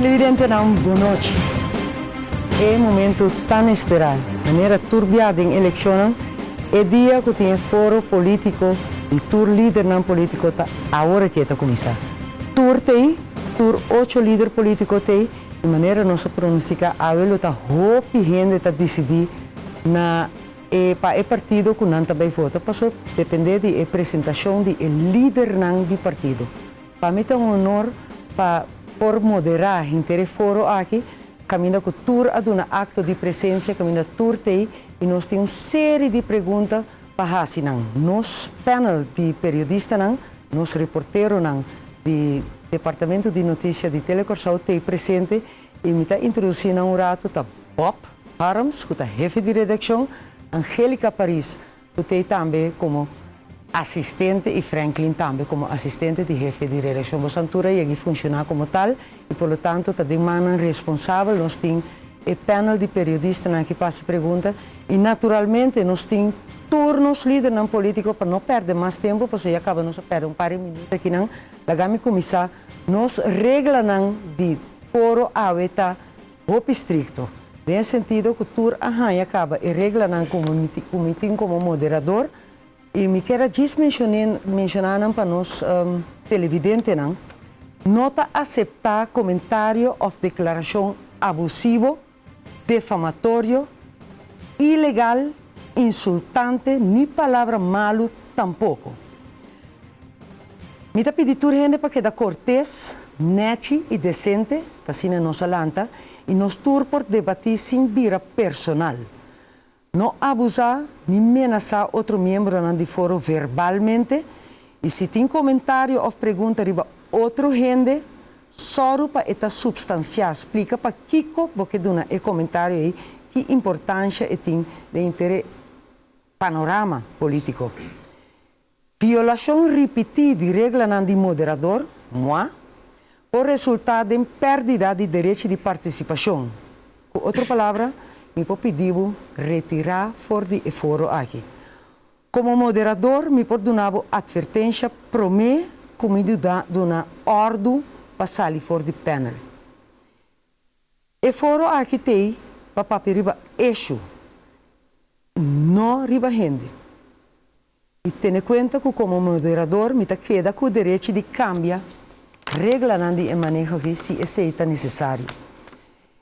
Televidentenan bon nochi. E momento tan esperá, manera tur bia den elekshonnan, e dia ku tin e foro polítiko di tur lidernan polítiko ta awor ke ta kuminsá. Tur t'ei, tur ocho lider polítiko t'ei, di manera nos a pronostiká awe lo ta hopi hende ta disidí na e pa e partido ku nan ta bai vota paso dependé di e presentashon di e lidernan di partido. Pa mi ta un honor pa por moderá henter e foro aki, kaminda ku tur a duna akto di presensia, kaminda tur t'ei i nos tin un seri di pregunta pa hasi nan. Nos panel di periodistanan, nos reporteronan di Departamento di Notisia di Tele Kòrsou t'ei presente i mi ta introdusí nan un ratu, ta Bob Harms ku ta hefe di redakshon, Angelica Paris ku t'ei tambe komo asistente i Franklin tambe komo asistente di hefe di redakshon. Boso antura yega i funshoná komo tal i por lo tanto ta den mannan responsabel. Nos tin e panel di periodistanan aki pa hasi pregunta i naturalmente nos tin tur nos lidernan polítiko pa no pèrdè mas tempu pasobra ya kaba nos a pèrdè un par di minüt akinan. Laga mi kuminsá. Nos reglanan di foro awe ta hopi strikto, den e sentido ku tur a haña kaba e reglanan ku mi tin komo moderador i mi kier a djis menshoná nan pa nos televidentenan, no ta aseptá komentario òf deklarashon abusivo, defamatorio, ilegal, insultante ni palabra malu tampoko. Mi ta pidi tur hende pa keda kortes, nèchi i desente, ta asina nos a lanta, i nos tur por debatí sin bira personal. No abusá ni menasá otro miembronan di foro verbalmente, i si tin komentario òf pregunta riba otro hende, sòru pa e ta supstansiá, splika pakiko bo ke duna e komentario ei, ki importansha e tin den henter e panorama polítiko. Violashon ripití di reglanan di moderador, mua, por resultá den pèrdida di derechi di partisipashon. Ku otro palabra, mi por pidi bo retirá for di e foro aki. Komo moderador mi por duna bo atvertensha promé ku mi duna òrdu pa sali for di pènel. E foro aki t'ei pa papia riba eshu, no riba hende. I tene kuenta ku komo moderador mi ta keda ku derechi di kambia reglanan di e maneho aki si esei ta nesesario.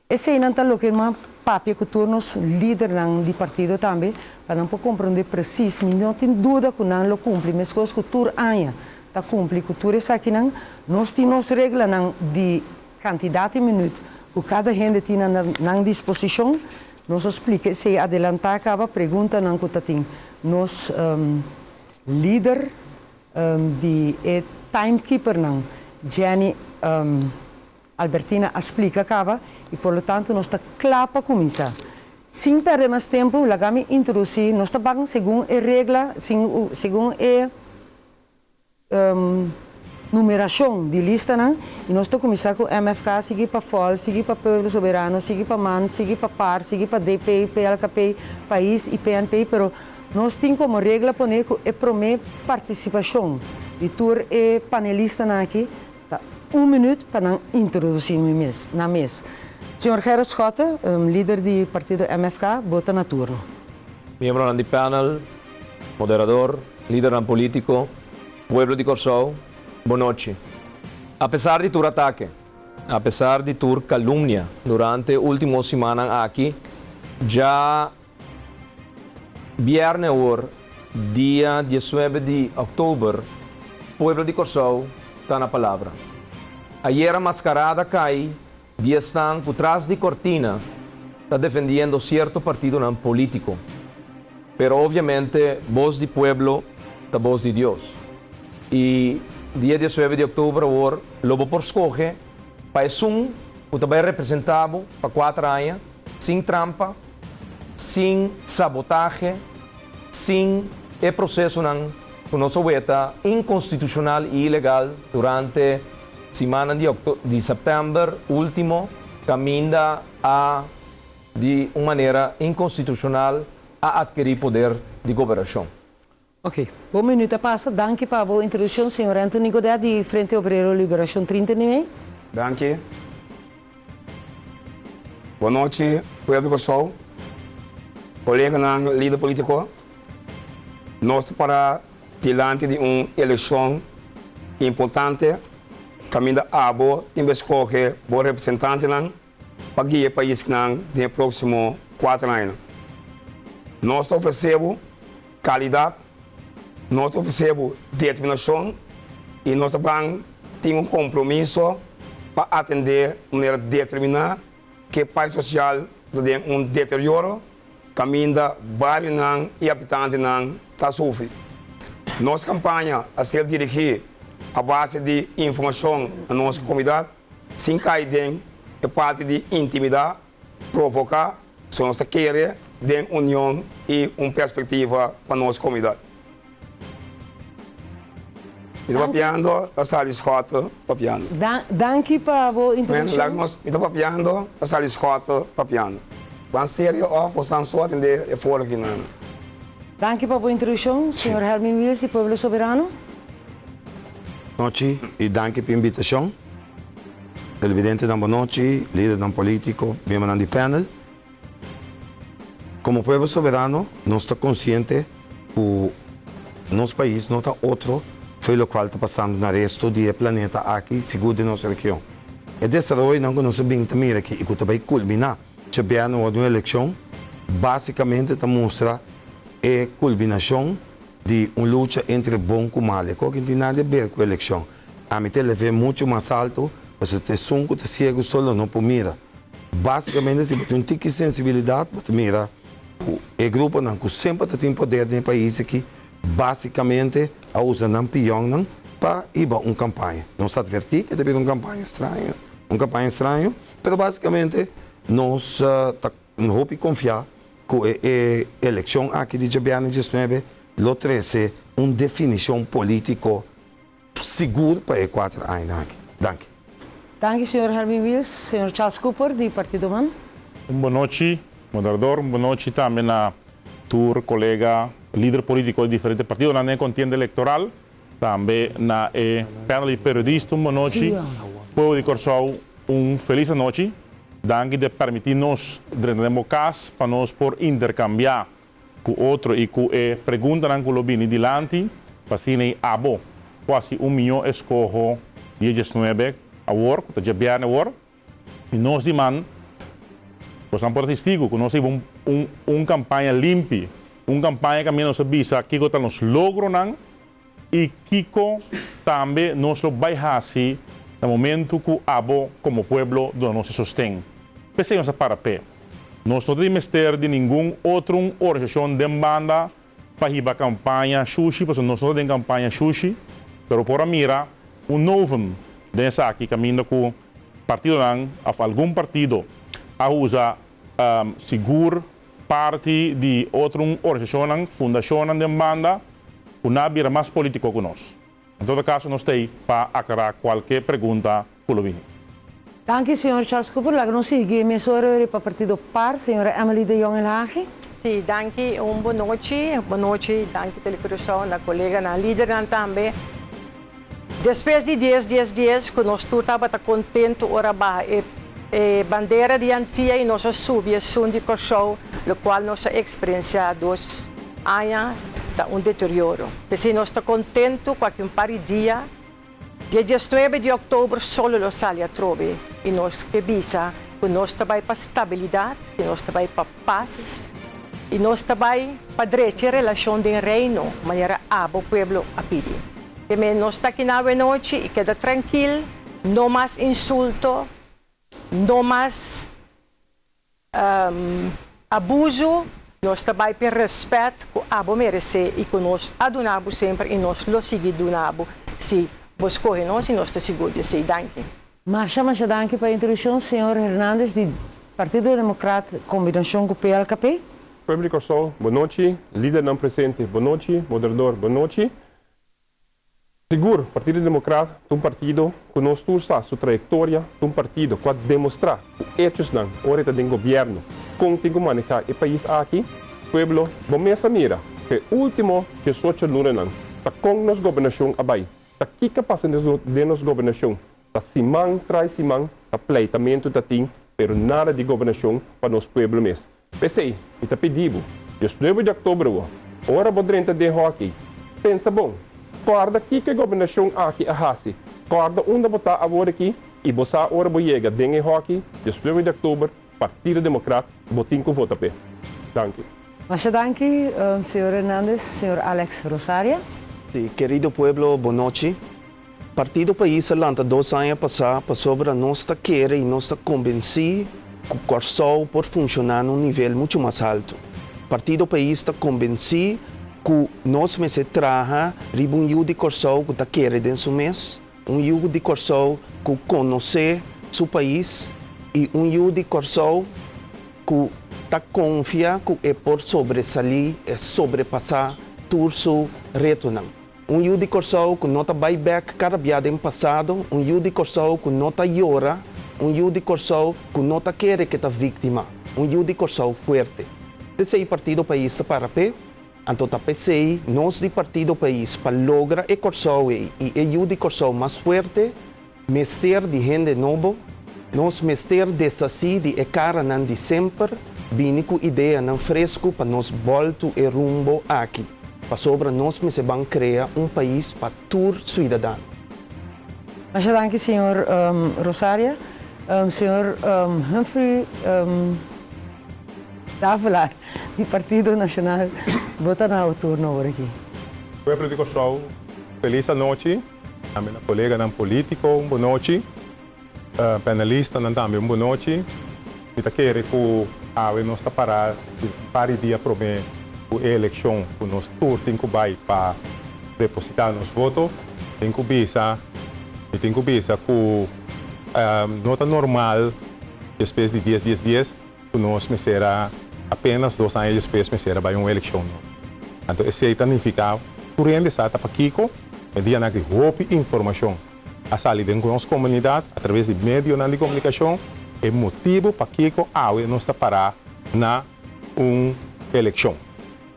Eseinan ta loke mi a papia ku tur nos lidernan di partido tambe pa nan por komprondé presis. Mi no tin duda ku nan lo kumpli meskos ku tur aña ta kumpli ku tur esakinan. Nos tin nos reglanan di kantidat di minüt ku kada hende tin na nan disposishon. Nos a splika esei adelantá kaba preguntanan ku ta tin nos lider di e timekeepernan Jenny Albertina a splika kaba i por lo tanto nos ta kla pa kuminsá. Sin pèrdè mas tempu laga mi introdusí nos ta ban segun e regla segun e Numerashon di listanan i nos ta kuminsá ku MFK, sigui pa fol, sigui pa Pueblo Soberano, sigui pa man, sigui pa par, sigui pa DP, PLKP, Pais i PNP, pero nos tin komo regla poné ku e promé partisipashon di tur e panelistanan aki ta un minüt pa nan introdusí nan mes. Señor Gerrit Schotte, lider di partido MFK, bo ta na turno. Miembronan di panel, moderador, lidernan polítiko, pueblo di Kòrsou, bonochi. Apesar di tur atake, apesar di tur kalumnia durante e último simannan aki, dja bièrnè awor, dia diesnuebe di òktober, pueblo di Kòrsou ta na palabra. Ayera maskarada kai di esnan ku tras di kortina ta defendiendo sierto partidonan polítiko. Pero obviamente bos di pueblo ta bos di Dios. I dia diesnuebe di òktober awor lo bo por skohe pa esun ku ta bai representá bo pa kuater aña sin trampa, sin sabotahe, sin e prosesonan ku nos a weta inkonstitushonal i ilegal durante simannan di di sèptèmber último kaminda a di un manera inkonstitushonal a atkerí poder di goberashon. Ok, bo minuut a pasa. Danki pa bo introdukshon, señor Anthony Godett di Frente Obrero Liberashon 30 di mei. Danki. Bon nochi, pueblo di Kòrsou, koleganan lider polítiko. Nos ta para dilanti di un elekshon importante kaminda abo tin por skohe bo representantenan pa guia e paisnan den e próksimo kuater añanan. Nos ta ofresé bo kalidat, nos ta ofresé bo determinashon i nos ta ban tin un kompromiso pa atendé di manera determiná ku e parti sosial ta den un deterioro kaminda barionan i habitantenan ta sufri. Nos kampaña a ser dirigí a base di informashon na nos komunidat sin kai den e parti di intimidá, provoká, so nos ta kere den union i un perspektiva pa nos komunidat. Mi ta papiando, ta sali Schotte papiando. Danki pa bo introduccion. Mi ta papiando, ta sali Schotte papiando. Ban serio of bo san so atende e foro kinan. Danki pa bo introduccion, señor Helmin Wiels di Pueblo Soberano. Nochi y danki pa invitacion. Televidentenan bo nochi, lidernan politico, miembronan di panel. Como Pueblo Soberano nos ta consciente cu nos pais no ta otro fo'i locual ta pasando na resto di e planeta aki, sigur den nos region. E desaroyonan cu nos a bin ta mira aki y cu ta bay culmina djabièrnè ora di un eleccion, basicamente ta mustra e culminacion di un lucha entre bon cu mal. E koki no tin nada di haber cu eleccion. Ami ta elev'é mucho mas alto pasobra ta esun cu ta ciego solo no por mira. Básicamente si bo tin un tiki sensibilidad bo ta mira cu e gruponan cu semper ta tin poder den e pais aki básicamente a usa nan pionnan pa hiba un campaña. Nos adverti cu ta bira un campaña straño, un campaña straño, pero básicamente nos ta hopi confia cu e eleccion aki di djabièrnè diesnuebe lo trece un definicion politico Sigur pa e kuater añanan aki. Danki. Danki señor Herwin Wiels. Señor Charles Cooper di Partido man. Un bonochi, moderador. Un bonochi tambe na tur colega lider politico di diferente partidonan den e contienda electoral. Tambe na e panel di periodista un bonochi. Pueblo di Corsou un feliz anochi. Danki di a permiti nos drenta den bo cas pa nos por intercambia ku otro i ku e preguntanan ku lo bini dilanti pa asina i abo por hasi un mihó eskoho dia diesnuebe awor, ku ta djabièrnè awor, i nos di man bosnan por ta testigu ku nos a hiba un un un kampaña limpi, un kampaña kaminda nos a bisa kiko ta nos logronan i kiko tambe nos lo bai hasi na momentu ku abo komo pueblo duna nos e sosten. P'esei nos a para p'e. Nos no ta di mester di ningun otro un organisashon den banda pa hiba kampaña shushi, pasobra nos no ta den kampaña shushi, pero por a mira un novum den esaki kaminda ku partidonan òf algun partido a usa sigur parti di otro organisashonnan, fundashonnan den banda ku na bira mas politiko ku nos. En todo kaso nos ta ei pa aklará kualke pregunta ku lo bini. Danki señor Charles Cooper. Laga nos sigui e mes ora ora pa partido par, señora Emily de Jong Elhage. Sí, danki. Un bon nochi. Bon nochi. Danki Telecuraçao, na koleganan, lidernan tambe. Despues di dies dies dies ku nos tur tabata kontentu ora baha e e bandera di Antia i nos a subi esun di Kòrsou, lokual nos a eksperensiá dos aña ta un deterioro. P'esei nos ta kontentu ku aki un par di dia, dia diesnuebe di òktober solo lo sali atrobe i nos ke bisa ku nos ta bai pa stabilidat i nos ta bai pa pas i nos ta bai pa drecha e relashon den Reino manera abo pueblo a pidi. Te nos ta aki na awenochi i keda trankil, no mas insulto, no mas abuso, nos ta bai p'e rèspèt ku abo meresé i ku nos a duna bo semper i nos lo sigui duna bo si bo skohe nos i nos ta sigur di esei. Danki. Masha masha danki pa e introduccion señor Hernandez di Partido Democrat combinacion cu PLKP. Pueblo di Kòrsou, bon nochi. Lidernan presente, bon nochi. Moderador, bon nochi. Sigur, Partido Democrat ta un partido ku nos tur sa su trayektoria, ta un partido ku a demostrá ku echosnan ora e ta den gobièrnu kon tin ku manehá e pais aki. Pueblo, bo mes a mira ku e último diesocho lunanan ta kon nos gobernashon a bai, ta kiko a pasa den nos gobernashon, ta siman tras siman ta pleitamentu ta tin. pero nada di gobernashon pa nos pueblo mes. P'esei, mi ta pidi bo, diesnuebe di òktober awor, ora bo drenta den hòki, pensa bon, kòrda kiko e gobernashon aki a hasi, kòrda unda bo ta awor aki i bo sa ora bo yega den e hòki, diesnuebe di òktober, Partido Demokrat, bo tin ku vota p'e. Danki. Masha danki, señor Hernandez. Señor Alex Rosaria. Sí, kerido pueblo, bonochi. Partido Pais a lanta dos aña pasá pasobra nos ta kere i nos ta kombensí ku Kòrsou por funshoná na un nivel muchu mas haltu. Partido Pais ta kombensí ku nos mester traha riba un yu di Kòrsou ku ta kere den su mes, un yu di Kòrsou ku konosé su pais i un yu di Kòrsou ku ta konfia ku e por sobresalí, e sobrepasá tur su retonan. Un yu di Kòrsou ku no ta bai bèk kada bia den pasado, un yu di Kòrsou ku no ta yora, un yu di Kòrsou ku no ta kere ke ta víktima, un yu di Kòrsou fuerte. P'esei Partido Pais ta para p'e, anto ta p'esei nos di Partido Pais pa logra e Kòrsou ei i e yu di Kòrsou mas fuerte, Mester di hende nobo, nos mester deshasí di e karanan di semper, bini ku ideanan fresku pa nos bòltu e rumbo aki, pasobra nos mester ban krea un pais pa tur suidadano. Masha danki señor Rosaria. Señor Humphrey Davelaar di Partido Nacional bo ta na turno awor aki. Pueblo di Kòrsou, felis anochi. Tambe na koleganan polítiko un bonochi, panelistanan tambe un bonochi. Mi ta kere ku awe nos ta pará di un par di dia promé ku e elekshon ku nos tur tin ku bai pa depositá nos voto. Tin ku bisa, mi tin ku bisa ku no ta normal despues di dies dies dies ku nos mester a apenas dos aña despues mester a bai un elekshon nobo. Anto esei ta nifiká tur hende sa ta pakiko e dianan aki hopi informashon a sali den nos komunidat atraves di medionan di komunikashon e motibu pakiko awe nos ta pará na un elekshon.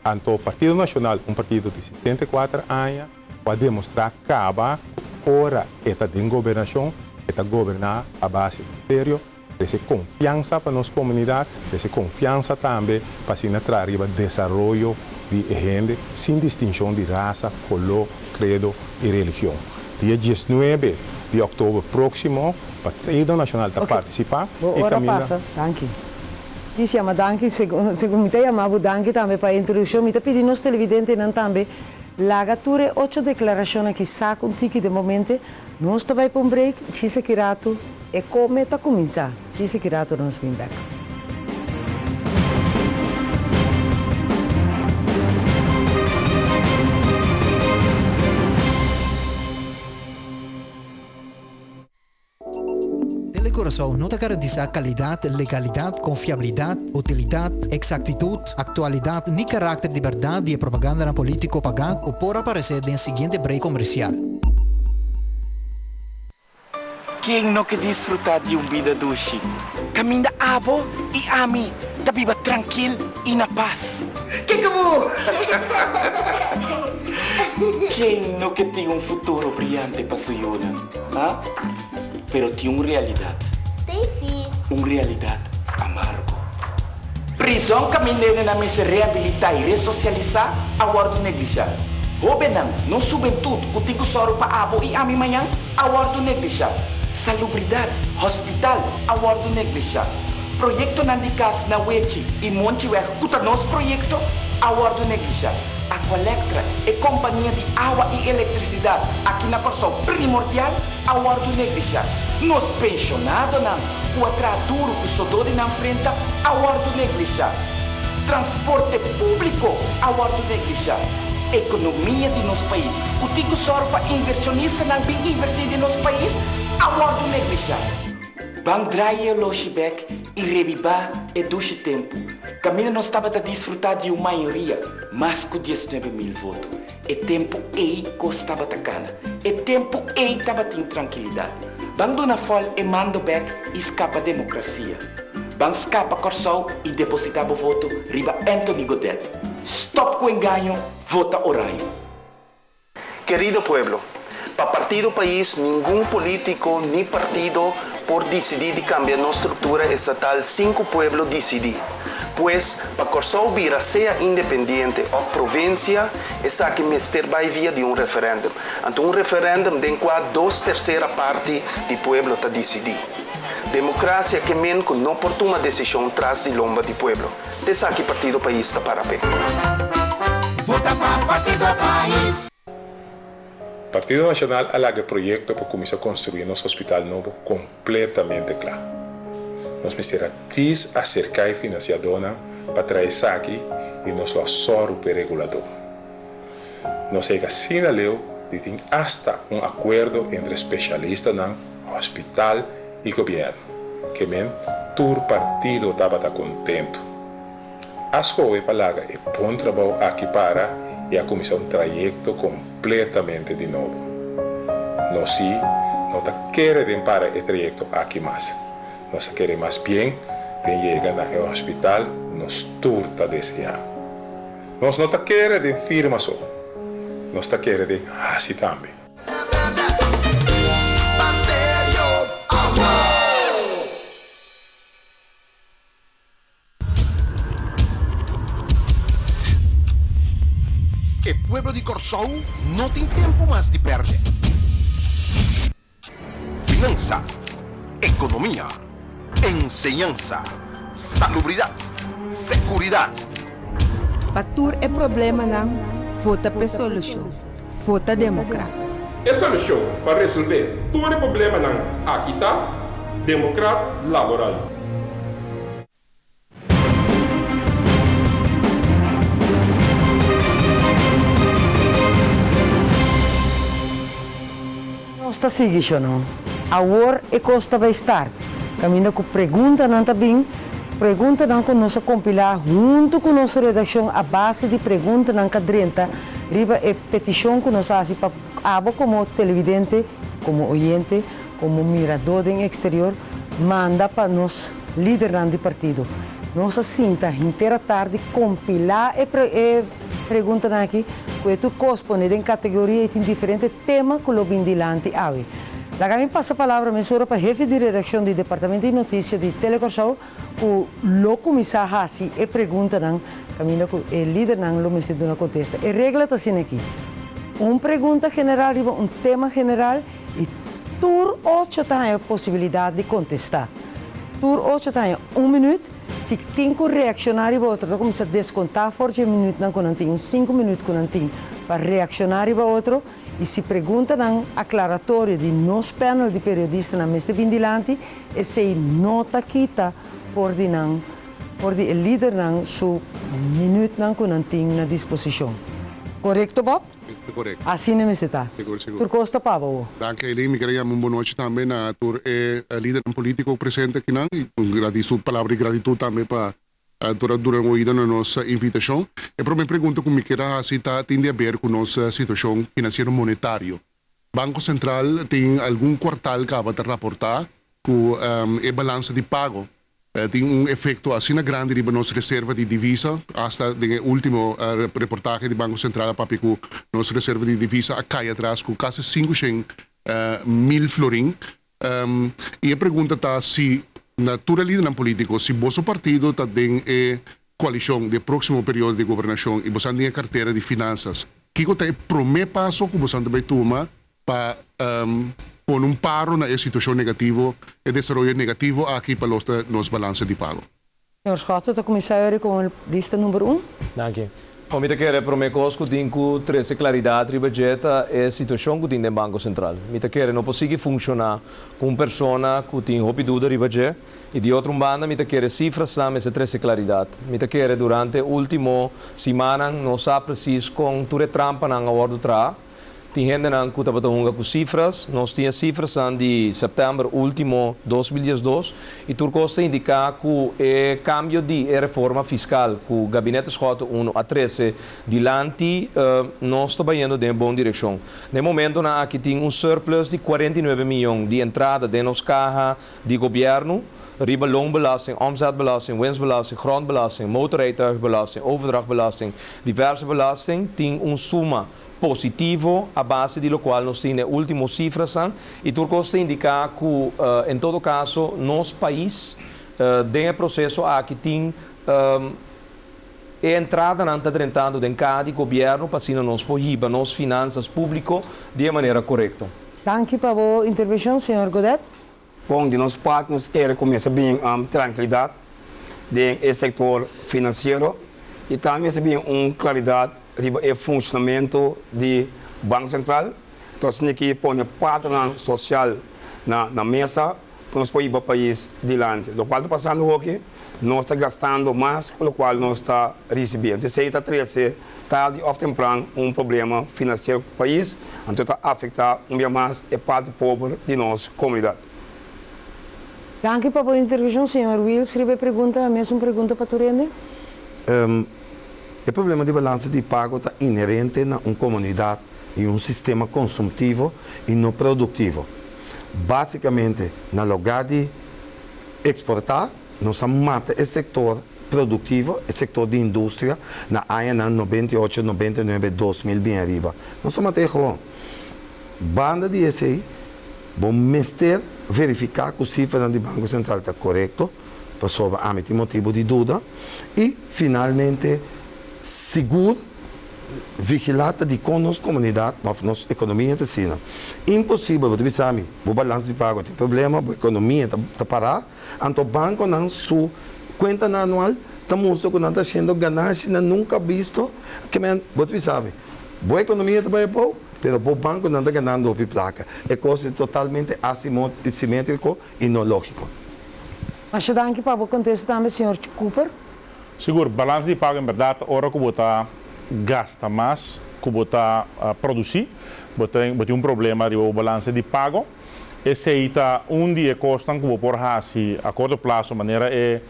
Anto Partido Nashonal un partido di 64 aña ku a demostrá kaba ku ora e ta den gobernashon e ta goberná a base di serio Trese konfiansa pa nos komunidat, trese konfiansa tambe pa asina traha riba desaroyo di e hende sin distinshon di rasa, koló, kredo i religion. Dia diesnuebe di òktober próksimo Partido Nashonal ta Ok, partisipá bo i ora kaminda. pasa. Danki. Djis yama danki, segun mi ta yama bo danki tambe pa e introdukshon. Mi ta pidi nos televidentenan tambe laga tur e ocho deklarashon aki sak un tiki den bo mente. Nos ta bai pa un break, djis aki ratu e come ta cuminsa, djis aki ratu nos bin bek. Telecuraçao no ta garantisa calidad, legalidad, confiabilidad, utilidad, exactitud, actualidad ni caracter di berdad di e propagandanan politico pagá cu por aparece den siguiente break comercial. Ken no ke disfrutá di un bida dushi kaminda abo i ami ta biba trankil i na pas? Kikaboo! Ken no ke tin un futuro briante pa su yunan, ha? Pero tin un realidat. Un realidat amargo. Prizòn kaminda hendenan mester rehabilitá i resosialisá a wòrdu neglishá. Hóbennan, nos hubentut ku tin ku sòru pa abo i ami mañan, a wòrdu neglishá. Salubridat, hòspital, a wòrdu neglishá. Proyektonan di kas na Wechi i Monchiweg ku ta nos proyekto, a wòrdu neglishá. Aqualectra, e kompania di awa i elektrisidat aki na Kòrsou primordial, a wòrdu neglishá. Nos penshonadonan ku a traha duru ku sodó di nan frenta a wòrdu neglishá. Transporte públiko a wòrdu neglishá. Ekonomia di nos pais, ku tin ku sòru pa invershonistanan bin invertí den nos pais, a wòrdu neglishá. Ban draai e oloshi bèk i rebibá e dushi tempu kaminda nos tabata disfrutá di un mayoria mas ku 19,000 voto. E tempu ei kos tabata kana. E tempu ei tabatin trankilidat. Ban duna fòl e mando bèk i skapa demokrasia. Ban skapa Kòrsou i depositá bo voto riba Anthony Godett. Stòp ku engaño, vota oraño. Kerido pueblo, pa Partido Pais ningun politico ni partido. Por disidí di kambia nos struktura estatal sin ku pueblo disidí. Pues, pa Kòrsou bira sea independiente òf provinsia, esaki mester bai via di un referèndum. Anto un referèndum den kua dos tersera parti di pueblo ta disidí. Demokrasia ke men ku no por tuma desishon tras di lomba di pueblo. T'esaki Partido Pais ta para p'e. Vota pa Partido Pais! Partido Nashonal a laga e proyekto pa kuminsá konstruí nos hospital nobo kompletamente kla. Nos mester a dis aserká e finansiadónan pa traha esaki i nos lo a sòru p'e reguladó. Nos a yega asina leu di tin asta un akuerdo entre spesialistanan, hospital i gobièrnu, ke men tur partido tabata kontentu. A skohe pa laga e bon trabou aki para i a kuminsá un trayekto kompletamente di nobo. Nos sí no ta kere den para e trayekto aki mas. Nos ta kere mas bien den yega na e hospital nos tur ta deseá. Nos no ta kere den firma so, nos ta kere den hasi tambe. E pueblo di Kòrsou no tin tempu mas di pèrdè. Finansa, ekonomia, enseñansa, salubridat, sekuridat. Pa tur e problemanan, vota p'e solushon. Vota Demokrat. E solushon pa resolvé tur e problemanan aki ta Demokrat Laboral. Nos ta sigui sho no. Awor e kos ta bai start. Kaminda ku preguntanan ta bin, preguntanan ku nos a kompilá huntu ku nos redakshon a base di preguntanan ka drenta riba e petishon ku nos a hasi pa abo komo televidente, komo oyente, komo miradó den eksterior manda pa nos lidernan di partido. Nos a sinta henter a tardi kompilá e e preguntanan aki ku e tur kos pone den kategoria i tin diferente tema ku lo bin dilanti awe. Laga mi pasa palabra mesora pa hefe di redakshon di Departamento di Notisia di Telekòrsou ku lo kuminsá hasi e preguntanan kaminda ku e lidernan lo mester duna kontesta. E regla ta asina aki, un pregunta general riba un tema general i tur ocho ta haña posibilidat di kontestá. Tur ocho ta haña un minüt. Si tin ku reakshoná riba otro ta kuminsá deskontá for dje minütnan ku nan tin, un sinku minüt ku nan tin pa reakshoná riba otro. I si preguntanan aklaratorio di nos panel di periodistanan mester bin dilanti, esei no ta kita for di nan, for di e lidernan su minütnan ku nan tin na disposishon. Korekto, Bob? Korekto. Asina mester ta. Sigur, sigur. Tur kos ta pa bo. Danki, Eileen. Mi kere yama un bonochi tambe na tur e lidernan politiko presente akinan i un gradisu, palabra di gratitut tambe pa Tur a dura un oido na nos invitashon. E prome pregunta ku mi kier a hasi ta tin di aber ku nos situashon finansiero monetario. Banko Sentral tin algun kuartal kaba ta raportá ku e balansa di pago tin un efekto asina grandi riba nos reserva di divisa. Asta den e ultimo reportahe di Banko Sentral a papia ku nos reserva di divisa a kai atras ku kasi 500 mil florin. I e pregunta ta si na tur e lidernan politico, si boso partido ta den e coalicion di e proximo periodo di gobernacion i bosan tin e cartera di finanzas, kico ta e prome paso cu bosan ta bay tuma pa pone un paro na e situacion negativo, e desaroyo negativo aki pa los ta nos balansa di pago? Señor Schotte ta kuminsá yori ku lista number un. Danki. Bon, mi ta kere promé kos ku tin ku trese klaridat riba dje ta e situashon ku tin den Banko Sentral. Mi ta kere no por sigui funshoná ku un persona ku tin hopi duda riba dje. I di otro un banda mi ta kere sifrasnan mester trese klaridat. Mi ta kere durante último simannan no sa presis kon tur e trampanan a wòrdu traha. Tin hendenan ku tabata hunga ku sifras. Nos tin e sifrasnan di sèptèmber último 2012 i tur kos ta indiká ku e kambio di e reforma fiskal ku Gabinete Schotte I a trese dilanti nos ta bayendo den e bon direkshon. Den e momentonan aki tin un surplus di 49 miyon di entrada den nos kaha di gobièrnu. riba loonbelasting, omzetbelasting, winstbelasting, grondbelasting, motorrijtuigbelasting, overdrachtbelasting, diverse belasting, tin un suma positivo a base di lokual nos tin e último sifranan i tur kos ta indiká ku en todo kaso nos pais den e proseso aki tin e entradanan ta drentando den kaha di gobièrnu pa asina nos por hiba nos finansas públiko di e manera korekto. Danki pa bo intervenshon, señor Godet. Bon, di nos parti nos kere kuminsá bin trankilidat den e sektor finansiero i tambe mester bin un klaridat riba e funshonamentu di Banko Sentral. Entonces asina ki pone partnernan sosial na na mesa pa nos por hiba pais dilanti. Lokual ta pasando hoki, nos ta gastando mas ku lokual nos ta risibí. Entonces esei ta trese tardi òf tempran un problema finansiero ku pais, anto ta afektá un bia mas e parti pober di nos komunidat. Danki pa bo intervenshon, señor Wiels. Riba e pregunta, mesun pregunta pa tur hende. E problema di balansa di pago ta inherente na un komunidat i un sistema konsumtivo i no produktivo. Básikamente, na lugá di eksportá, Nos a mata e sektor produktivo, e sektor di industria, na añanan 98, 99, 2000 bin ariba. Nos a mat'é gewoon. Banda di esei, bo mester verifiká ku sifranan di Banko Sentral ta korekto, pasobra ami tin motibu di duda. I finalmente, sigur vigilá ta dikon nos komunidat òf nos ekonomia ta asina. Imposibel, bo ta bisa mi, bo balans di pago tin problema, bo ekonomia ta pará. Anto banconan su cuentanan anual ta mustra cu nan ta haciendo ganashinan nunca visto. Ke men, bo ta bisa mi, bo economia ta bay abou, pero bo banconan ta ganando hopi placa. E cos ta totalmente asimetrico y no logico. Masha danki pa bo contesta tambe, señor Cooper. Sigur, balans di pago en berdad ta ora cu bo ta gasta mas cu bo ta produci, bo tin un problema riba bo balanse di pago. Esei ta un di e kosnan ku bo por hasi a korto plaso, manera e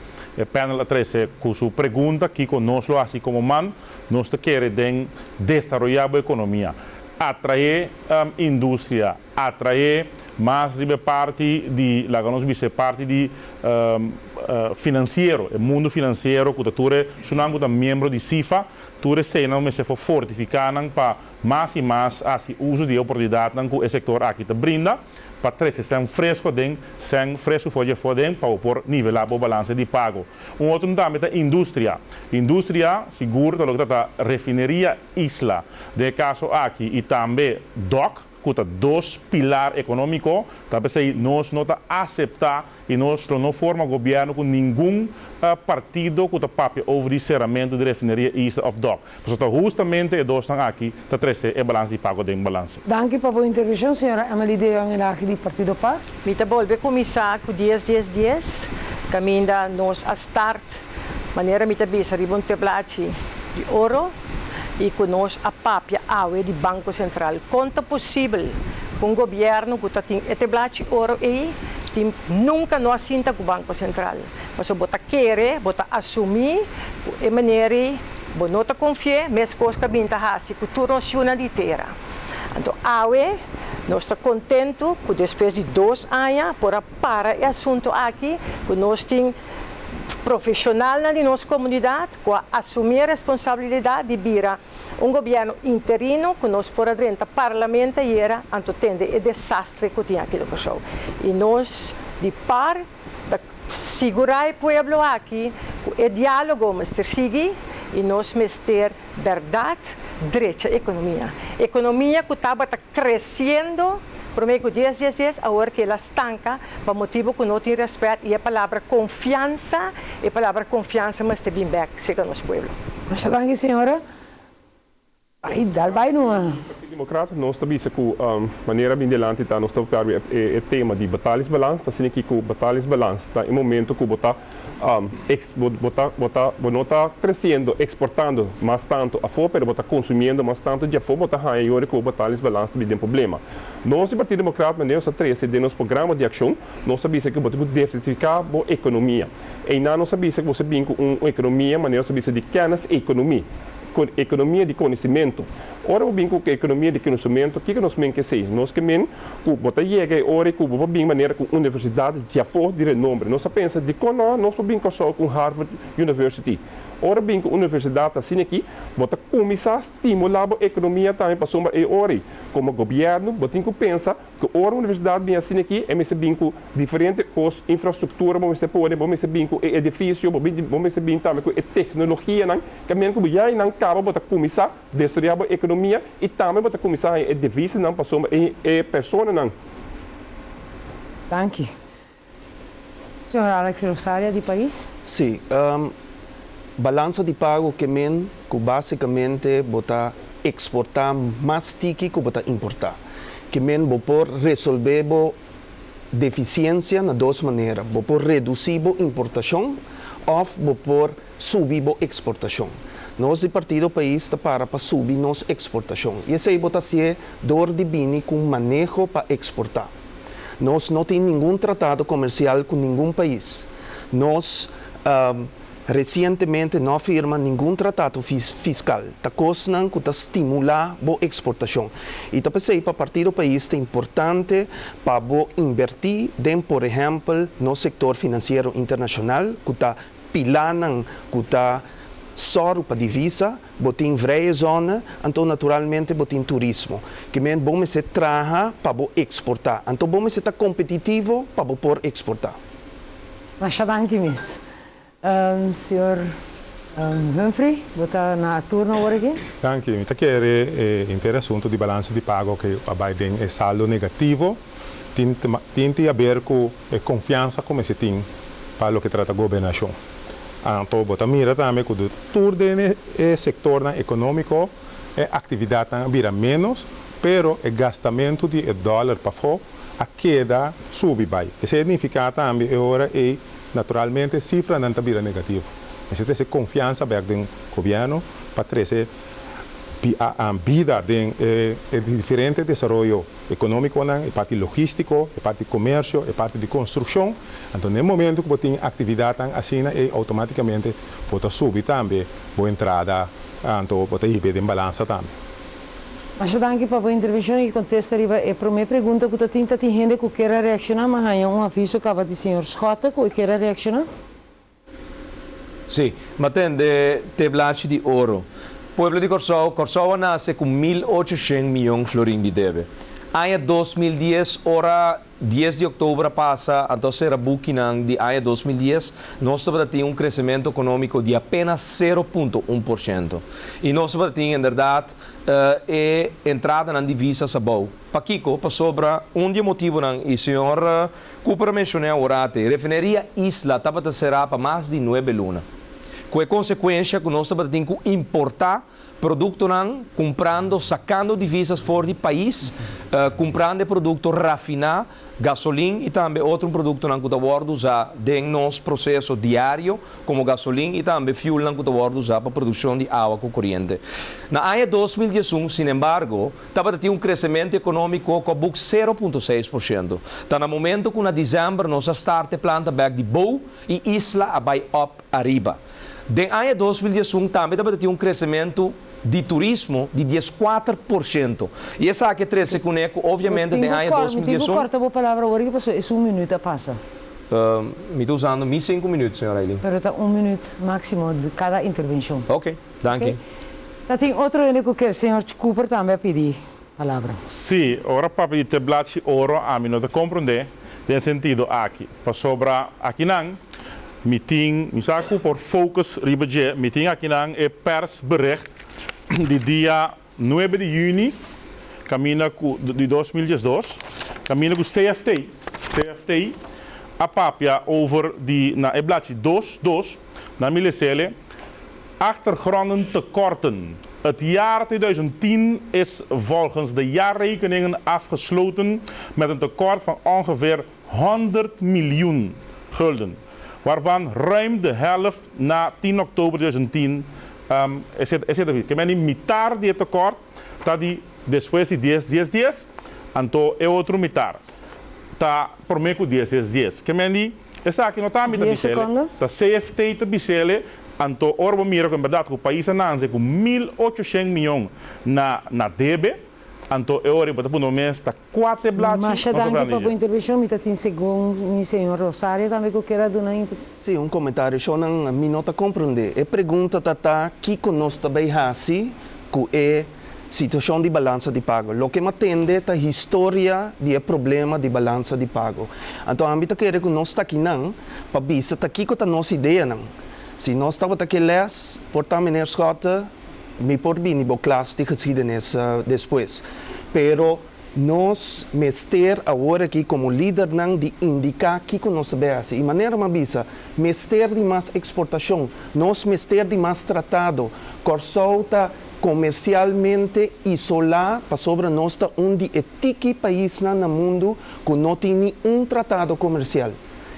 panel a trese ku su pregunta kiko nos lo hasi komo man. Nos ta kere den desaroyá bo ekonomia, atraé industria, atraé mas riba e parti di, laga nos bisa e parti di finansiero, e mundu finansiero ku ta tur e sunan ku ta miembro di SIFA, tur eseinan mester for fortifiká nan pa Mas i mas hasi uso di e oportunidatnan ku e sektor aki ta brinda pa trese sèn fresko den sèn fresku for dje for den pa bo por nivelá bo balanse di pago. Un otro tambe ta industria. Industria sigur ta loke ta ta refineria Isla den e kaso aki i tambe dòk ku ta dos pilar ekonómiko. Ta p'esei nos no ta aseptá I nos lo no forma gobièrnu ku ningun partido ku ta papia over di seramentu di refineria Isla òf dòk. Pasobra ta hustamente e dosnan aki ta trese e balans di pago den balanse. Danki pa bo intervenshon, señora Emily de Jong Elhage di Partido par. Mi ta bolbe kuminsá ku dies dies dies, kaminda nos a start, manera mi ta bisa, riba un teblachi di oro i ku nos a papia awe di Banko Sentral. Kon ta posibel ku un gobièrnu ku ta tin e teblachi oro ei tin nunka no a sinta ku Banko Sentral? Pasobra bo ta kere, bo ta asumí ku e manera ei bo no ta konfi'é, meskos ku a bin ta hasi ku tur nos yunan di tera. Anto awe nos ta kontentu ku despues di dos aña por a para e asuntu aki ku nos tin profeshonalnan di nos komunidat ku a asumí e responsabilidat di bira un gobièrnu interino ku nos por a drenta parlamento ayera anto tende e desastre ku tin aki na Kòrsou. I nos di par ta sigurá e pueblo aki ku e diálogo mester sigui i nos mester bèrdat drecha ekonomia. Ekonomia ku tabata kresiendo promé ku dies dies dies awor ke el a stanka pa motibu ku no tin rèspèt i e palabra konfiansa, e palabra konfiansa mester bin bèk serka nos pueblo. Masha danki señora. Ay dal bay numa. Partido Democrat nos ta bisa cu manera bin dilanti ta nos ta papia e tema di betalingsbalans ta asina aki cu betalingsbalans ta e momento cu bo ta bo ta bo ta bo no ta treciendo exportando mas tanto afo pero bo ta consumiendo mas tanto di afo bo ta haya yori cu bo betalingsbalans ta bin den problema. Nos di Partido Democrat manera nos ta trece den nos programa di accion nos ta bisa cu bo tin cu diversifica bo economia. Eynan nos ta bisa cu bo ta bin cu un economia manera nos ta bisa di kennis economie. ekonomia di konosimentu. Ora bo bin ku ekonomia di konosementu, kiko nos men ke esei? Nos ke men ku bo ta yega e ora ku bo por bin manera ku universidat djafó di renombre. Nos a pensa, dikon no nos por bin Kòrsou ku un Harvard University? Ora bin ku universidat asina aki, bo ta kuminsá stimulá bo ekonomia tambe pasobra e ora ei, komo gobièrnu, bo tin ku pensa ku ora un universidat bin asina aki, e mester bin ku diferente kos, infrastruktura bo mester pone, bo mester bin ku e edifisio, bo bo mester bin tambe ku e teknologianan, kaminda ku bo ya einan kaba bo ta kuminsá desaroyá bo ekonomia i tambe bo ta kuminsá haña e devisanan pasobra e e personanan. Danki. Señor Alex Rosaria di pais. Sí. Balansa di pago ke men ku básikamente bo ta eksportá mas tiki ku bo ta importá. Ke men bo por resolvé bo defisiensia na dos manera, bo por redusí bo importashon òf bo por subi bo eksportashon. Nos di Partido Pais ta para pa subi nos eksportashon i esei bo ta hasié dor di bini ku un maneho pa eksportá. Nos no tin ningun tratado komersial ku ningun pais. Nos resientemente no a firma ningun tratado fiskal. Ta kosnan ku ta stimulá bo eksportashon. I ta p'esei pa Partido Pais ta importante pa bo inbertí den por ehèmpel nos sektor finansiero internashonal ku ta pilánan ku ta sòru pa divisa. Bo tin vrije zone, anto naturalmente bo tin turismo. Ke men bo mester traha pa bo eksportá. Anto bo mester ta kompetitivo pa bo por eksportá. Masha danki mes. Señor Humphrey, bo ta na turno awor aki. Danki. Mi ta kere e henter asunto di balansa di pago ke a bai den e saldo negativo tin tin di haber ku e konfiansa ku mester tin pa loke trata gobernashon. Anto bo ta mira tambe ku tur den e sektornan ekonómiko e aktividatnan a bira ménos, pero e gastamentu di e dòler pafó a keda subi bai. Esei a nifiká tambe e ora ei naturalmente sifranan ta bira negativo. Mester trese konfiansa bèk den gobièrnu pa trese bida den e diferente desaroyo ekonómikonan, e parti logístiko, e parti komersio, e parti di konstrukshon. Anto na e momento ku bo tin aktividatnan asina ei outomátikamente bo ta subi tambe bo entrada, anto bo ta hib'é den balansa tambe. Masha danki pa bo intervenshon i kontesta riba e promé pregunta ku ta tin. Ta tin hende ku kier a reakshoná? Mi a haña un aviso kaba di señor Schotte ku e kier a reakshoná. Sí, ma tende te blachi di oro. Pueblo di Kòrsou, Kòrsou a nase ku 1800 mion florin di debe. Aña 2010, ora 10 di òktober a pasa, anto a sera bukinan di aña 2010, nos tabata tin un kresementu ekonómiko di apenas 0.1%. I nos tabata tin inderdat e entradanan di visas abou. Pakiko? Pasobra un di e motibunan, i señor Cooper a menshoné aworate, refineria Isla tabata será pa mas di nuebe luna, ku e konsekuensha ku nos tabata tin ku importá produktonan kumprando, sakando divisas for di pais, kumprando e produkto rafiná, gasolin i tambe otro produktonan ku ta wòrdu usá den nos proseso diario komo gasolin i tambe fuelnan ku ta wòrdu usá pa produkshon di awa ku koriente. Na aña 2011, sinembargo, Tabata tin un kresementu ekonómiko ku a buk 0.6%. Ta na momento ku na desèmber nos a start e planta bèk di bou i Isla a bai òp ariba. Den aña 2011 tambe tabata tin un kresementu di turismo di 14%. I esaki a trese kuné ku obviamente den aña Mi tin ku 2011. kòrta bo palabra awor aki pasobra es un minüt a pasa. Mi ta usando mi sinku minüt, señor Eileen. Pero ta un minüt máksimo di kada intervenshon. Oké. Danki. Ta tin otro hende ku kier. Señor Cooper tambe a pidi palabra. Sí, ora papia di teblachi oro ami no ta komprondé den sentido aki, pasobra akinan mi tin, mi sa ku por focus riba dje, mi tin akinan e persbericht di dia nuebe di yüni kaminda ku di 2012, kaminda ku CFT, CFT a papia over di na e blachi dos dos, na mi lesele, Achtergronden tekorten. Het jaar 2010 is volgens de jaarrekeningen afgesloten met een tekort van ongeveer 100 miljoen gulden, waarvan ruim de helft na 10 oktober 2010 um, etcetera. Ke men di mitar di e tekort ta di despues di dies dies dies, anto e otro mitar ta prome ku dies dies dies. Ke men di esaki no ta ami ta Dies bisele, sekondo. ta CFT ta bisele. Anto ora bo mira ku en bèrdat ku pais a nanse ku 1800 mion na na debe, anto e ora ei bo ta puntra bo mes ta kua te blachi Masha nos ta danki prende pa bo dje. intervenshon. Mi ta tin segun mi señor Rosario tambe ku kier a duna input. Sí, un komentario. Shownan, mi no ta komprondé. E pregunta ta ta kiko nos ta bay hasi ku e situashon di balansa di pago. Loke mi a tende ta historia di e problema di balansa di pago. Anto ami ta kere ku nos ta akinan pa bisa ta kiko ta nos ideanan. Si nos tabata ke les, por ta meneer Schotte, mi por bini bo klas di geschiedenis despues. Pero nos mester awor aki komo lidernan di indiká kiko nos ta bay hasi. I manera mi a bisa, mester di mas eksportashon, nos mester di mas tratado. Kòrsou ta komersialmente isolá pasobra nos ta un di e tiki paisnan na mundu ku no tin ni un tratado komersial.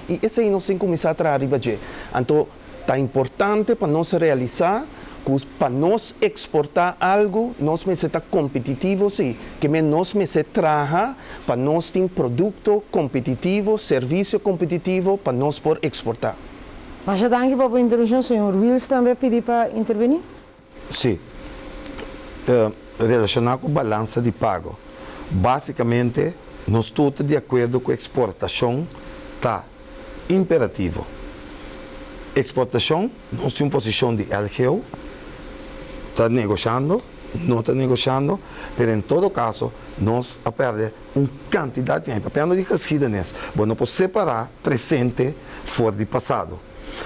I esei nos tin kuminsá traha riba dje. Anto ta importante pa nos realisá ku pa nos eksportá algu nos mester ta kompetitivo sí, ke men nos mester traha pa nos tin produkto kompetitivo, servisio kompetitivo pa nos por eksportá. Masha danki pa bo intervenshon. Señor Wiels tambe a pidi pa intervení. Sí. Relashoná ku balansa di pago, básikamente nos tur ta di akuerdo ku eksportashon ta imperativo. Eksportashon, nos tin un posishon di LGO, ta negoshando, no ta negoshando, pero en todo kaso nos a pèrdè un kantidat di aña. Papiando di geschiedenis, bo no por separá presente for di pasado.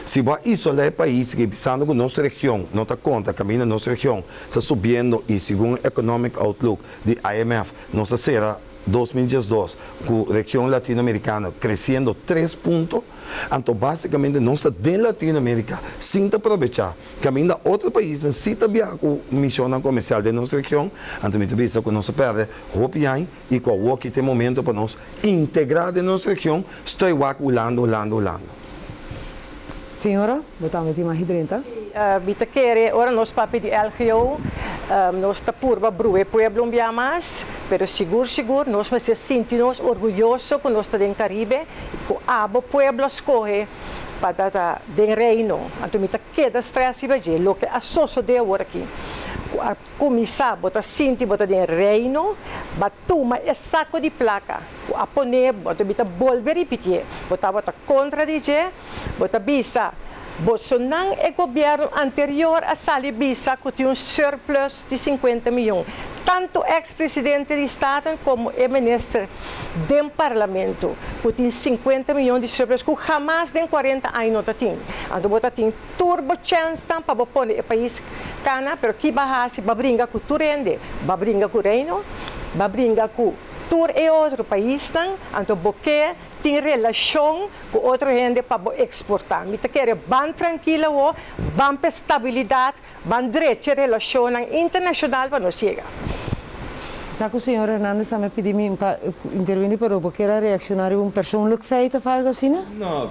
Si bo a isolá e pais ki bisando ku nos region no ta konta kaminda nos region ta subiendo i segun Economic Outlook di IMF nos a sera 2012 ku region Latino Amerikano kresiendo tres punto, anto basikamente nos ta den Latino Amerika sin ta probechá kaminda otro paisnan si ta biaha ku mishonnan komersial den nos region, anto mi ta bisa ku nos a pèrdè hopi aña i ku awoki ta e momento pa nos integrá den nos region, stoi wak Hulanda, Hulanda, Hulanda. Señora, bo tambe tin mas di 30? Sí, mi ta kere ora nos papia di LGO, nos ta purba brua e pueblo un bia mas, pero sigur sigur nos mester sinti nos orguyoso ku nos ta den Karibe i ku abo pueblo a skohe pa ta ta den Reino. Anto mi ta keda stress riba dje, loke a sosode awor aki, ku a Kuminsá, bo ta sinti bo ta den Reino, ba tuma e sako di plaka ku a pone bo, anto mi ta bolbe ripitié, bo tabata kontra di dje, bo ta bisa, bosonan e gobièrnu anterior a sali bisa ku tin un surplus di sinkuenta miyon, tantu eks presidente di Staten komo e minister den parlamento, ku tin sinkuenta miyon di surplus ku hamas den kuarenta aña no ta tin, anto bo ta tin. Tur bo chènsnan pa bo pone e pais kana, pero ki ba hasi? Ba bringa ku tur hende, ba bringa ku Reino, ba bringa ku tur e otro paisnan, anto bo ke tin relashon ku otro hende pa bo eksportá. Mi ta kere ban trankil awo, ban p'e stabilidat, ban drecha relashonnan internashonal pa nos yega. Sa ku señor Hernandez tambe pidi mi pa interveni, pero bo kier a reakshoná riba un persoonlijk feit of algo asina? No,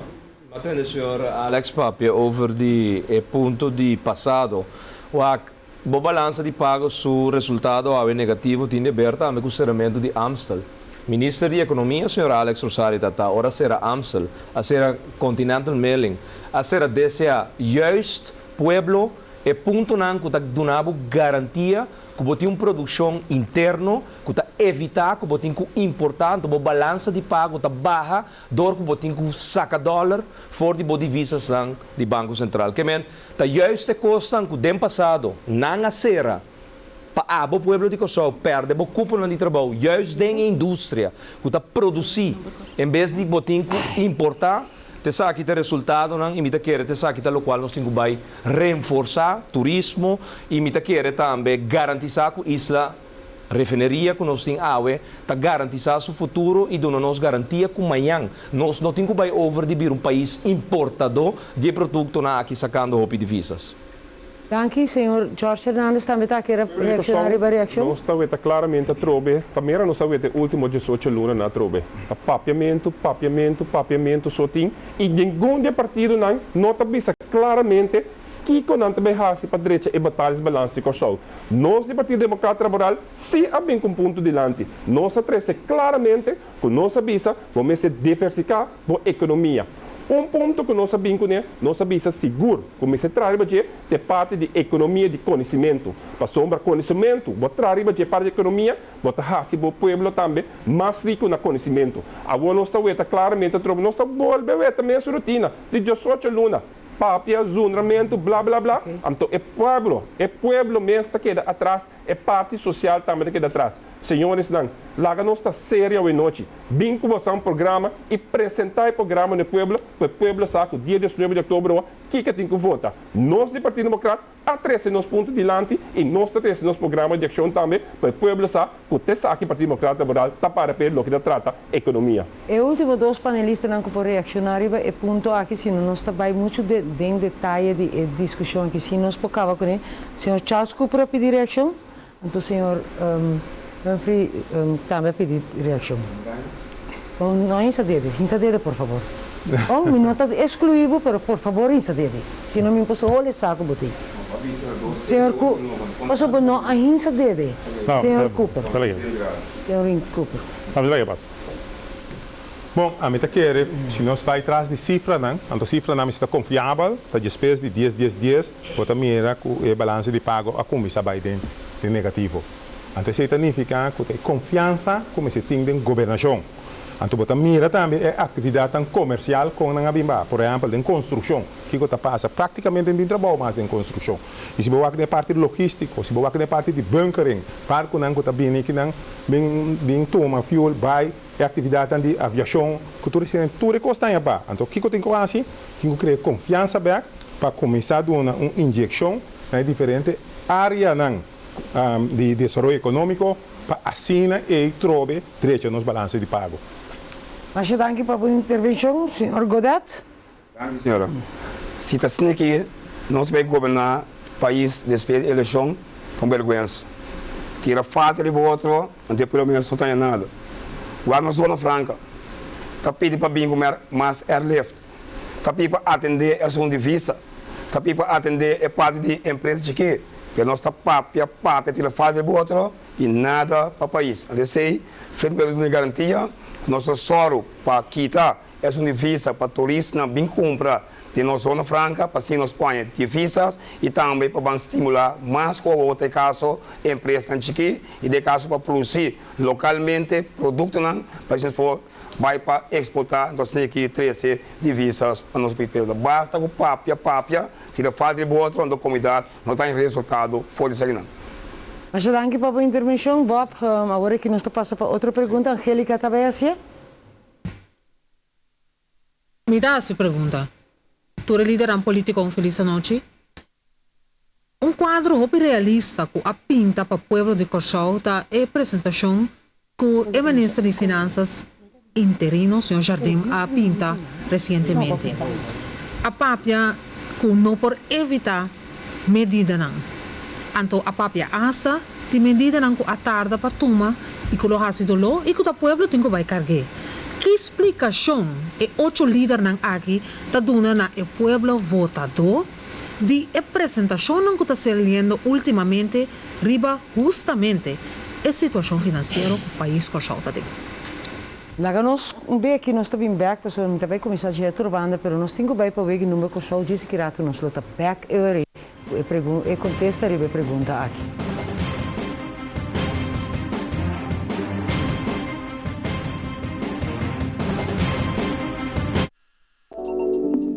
A tende señor Alex papia over di e punto di pasado. Wak, bo balansa di pago su resultado awe negativo tin di ber tambe cu ceramento di Amstel. Minister di Economia, señor Alex Rosario ta ta ora cera Amstel, a cera Continental Milling, a cera DCA, juist pueblo e puntonan cu ta duna bo garantia cu bo tin un produccion interno cu ta evita cu bo tin cu importa, anto bo balansa di pago ta baha Dor ku bo tin ku saka dòler for di bo divisasnan di Banko Sentral. Ke men, ta juist e kosnan ku den pasado nan a sera pa abo pueblo di Kòrsou pèrdè bo kuponan di trabou juist den e industria ku ta produsí en bes di bo tin ku importá. Ta esaki ta e resultadonan i mi ta kere ta esaki ta lokual nos tin ku bai renforsá turismo i mi ta kere tambe garantisá ku isla Refineria ku nos tin awe ta garantisá su futuro i duna nos garantia ku mañan nos no tin ku bai over di bira un pais importadó di e produktonan aki sakando hopi divisas. Danki, señor George Hernandez tambe ta kier a reacciona riba reaccion. Nos ta weta claramente atrobe, ta mera nos a weta e ultimo diesocho lunanan atrobe. Ta papiamentu, papiamentu, papiamentu so tin y ningun di e partidonan no ta bisa claramente Kiko nan ta bay haci pa drecha e betalingsbalans di Corsou? Nos di Partido Democrata Laboral si a bin cu un punto dilanti. Nos a trece claramente cu nos a bisa bo mester diversica bo economia. Un punto ku nos a bin kuné, nos a bisa sigur ku mester traha riba dje, ta e parti di ekonomia di konisimentu. Pasobra konisimentu, bo traha riba dje parti di ekonomia, bo ta hasi bo pueblo tambe mas riku na konisimentu. Awor nos ta weta klaramente atrobe, nos ta bolbe weta mesun rutina di diosocho luna, papia, zundramentu, bla bla bla, anto e pueblo, e pueblo mes ta keda atras, e parti sosial tambe ta keda atras. Señoresnan, laga nos ta serio awenochi. Bin ku boso un programa i presentá e programa na e pueblo, ku e pueblo sa ku dia diesnuebe di òktober awa kiko tin ku vota. Nos di Partido Demokrat a trese nos punto dilanti i nos ta trese nos programa di akshon tambe pa e pueblo sa ku te esaki Partido Demokrat Laboral ta para p'e loke ta trata ekonomia. E último dos panelistanan ku por reakshoná riba e punto aki, si no nos ta bai muchu den detaye di e diskushon aki, si nos por kaba kuné. Señor Charles Cooper a pidi reakshon. Anto señor Humphrey tambe a pidi reaccion. Bon, no hinsa dede, hinsa dede por fabor. Bon, mi no ta exclui bo, pero por fabor hinsa dede. Si no mi por hole sa cu bo tin. Señor Cooper, pasobra bo no a hinsa dede. Señor Cooper. Señor Cooper. Bon, ami ta kere si nos bai tras di sifranan, anto sifranan mester ta konfiabel, ta djespes di dies dies dies bo ta mira ku e balanse di pago a kuminsá bai den den negativo. Anto esei ta nifiká ku ta e konfiansa ku mester tin den gobernashon. Anto bo ta mira tambe e aktividatnan komersial kon nan a bin baha. Por ehèmpel den konstrukshon, kiko ta pasa? Praktikamente no tin trabou mas den konstrukshon. I si bo wak den e parti logístiko, si bo wak den e parti di bunkering, barkunan ku ta bini kinan bin bin tuma fuel bai, E aktividatnan di aviashon ku tur esei tur e kos ta yabá. Anto kiko tin ku hasi? Tin ku krea konfiansa bèk pa kuminsá duna un inyekshon na e diferente áreanan di desaroyo ekonómiko pa asina ei trobe drecha nos balanse di pago. Masha danki pa bo intervenshon, señor Godet. Danki señora. Si ta asina ki nos bay goberna pais despues di eleccion ta un berguensa. Tira falta riba otro anto e pueblo mes no ta haña nada. Wak nos zona franca ta pidi pa bin cu mas airlift, ta pidi pa atende e asunto di visa, ta pidi pa atende e parti di empresa chiki, pero nos ta papia papia tira falta riba otro y nada pa pais. Anto esey Frente Pueblo duna e garantia cu nos ta soru pa kita. Es un divisa pa turistanan bin kumpra den nos zona franka pa asina nos por haña divisas i tambe pa ban stimulá mas ku awor ta e kaso empresanan chikí i den e kaso pa produsí lokalmente produktonan pa asina nos por bai pa eksportá enton asina aki trese divisas pa nos pais. Pero ta basta ku papia papia si ta falta riba otro anto komunidat no ta haña resultado for di esakinan. Masha danki pa bo intervenshon Bob. Awor aki nos ta pasa pa otro pregunta. Angelica ta bai hasié? Mi ta hasi pregunta. Tur e lidernan politico un feliz anochi. Un cuadro hopi realista cu a pinta pa pueblo di Corsou ta e presentacion cu e minister di Finanzas interino, señor Jardim, a pinta recientemente. A papia cu no por evita medidanan. Anto a papia asta di medidanan ku a tarda pa tuma i ku lo hasi doló i ku ta pueblo tin ku bai karg'é. Ki splikashon e ocho lidernan aki ta duna na e pueblo votadó di e presentashonnan ku ta ser liendo últimamente riba hustamente e situashon finansiero ku pais Kòrsou ta den? Laga nos un beki, nos ta bin bek pasobra mi ta bai kuminsá dje otro banda, pero nos tin ku bai pa wega number Kòrsou djis ki ratu nos lo ta bek e ora ei ku e pregun e kontesta riba e pregunta aki.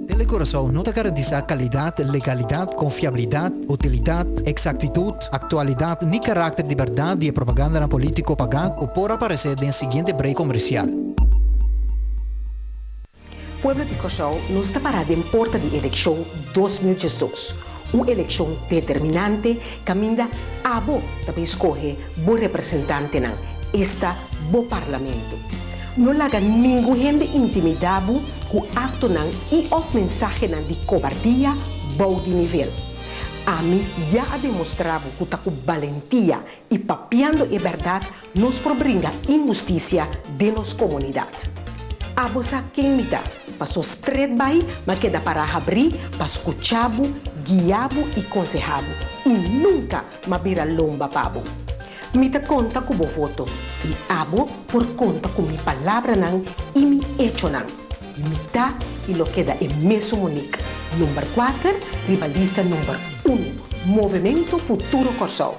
Telecuraçao no ta garantisá kalidat, legalidat, konfiabilidat, utilidat, eksaktitut, aktualidat ni karakter di bèrdat di e propagandanan polítiko pagá ku por aparesé den siguiente brei komersial. Pueblo di Kòrsou, nos ta pará den porta di elekshon 2012, un elekshon determinante kaminda abo ta bay skohe bo representantenan, esta bo parlamento. No laga ningun hende intimidá bo ku aktonan i òf mensahenan di kobardia bou di nivel. Ami ya a demostrá bo ku ta ku balentia i papiando e bèrdat nos por bringa inhustisia den nos komunidat. Abo sa ken mi ta, paso stret bai m'a keda pará habrí pa skuchá bo, guiá bo i konsehá bo, i nunka m'a bira lomba pa bo. Mi ta konta ku bo voto, i abo por konta ku mi palabranan i mi echonan. Mi ta i lo keda e mesun Monique, number kuater riba lista number unu, Movementu Futuro Kòrsou.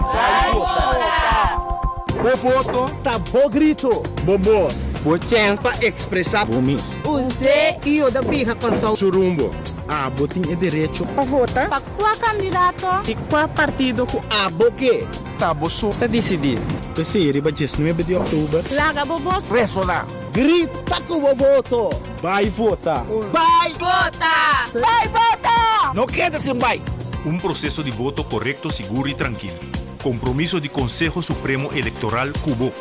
Bai vota! Bo voto ta bo grito, bo bos. Bo chèns pa ekspresá bo mes. Us'é i yuda fiha Kòrsou. Su rumbo. Abo tin e derecho. Pa vota. Pa kua kandidato. I kua partido ku abo ke. Ta bo so ta disidí. P'esei riba diesnuebe di òktober. Laga bo bos. Resoná. Grita ku bo voto! Bai vota! Bai vota! Bai vota! No keda sin bai! Un proseso di voto korekto, sigur i trankil. Kompromiso di Konseho Supremo Elektoral ku bo.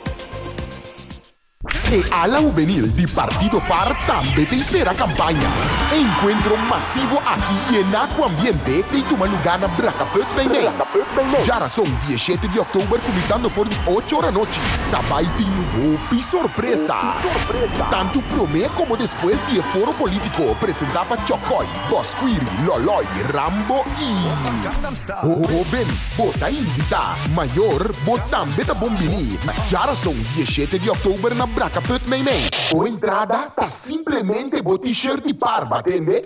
E ala hubenil di Partido par tambe ta sera kampaña. E enkuentro masivo aki yená ku ambiente ta tuma lugá na Brakaput Meimei. Djarason dieshete di òktober kuminsando for di ocho ora anochi ta bai tin hopi sorpresa. Tantu promé komo despues di e foro polítiko presentá pa Chòkòi, Bòskwiri, Lòlòi, Rambo i Hóben. Bo ta invitá. Mayor, bo tambe ta bon bini. Djarason dieshete di òktober na Brakaput Meimei. Bo entrada ta simplemente bo t-shirt di par, batende?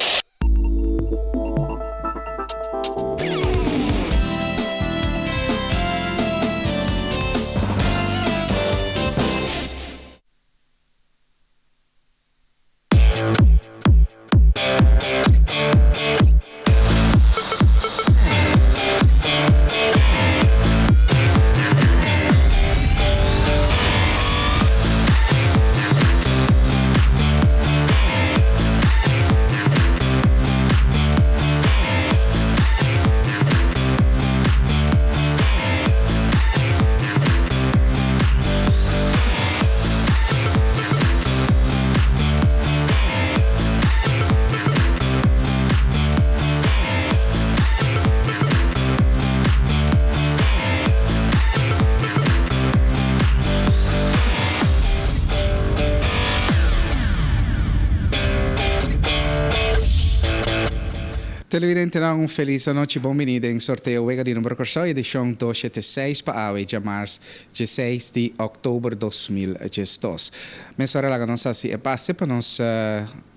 Televidentenan un felis anochi bon bini den sorteo Wega di Number Kòrsou edishon dos shete seis pa awe djamars dieseis di òktober 2012. Mesora laga nos hasi e pase pa nos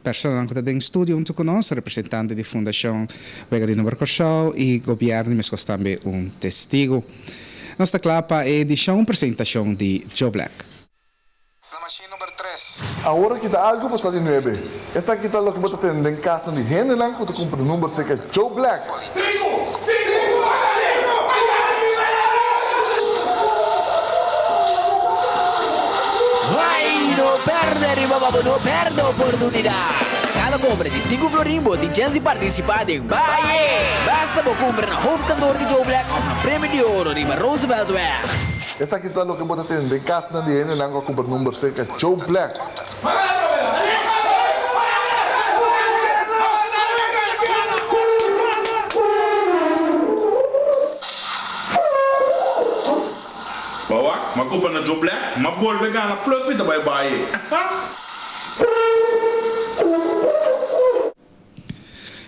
personanan ku ta den studio huntu ku nos, representante di Fundashon Wega di Number Kòrsou i gobièrnu i meskos tambe un testigu. Nos ta kla pa e edishon un presentashon di Joe Black. Na machine number tres. Awor aki ta algu pasá di nuebe. Esaki ta loke bo ta tende den kasnan di hendenan ku ta kumpra number serka Joe Black. Bai, no pèrdè riba pa bo no pèrdè oportunidat! Kada kompra di sinku florin bo tin chèns di partisipá den Baie! Basta bo kumpra na hoofdkantoor di Joe Black òf na Premio di Oro riba Rooseveltweg. Esaki ta loke bo ta tende den kasnan di hendenan ku a kumpra number serka Joe Black. Bawa, m'a kumpra na Joe Black, m'a bolbe gana plus mi ta bai baie.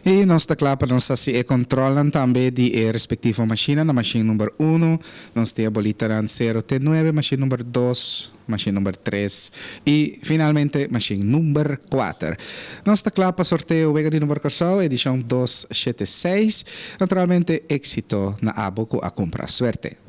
I nos ta kla pa nos hasi e kòntròlnan tambe di e respektivo mashinnan. Na mashin number unu nos tin e bolitanan sero te nuebe, mashin number dos, mashin number tres i finalmente mashin number kuater. Nos ta kla pa sorteo Wega di Number Kòrsou edishon dos shete seis. Naturalmente éksito na abo ku a kumpra. Suerte!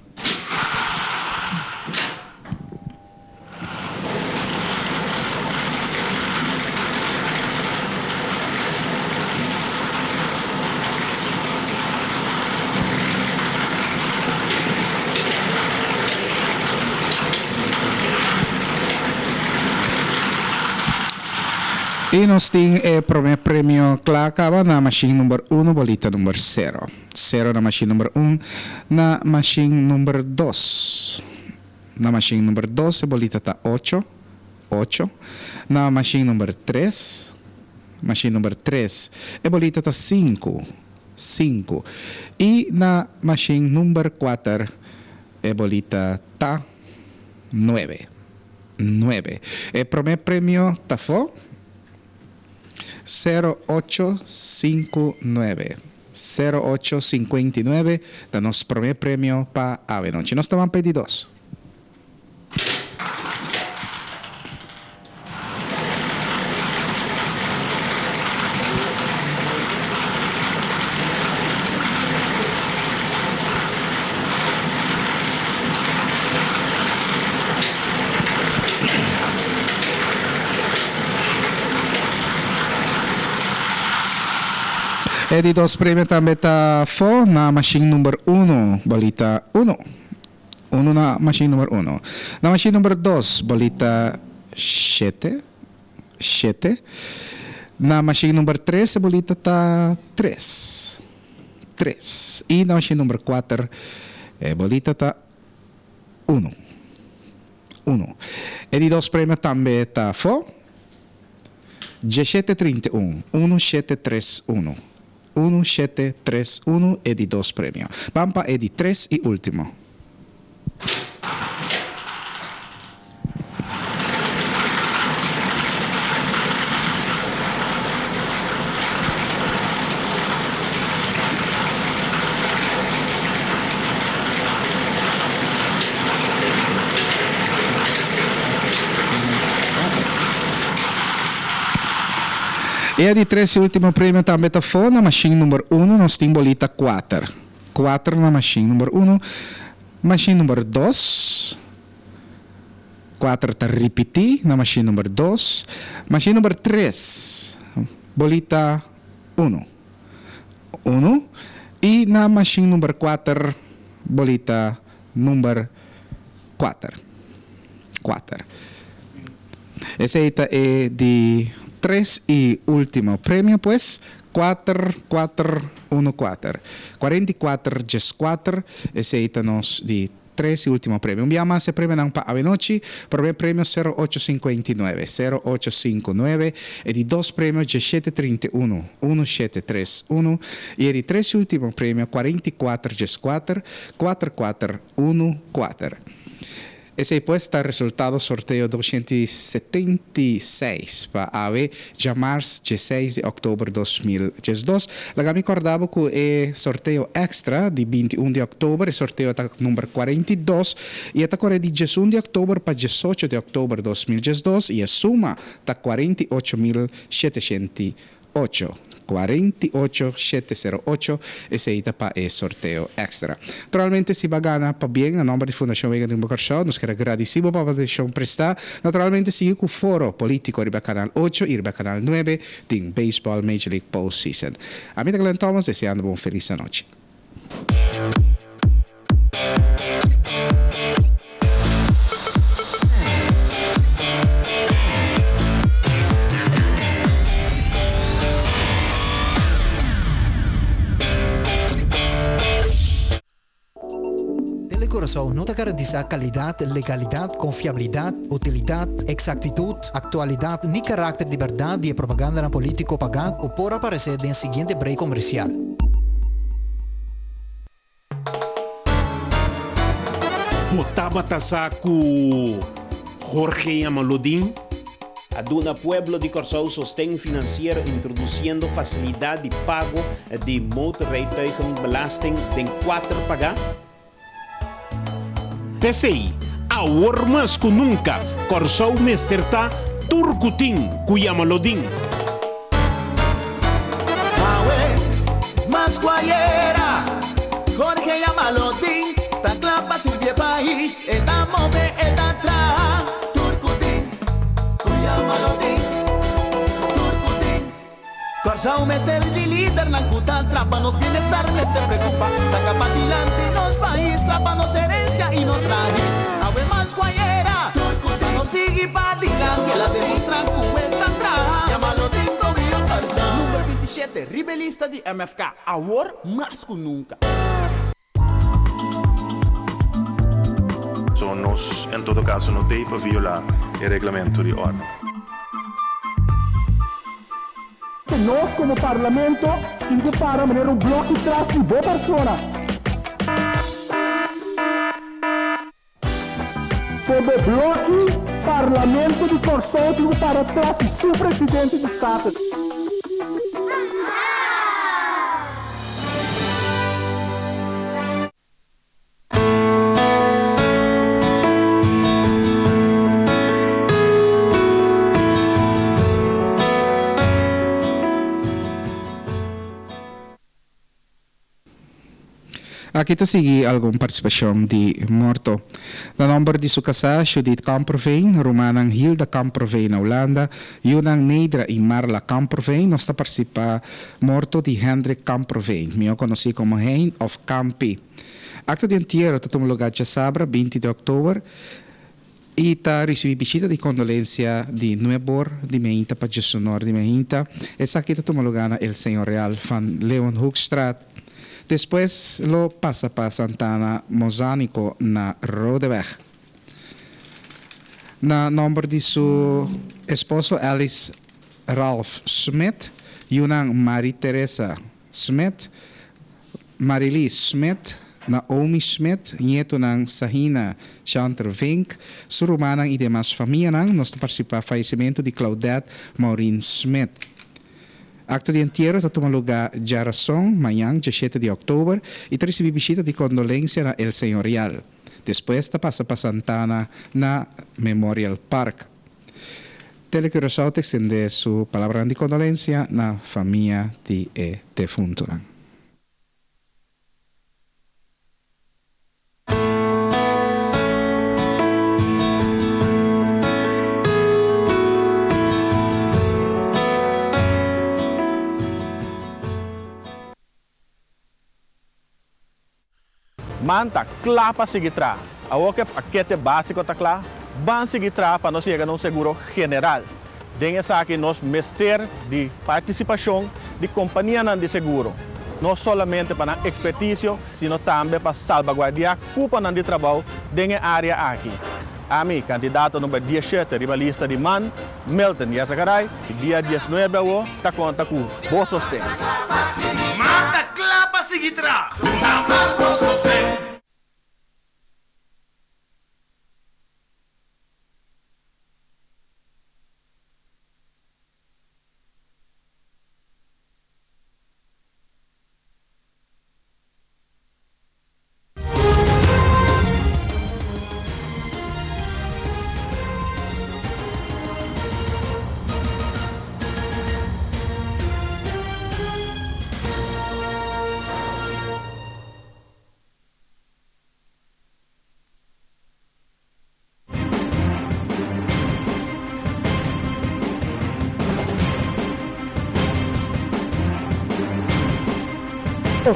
I nos tin e prome premio kla kaba na mashin number uno bolita number sero. Sero na mashin number un, na mashin number dos. Na mashin number dos e bolita ta ocho, ocho. Na mashin number tres, mashin number tres, e bolita ta sinku, sinku. I na mashin number kuater e bolita ta nuebe, nuebe. E promé premio ta fo sero ocho sinku nuebe. Sero ocho sinkuenta i nuebe ta nos promé premio pa awe nochi. Nos ta ban pa e di dos. E di dos premio tambe ta afó na mashin number uno, bolita uno. Uno na mashin number uno. Na mashin number dos, bolita shete, shete. Na mashin number tres e bolita ta tres, tres. I na mashin number kuater e bolita ta uno, uno. E di dos premio tambe ta afó. Dieshete trinta i un, unu shete tres unu. Unu shete tres unu e di dos premio. Ban pa e di tres i ultimo. E di tres y ultimo premio tambe ta fo na machine number uno nos tin bolita kuater. Kuater na machine number uno. Machine number dos. Kuater ta ripiti na machine number dos. Machine number tres bolita uno. Uno. Y na machine number kuater bolita number kuater. Kuater. Esei ta e di tres y ultimo premio pues, kuater, kuater, uno, kuater. Kuarenta i kuater, djeskuater, esei ta nos di tres y ultimo premio. Un bia mas e premionan pa awenochi, prome premio sero ocho sinkuenta i nuebe, sero ocho sinku nuebe, e di dos premio djeshete trinta i unu, unu shete tres unu, y e di tres y ultimo premio kuarenta i kuater, djeskuater, kuater kuater, unu kuater. Esei pues ta resultado sorteo 276 pa awe djamars dieseis di òktober 2012. Laga mi kòrda bo ku e sorteo èkstra di 21 di òktober, e sorteo ta number 42 i e ta kore di 11 di òktober pa 18 di òktober 2012 i e suma ta 48.700 Ocho, kuarenta i ocho, shete sero ocho, esei ta pa e sorteo extra. Naturalmente si bo a gana pabien na nomber di Fundashon Wega Rumbo Kòrsou, nos kier a gradisí bo pa bo atenshon prestá. Naturalmente sigui ku Foro Polítiko riba Kanal ocho i riba Kanal nuebe tin Baseball Major League Postseason. Ami ta Glenn Thomas deseando bo un felis anochi. Tele Curaçao no ta garantisá kalidat, legalidat, konfiabilidat, utilidat, eksaktitut, aktualidat ni karakter di bèrdat di e propagandanan polítiko pagá ku por aparesé den siguiente brei komersial. Bo tabata sa ku Jorge Yamalodin? A duna pueblo di Kòrsou sosten finansiero introdusiendo fasilidat di pago di motorrijtuigenbelasting den kuater pagá. P'esei, awor mas ku nunka, Kòrsou mester ta tur ku tin ku yama Lodin. Awe, mas ku ayera, Jorge yama Lodin, ta kla pa sirbi e pais, e ta move, e ta traha, tur ku tin ku yama Lodin, tur ku tin. Kòrsou mester di lidernan ku ta trapa nos bienestar mester preokupa saka padilanti nos pais trapa nos herensia i nos traís awe mas ku ayera tur ku ta nos sigui padilanti el a demostra ku el ta traha yamalo tin Tobio Kòrsou Number 27 riba e lista di MFK awor mas ku nunka. So nos en todo caso no tei pa viola e reglamento di orde. Nos como Parlamento tin cu para manera un bloki tras di bo persona. Como bloki, Parlamento di Kòrsou tin ku para tras di su presidente di Staten. Aki ta sigui algun partisipashon di morto. Na nòmber di su kasá Judith Kamperveen, rumannan Hilda Kamperveen na Hulanda, yunan Neidra i Marla Kamperveen nos ta partisipá morto di Hendrik Kamperveen, mihó konosí komo Hein òf Kampi. Akto di entiero ta tuma lugá djasabra binti di òktober i ta risibí bishita di kondolensia di nuebor di meinta pa djesunor di meinta. Esaki ta tuma lugá na El Señorial van Leeuwenhoekstraat. Despues lo pasa pa Santana Mozanico na Rodeweg. Na nòmber di su esposo Alice Ralph Smith, yunan Marie Teresa Smith, Marilis Smith, Naomi Smith, ñetonan Sahina Chanter Vink, su rumannan i demas famianan, nos ta partisipá fayesimentu di Claudette Maureen Smith. Akto di entiero ta tuma lugá djarason, mañan, djashete di òktober, i ta risibí bishita di kondolensia na El Señorial. Despues ta pasa pa Santana na Memorial Park. Tele Curaçao ta ekstendé su palabranan di kondolensia na famia di e defuntunan. Man ta kla pa sigui traha. Awor ku e pakete básiko ta kla, ban sigui traha pa nos yega na un seguro general. Den esaki nos mester di partisipashon di kompanianan di seguro, no solamente pa nan ekspertisio, sino tambe pa salbaguardiá kuponan di trabou den e área aki. Ami, kandidato number diesshete riba lista di man, Milton Yarzagaray, dia diesnuebe awo ta konta ku bo sosten. Man ta kla pa sigui traha. Duna man bo sosten.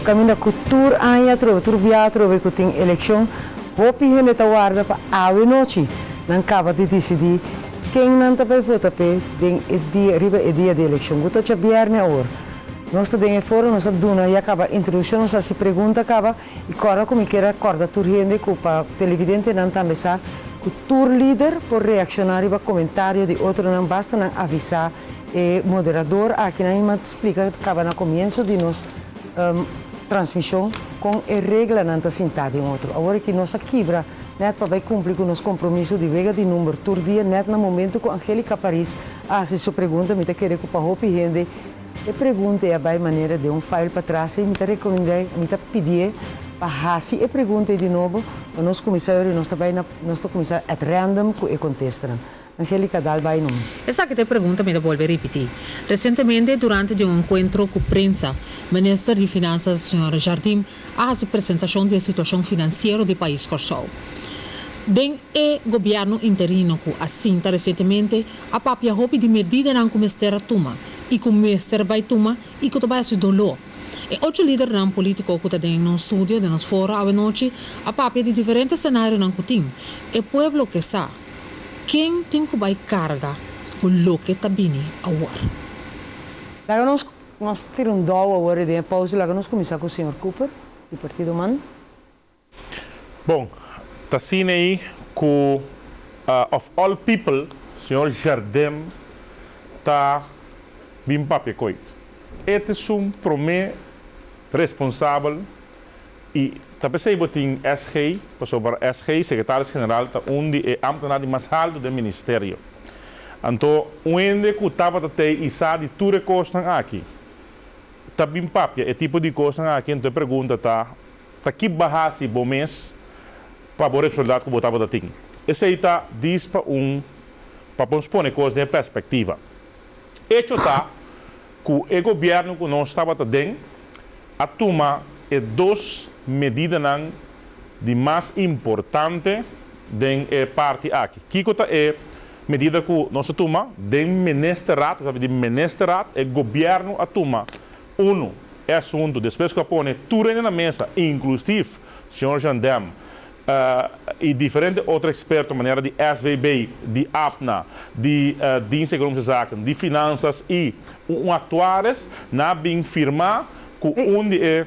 Kaminda ku tur aña atrobe, tur bia atrobe ku tin elekshon, hopi hende ta warda pa awe nochi nan kaba di disidí ken nan ta bai vota p'e den e dia, riba e dia di elekshon, ku ta djabièrnè awor. Nos ta den e foro, nos a duna ya kaba introdukshon, nos a hasi pregunta kaba. I kòrda ku mi kier a kòrda tur hende ku pa televidentenan tambe sa ku tur lider por reakshoná riba komentario di otronan basta nan avisá e moderador aki nan i splika kaba na komienso di nos transmishon kon e reglanan ta sintá den otro. Awor aki nos a kibra nèt pa bai kumpli ku nos kompromiso di wega di number tur dia nèt na momentu ku Angelica Paris a hasi su pregunta mi ta kere ku pa hopi hende E pregunta ei a bai manera den un file patras ei mi ta rekomend'é, mi ta pidié pa hasi e pregunta ei di nobo, pa nos kuminsá yori nos ta bai na nos ta kuminsá at random ku e kontestanan. Angelica dal bai numa. Esaki ta e pregunta mi ta bolbe ripití. Resientemente durante di un enkuentro ku prensa, Minister di Finansas señor Jardim a hasi presentashon di e situashon finansiero di pais Kòrsou. Den e gobièrnu interino ku a sinta resientemente a papia hopi di medidanan ku mester a tuma i ku mester bai tuma i ku ta bai hasi doló. E ocho lidernan polítiko ku ta den nos studio, den nos foro awenochi a papia di diferente senarionan ku tin. E pueblo ke sa ken tin ku bai karga ku loke ta bini awor. Laga nos nos tira un dou awor den e pausa. Laga nos kuminsá ku señor Cooper di Partido man. Bon, ta asina ei ku of all people señor Jardim ta bin papia koe. E ta esun prome responsabel i ta p'esei bo tin SG, pasobra SG, Secretaris General, ta un di e ambtenaar di mas haltu den ministerio. Anto un hende ku tabata tei i sa di tur e kosnan aki ta bin papia e tipo di kosnan aki, anto e pregunta ta, Ta ki ba hasi bo mes pa bo resultat ku bo tabata tin? Esei ta dis pa un pa nos pone kos den perspektiva. Echo ta ku e gobièrnu ku nos tabata den a tuma e dos medidanan di mas importante den e parti aki. Kiko ta e medida ku nos a tuma den Ministerraad? Nos a di Ministerraad, e gobièrnu a tuma unu e asuntu despues ku a pone tur hende na mesa, inklusief señor Jandem i diferente otro eksperto manera di SVB, di APNA, di Dienst Economische Zaken, di Finansas i un aktuaris, nan a bin firma ku un di e.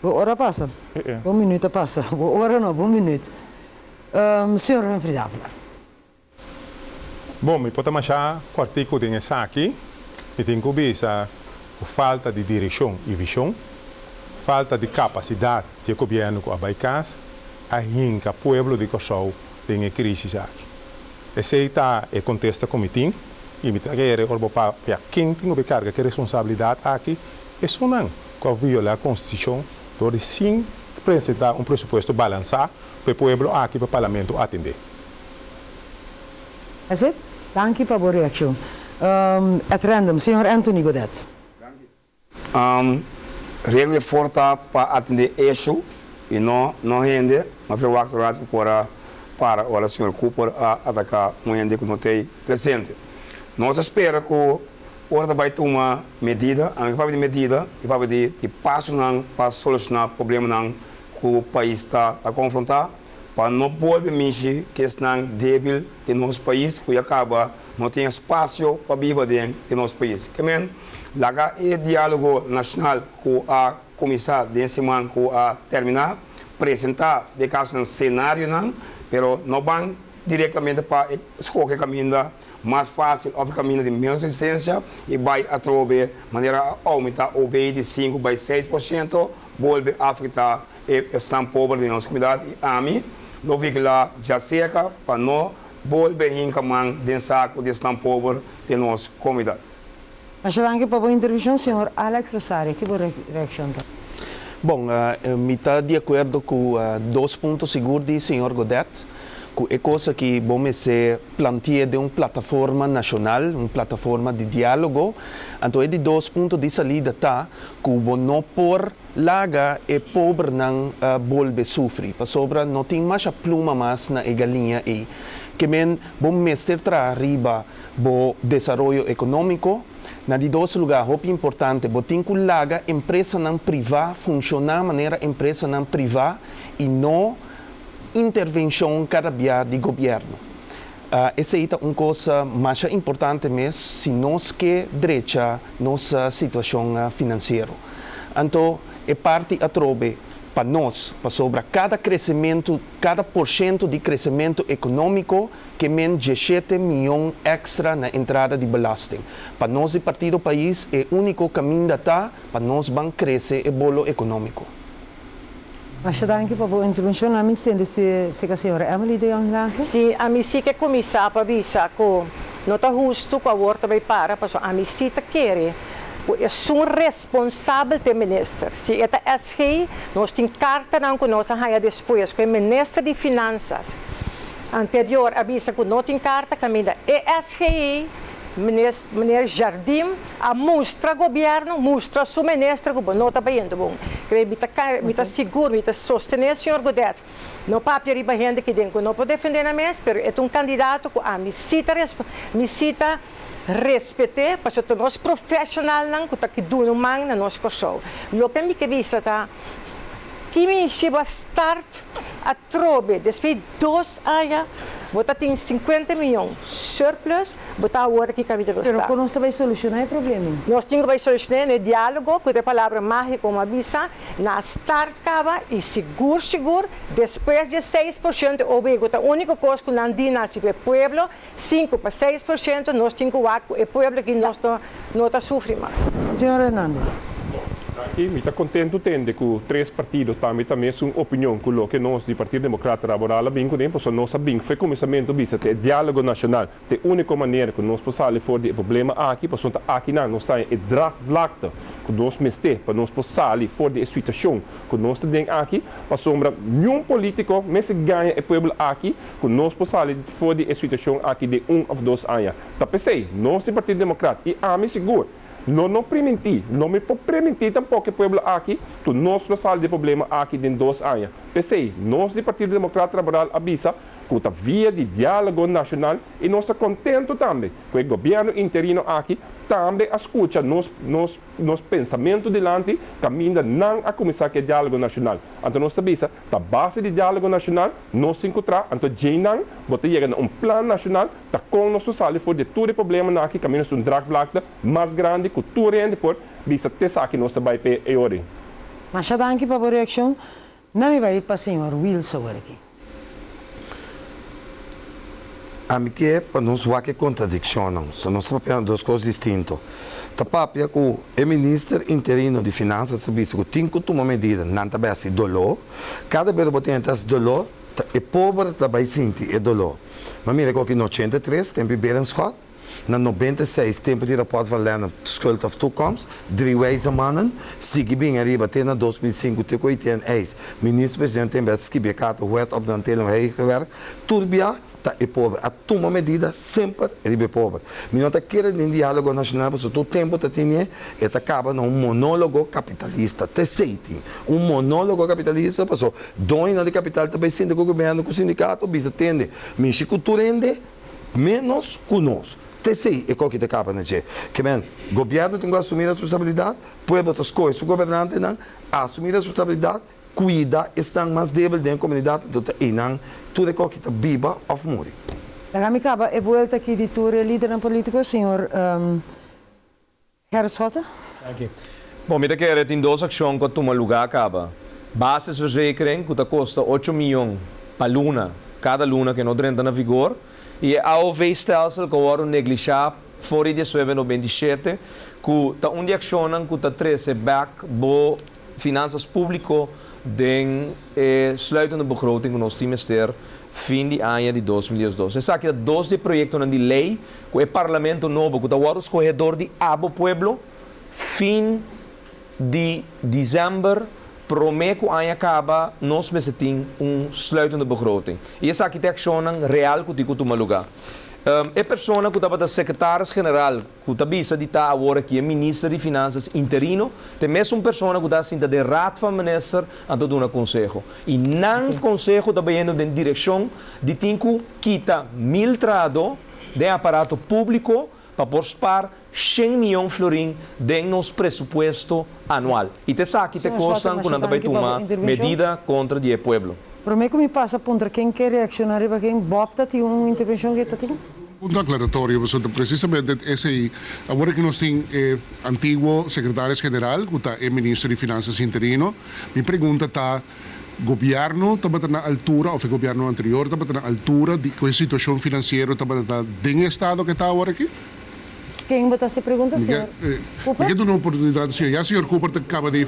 Bo ora a pasa. Bo minuut a pasa. Bo ora no, bo minuut. Señor Humphrey Davelaar. Bon, mi por ta masha kòrtiku den esaki. Mi tin ku bisa ku falta di direkshon i vishon, falta di kapasidat di e gobièrnu ku a bai kas, a hinka pueblo di Kòrsou den e krísis aki. Esei ta e kontesta ku mi tin i mi ta kere ora bo papia ken tin ku bai karga ku e responsabilidat aki, esunnan ku a violá konstitushon dor di sin presentá un presupuesto balansá pa e pueblo aki pa parlamento atendé. That's it. Danki pa bo reaccion. At random, señor Anthony Godett. Regla di for ta pa atende issue y no no hende. Ma verwacht raad cu por a para ora señor Cooper a ataca un hende cu no t'ey presente. Nos ta spera cu ora ta bay tuma medida, ami papia di medida, mi papia di di pasonan pa soluciona problemanan cu pais ta ta confronta. Pa no bolbe mishi ku esnan débil den nos pais ku ya kaba no tin espasio pa biba den den nos pais. Ke men, laga e diálogo nashonal ku a kuminsá den siman ku a terminá, presentá den kasonan senarionan, pero no ban direktamente pa e skohe kaminda mas fásil òf e kaminda di ménos resistensia i bai atrobe manera a oumentá OB di sinku bai 6%, bolbe afektá E esnan pober di nos komunidat i ami lo vigilá djaserka pa no bolbe hinka man den saku di esnan pober den nos komunidat. Masha danki pa bo intervenshon, señor Alex Rosario. Ki bo reakshon ta? Bon, mi ta di akuerdo ku dos punto sigur di señor Godett, ku e kos aki bo mester planti'é den un plataforma nashonal, un plataforma di diálogo. Anto e di dos punto di salida ta ku bo no por Laga e pobernan bolbe sufri, pasobra no tin masha pluma mas na e galiña ei. Ke men bo mester traha riba bo desaroyo ekonómiko. Na di dos lugá, hopi importante, bo tin ku laga empresanan privá funshoná manera empresanan privá i no intervenshon kada bia di gobièrnu. Esei ta un kos masha importante mes si nos ke drecha nos situashon finansiero. Anto e parti atrobe pa nos, pasobra kada kresementu, kada porshento di kresementu ekonómiko ke men dieshete mion èkstra na entrada di belasting. Pa nos di Partido Pais e úniko kaminda ta pa nos ban krese e bolo ekonómiko. Masha danki pa bo intervenshon. Ami tende si seka señora Emily de Jong Lange. Si, ami si ke kuminsá pa bisa ku no ta hustu ku awor ta bai para pasobra ami si ta kere ku esun responsabel ta e minister. Si e ta SG, nos tin kartanan ku nos a haña despues ku e minister di Finansas anterior a bisa ku no tin karta kaminda e SG ei, Meneer Jardim a mustra gobierno, mustra su minister cu bo no ta bayendo bon. Cree mi ta mi ta sigur, mi ta sostene señor Godett. No papia riba hende ki den cu no por defende nan mes, pero e ta un candidato cu ami si ta mi si ta respete, pasobra ta nos profesionalnan cu ta ki duna un man na nos Corsou. Loke mi ke bisa ta, ki mi si bo a start atrobe despues di dos aña bo ta tin 50 miyon surplus, Bo ta awor aki kaminda nos Pero ta. kon nos ta bai solushoná e problema? Nos tin ku bai solushoné na e diálogo, ku ta e palabra mágiko mi a bisa, na start kaba i sigur sigur despues di e 6% OB ku ta úniko kos ku nan di na hasi ku e pueblo, 5 pa 6% nos tin ku wak ku e pueblo aki nos no no ta sufri mas. Señor Hernandez. Danki. Mi ta kontentu tende ku tres partido tambe ta mesun opinion ku loke nos di Partido Demokrata Laboral a bin kuné, pasobra nos a bin for e kuminsamentu bisa te e diálogo nashonal Ta e úniko manera ku nos por sali for di e problema aki, pasobra ta akinan nos ta haña e draagvlakte ku nos mester pa nos por sali for di e situashon ku nos ta den aki, pasobra niun polítiko mester gaña e pueblo aki ku nos por sali for di e situashon aki den un òf dos aña. Ta p'esei nos di Partido Demokrat i ami sigur. Lo no primintí, no mi por primintí tampoko e pueblo aki ku nos lo sali di e problema aki den dos aña. P'esei, nos di Partido Democrata Laboral a bisa ku ta via di diálogo nashonal i nos ta kontentu tambe ku e gobièrnu interino aki tambe a skucha nos nos nos pensamentu dilanti kaminda nan a kuminsá ku e diálogo nashonal. Anto nos ta bisa ta base di diálogo nashonal nos tin ku traha anto djeinan bo ta yega na un plan nashonal ta kon nos lo sali for di tur e problemanan aki kaminda nos ta un draagvlakte mas grandi ku tur hende por bisa t'esaki nos ta bai p'e e ora ei. Masha danki pa bo reakshon. Na mi bai pa señor Wiels awor aki. Ami ke pa nos wak e kontradikshonnan. So nos ta papia na dos kos distinto. Ta papia ku e minister interino di finansas ta bisa ku tin ku tuma medida, nan ta bai hasi doló. Kada bes bo tene ta hasi doló, ta e pober ta bai sinti e doló. Ma mira ku aki na 83, tempu di Berenschot, Na 96, tempu di rapòrt van Lennart Schuld of Toekomst, Drie Wijze Mannen, sigui bin ariba te na 2005 te ku Etienne Eis, minister-president tembe a skibi e karta Wet op de Hantering Regelwerk, tur bia ta e pober. A tuma medida semper riba e pober. Mi no ta kere den dialogo nashonal pasobra tur tempu ta tene e ta kaba na un monologo kapitalista. Ta esei tin, un monologo kapitalista pasobra doñonan di kapital ta bai sinta ku gobièrnu ku sindikato bisa tende mishi ku tur hende Ménos ku nos. Ta esei e koki ta kaba na dje. Ke men, gobièrnu tin ku asumí responsabilidat, pueblo ta skohe su gobernantenan, asumí responsabilidat, kuida esnan mas débil den e komunidat, anto ta einan tur e koki ta biba òf muri. Laga mi kaba e buelta aki di tur e lidernan polítiko, señor Gerrit Schotte. Danki. Bon, mi ta kere tin dos akshon ku a tuma lugá kaba. Basisverzekering ku ta kosta ocho miyon pa luna, kada luna ku e no drenta na vigor, i e AOV-stelsel ku a wòrdu neglishá for di diesnuebe 97, ku ta un di akshonnan ku ta trese bèk bo Finanzas Públiko den e sluitende begroting ku nos tin mester fin di aña di 2012. Esaki ta dos di e proyektonan di lei ku e Parlamento nobo ku ta wòrdu skohé dor di abo pueblo fin di desèmber promé ku aña kaba nos mester tin un sluitende begroting. I esaki ta e akshonnan real ku tin ku tuma lugá. E persona ku tabata sekretaris general ku ta bisa di ta awor aki e minister di Finansas interino, ta e mesun persona ku ta sinta den Raad van Minister anto duna konseho. I nan konseho ta bayendo den direkshon di tin ku kita mil trahadó den aparato públiko pa por spar shen miyon florin den nos presupuesto anual. I ta esaki ta e Señor Schotten, kosnan ku masha nan ta bai danki pa bo tuma intervenshon. medida kontra di e pueblo. Promé ku mi pasa puntra ken ke reakshoná riba ken, Bob ta tin un intervenshon ke ta tin? Punto aclaratorio, pasobra ta precisamente esey, awor cu nos tin e antiguo Secretaris General cu ta e Minister di Finanzas interino, mi pregunta ta, Gobierno tabata na altura of e gobierno anterior tabata na altura di cu e situacion financiero tabata ta den e estado cu e ta awor aki? Ken bo ta haci pregunta, señor Cooper? Mi ke duna oportunidad na señor, ya señor Cooper ta caba di.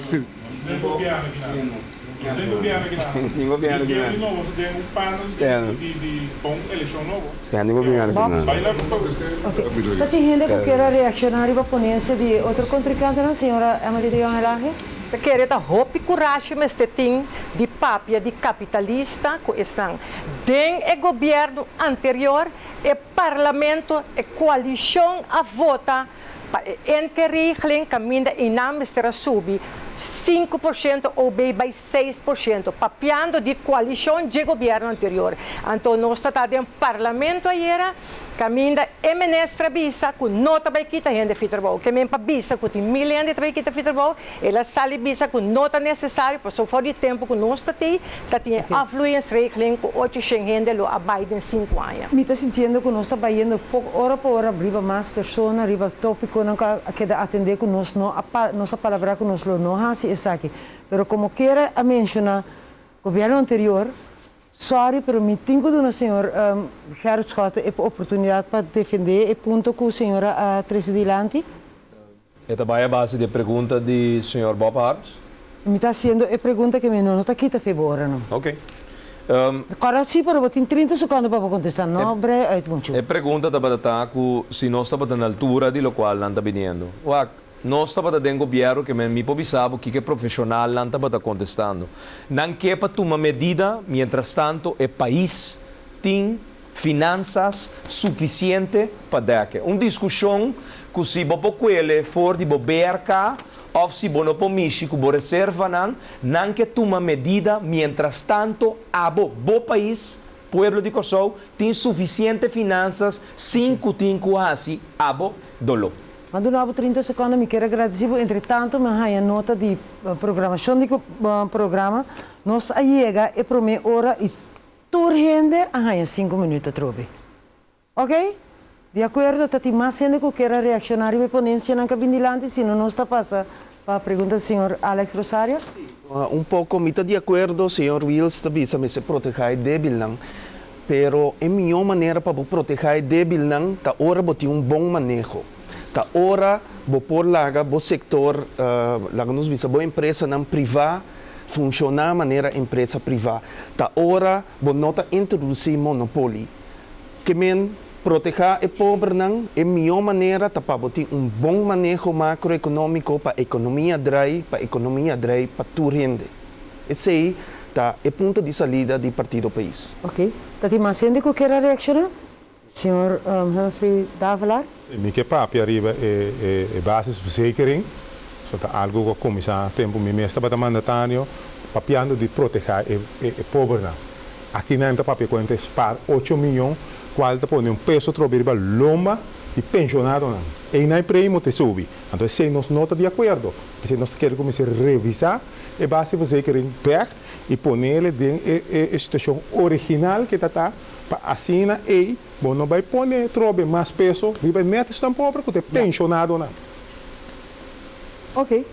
Ta tin hende ku kier a reakshoná riba ponensia di e otro kontrinkantenan, señora Emily de Jong Elhage? Ta kere ta hopi kurashi mester tin di papia di kapitalista ku esnan den e gobièrnu anterior, e parlamento, e koalishon a vota Pa e enkeregeling kaminda einan mester a subi 5% OB bai 6%, papiando di koalishon dje gobièrnu anterior. Anto nos ta ta den parlamento ayera kaminda e minister a bisa ku no ta bai kita hende fi trabou. Ke men pa bisa ku tin mil hende ta bai kita fi trabou, el a sali bisa ku no ta nesesario pasobra for di tempu ku nos ta tei ta tin e afvloeiingsregeling ku 800 hende lo a bai den sinku aña. Mi ta sintiendo ku nos ta bayendo poko ora pa ora riba mas persona, riba tópikonan ku a keda atendé ku nos no a nos a palabrá ku nos lo no hasi esaki. Pero komo kera a menshoná gobièrnu anterior, sòri pero mi tin ku duna señor Gerrit Schotte e oportunidat pa defendé e punto ku señora a trese dilanti. E ta bai a base di e pregunta di señor Bob Harms? Mi ta haciendo e pregunta ke mi no no ta kita fe bo ora no. Ok. Kòrda si pero bo tin 30 sekondo pa bo kontestá, no brei uit muchu. E pregunta tabata ta ku si nos tabata na altura di lokual nan ta biniendo. Wak, nos tabata den gobièrnu ke men mi por bisa bo kiko e profeshonalnan tabata kontestando. Nan ke pa tuma medida mientrastanto e pais tin Finansas sufisiente pa dèk'e. Un diskushon ku si bo por kuele for di bo BRK òf si bo no por mishi ku bo reservanan, nan ke tuma medida mientrastanto abo, bo pais, pueblo di Kòrsou, tin sufisiente finansas sin ku tin ku hasi abo doló. M'a duna bo 30 sekondo, mi kier a gradisí bo. Entre tanto mi a haña nota di programashon di programa. Nos a yega e promé ora i tur hende a haña sinku minüt atrobe. Ok? Di akuerdo, ta tin mas hende ku kier a reakshoná riba e ponensianan ku a bin dilanti, si no nos ta pasa pa pregunta di señor Alex Rosario. Un poko mi ta di akuerdo, señor Wiels ta bisa mester protehá e débilnan, pero e mihó manera pa bo protehá e débilnan ta ora bo tin un bon maneho. Ta ora bo por laga bo sektor, laga nos bisa bo empresanan privá funshoná manera empresa privá. Ta ora bo no ta introdusí monopoli. Ke men protehá e pobernan, e mihó manera ta pa bo tin un bon maneho makroekonómiko pa ekonomia drai, pa ekonomia drai pa tur hende. Esei ta e punto di salida di Partido Pais. Ok. Ta tin mas hende ku kier a reakshoná? Señor Humphrey Davelaar. Si, mi ke papia riba e basisverzekering. So ta algu ku a kuminsá tempu mi mes tabata mandatario, papiando di protehá e pobernan. Aki nan ta papia ku nan ta spaar ocho miyon, kual ta pone un peso trobe riba lomba di penshonadonan. Einan e premio ta subi. Anto esei nos no ta di akuerdo. P'esei nos ta kere kuminsá revisá e basisverzekering bèk i ponele den e situashon original ke ta ta. Pa asina ei bo no bai pone trobe mas peso riba e net esnan pober ku ta e penshonadonan. Ok.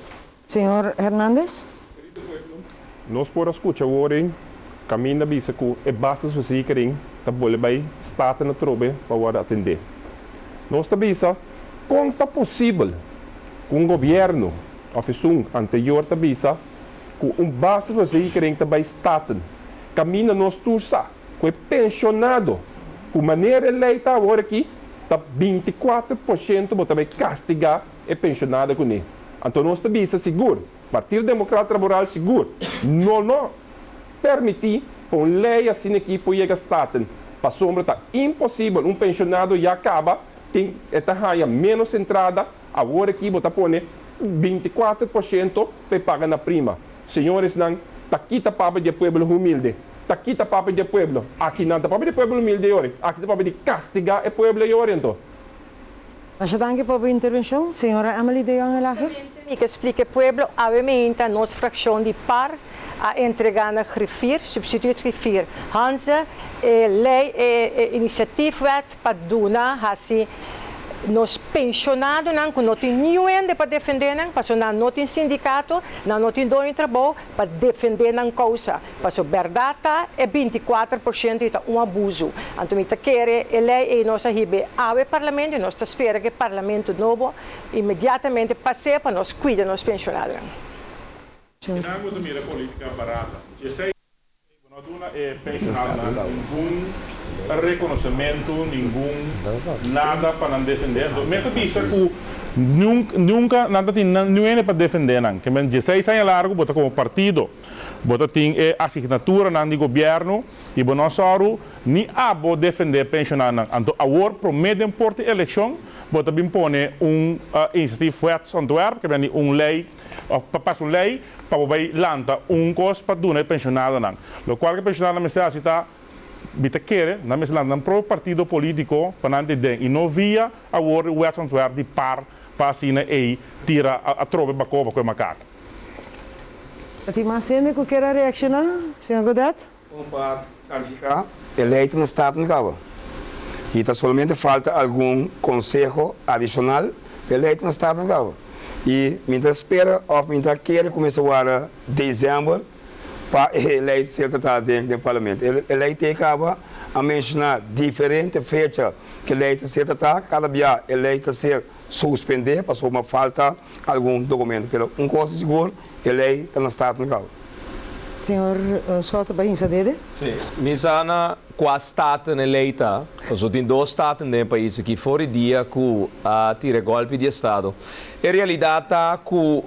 Señor Hernandez. Querido pueblo, nos por a scucha awor ei caminda bisa cu e basisverzekering ta bole bai Staten atrobe pa worde atende. Nos ta bisa con ta posibel cu un gobierno of esun anterior ta bisa cu un basisverzekering ta bai Staten caminda nos tur sa ku e penshonado ku manera e lei ta awor aki ta 24% bo ta bai kastigá e penshonado kuné. Anto nos ta bisa sigur, Partido Demokrat Laboral sigur no lo permití pa un lei asina aki por yega Staten pasobra ta imposibel un penshonado ya kaba tin e ta haña ménos entrada awor aki bo ta pone 24% pa e paga na prima. Señoresnan ta kita papia di e pueblo humilde. Ta kita papia di e pueblo. Aki nan ta papia di e pueblo humilde yori. Aki ta papia di castiga e pueblo yori anto. Masha danki pa bo intervencion, señora Emily de Jong Elhage. Justamente mi ke splika e pueblo, awe meinta nos fraccion di par a entrega na griffier, substituut griffier Hanze, e ley, e initiatiefwet pa duna hasi nos pensionadonan ku no tin niun hende pa defendé nan, pasobra nan no tin sindikato, nan no tin doño trabou pa defendé nan kousa. Pasobra bèrdat ta e 24% ei ta un abusu. Anto mi ta kere e lei ei nos a hib'é awe parlamento i nos ta spera ku e parlamento nobo inmediatamente pas'é pa nos kuida nos pensionadonan. Kinan bo ta mira politica barata? Esei Bo no duna e pensionadonan ningun reconocemento, ningun nada pa nan defende. Anto mi ta bisa cu nunca nan ta tin niun hende pa defende nan. Ke men dieseis aña largo bo ta como partido, bo ta tin e asignaturanan di gobierno y bo no a sòru ni abo defende pensionadonan. Anto awor prome den por tin eleccion bo ta bin pone un initiatief wetsontwerp, ke men di un ley of pa pasa un ley pa bo bai lanta un kos pa duna e penshonadonan. Lokual ku e penshonadonan mester hasi ta, mi ta kere, nan mester lanta nan propio partido polítiko pa nan ta den i no via awor e wetsontwerp di par pa asina ei tira atrobe bakoba ku e makak. Ta tin mas hende ku kier a reakshoná, señor Godet? Kon pa kalifiká e lei ta na Staten kaba i ta solamente falta algun konseho adishonal pa e lei ta na Staten kaba i mi ta spera òf mi ta kere ku mester warda desèmber pa e lei ser tratá den den parlamento. E lei te kaba a menshoná diferente fecha ku e lei ta ser tratá, kada bia e lei ta ser suspendé pasobra falta algun dokumento pero un kos ta sigur E ley ta na Staten gau. Señor Schotte pa hinsa dede. Sí, mi sa na cua Staten e ley ta, pasobra tin dos Staten den e pais aki for di dia cu a tira e golpi di estado. E realidad ta cu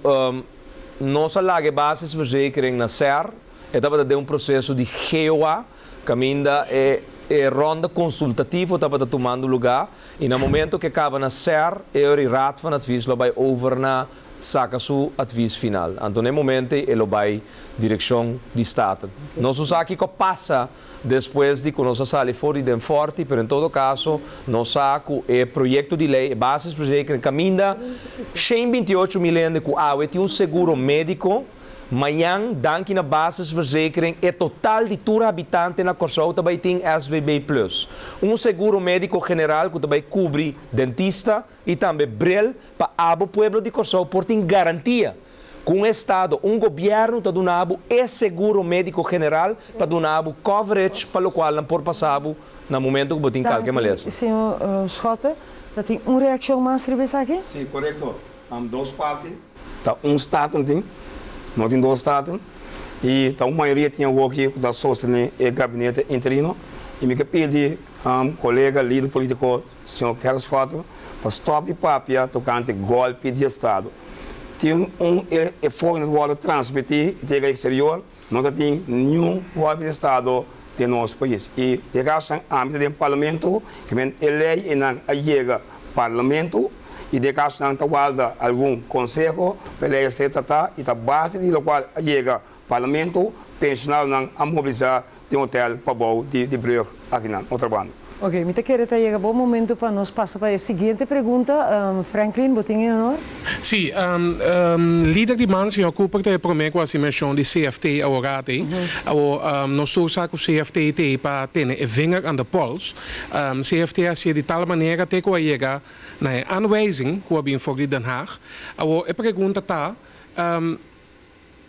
nos a laga e basisverzekering na ser, e tabata den un proceso di GOA, caminda e. e ronda konsultativo tabata tumando lugá i na momento ku e kaba na ser e ora e Raad van Advies lo bai over na saka su advies final. Anto na e momento ei e lo bai direkshon di Staten. Nos no sa kiko pasa despues di ku nos a sali for di den Fòrti, pero en todo kaso nos sa ku e proyekto di lei, e basisverzekering, kaminda 128 mil hende ku awe tin un seguro médiko, Mañan, danki na basisverzekering, e total di tur habitante na Kòrsou ta bai tin SVB Plus, un seguro médiko general ku ta bai kubri dentista i tambe bril pa abo pueblo di Kòrsou por tin garantia ku un estado, un gobièrnu ta duna bo e seguro médiko general pa duna bo coverage pa lokual nan por pasa bo na momento ku bo tin kalke Danki, malesa. señor Schotte. Ta tin un reakshon mas riba esaki? Sí, korekto. Dos parti ta un staten tin, no tin dos staten, y ta un mayoria tin awoki cu ta sostene e gabinete interino, y mi ke pidi colega lider politico señor Gerrit Schotten pa stop di papia tocante golpe di estado. Tin un e forma ta wordo transmiti y ta yega exterior, no ta tin niun golpe di estado den nos pais y e casonan ami ta den parlamento ke men e ley eynan a yega parlamento y den casonan ta warda algun conseho pa e ley a ser trata y ta base di locual a yega parlamento pensionadonan a mobilisa den hotel pabou di di brug akinan otro banda. Ok, mi ta kere ta yega bon momento pa nos pasa pa e siguiente pregunta. Franklin, bo tin e honor? Sí, lider di man, señor Cooper ta e promé ku hasi menshon di CFT aworat ei. Awor, nos tur sa ku CFT ta ei pa tene e vinger aan de pols. CFT a hasié di tal manera te ku a yega na e aanwijzing ku a bin for di Den Haag. Awor, e pregunta ta,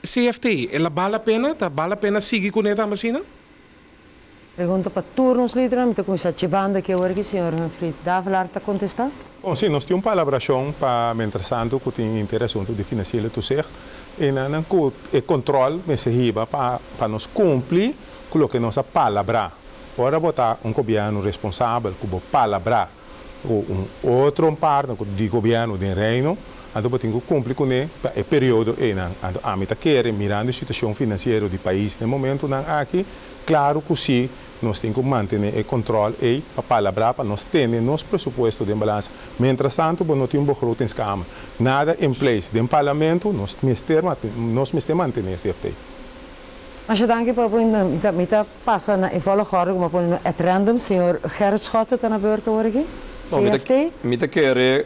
CFT, el a bal a pena? Ta bal a pena sigui kuné tambe asina? Pregunta pa tur nos lidernan. Mi ta kuminsá dje banda aki awor aki, señor Humphrey Davelaar ta kontestá. Bon, sí, nos tin un palabrashon pa mientrastantu ku tin inter asuntu di finansiele toezicht i nan nan ku e kontròl mester hiba pa pa nos kumpli ku loke nos a palabrá. Ora bo ta un gobièrnu responsabel ku bo palabrá ku un otro partner ku di gobièrnu den Reino, anto bo tin ku kumpli kuné pa e periodo einan. Anto ami ta kere, mirando e situashon finansiero di pais den momentunan aki, klaru ku si nos tin ku mantené e kontròl ei pa palabrá pa nos tene nos presupuesto den balansa. Mientrastantu bo no tin un begrotingskamer, nada in place den parlamento, nos mester nos mester mantené CFT. Masha danki pa bo mi ta mi ta pasa na e volgorde ku bo a pone no at random. Señor Gerrit Schotte ta na beurt awor aki. No, mi ta CFT. mi ta kere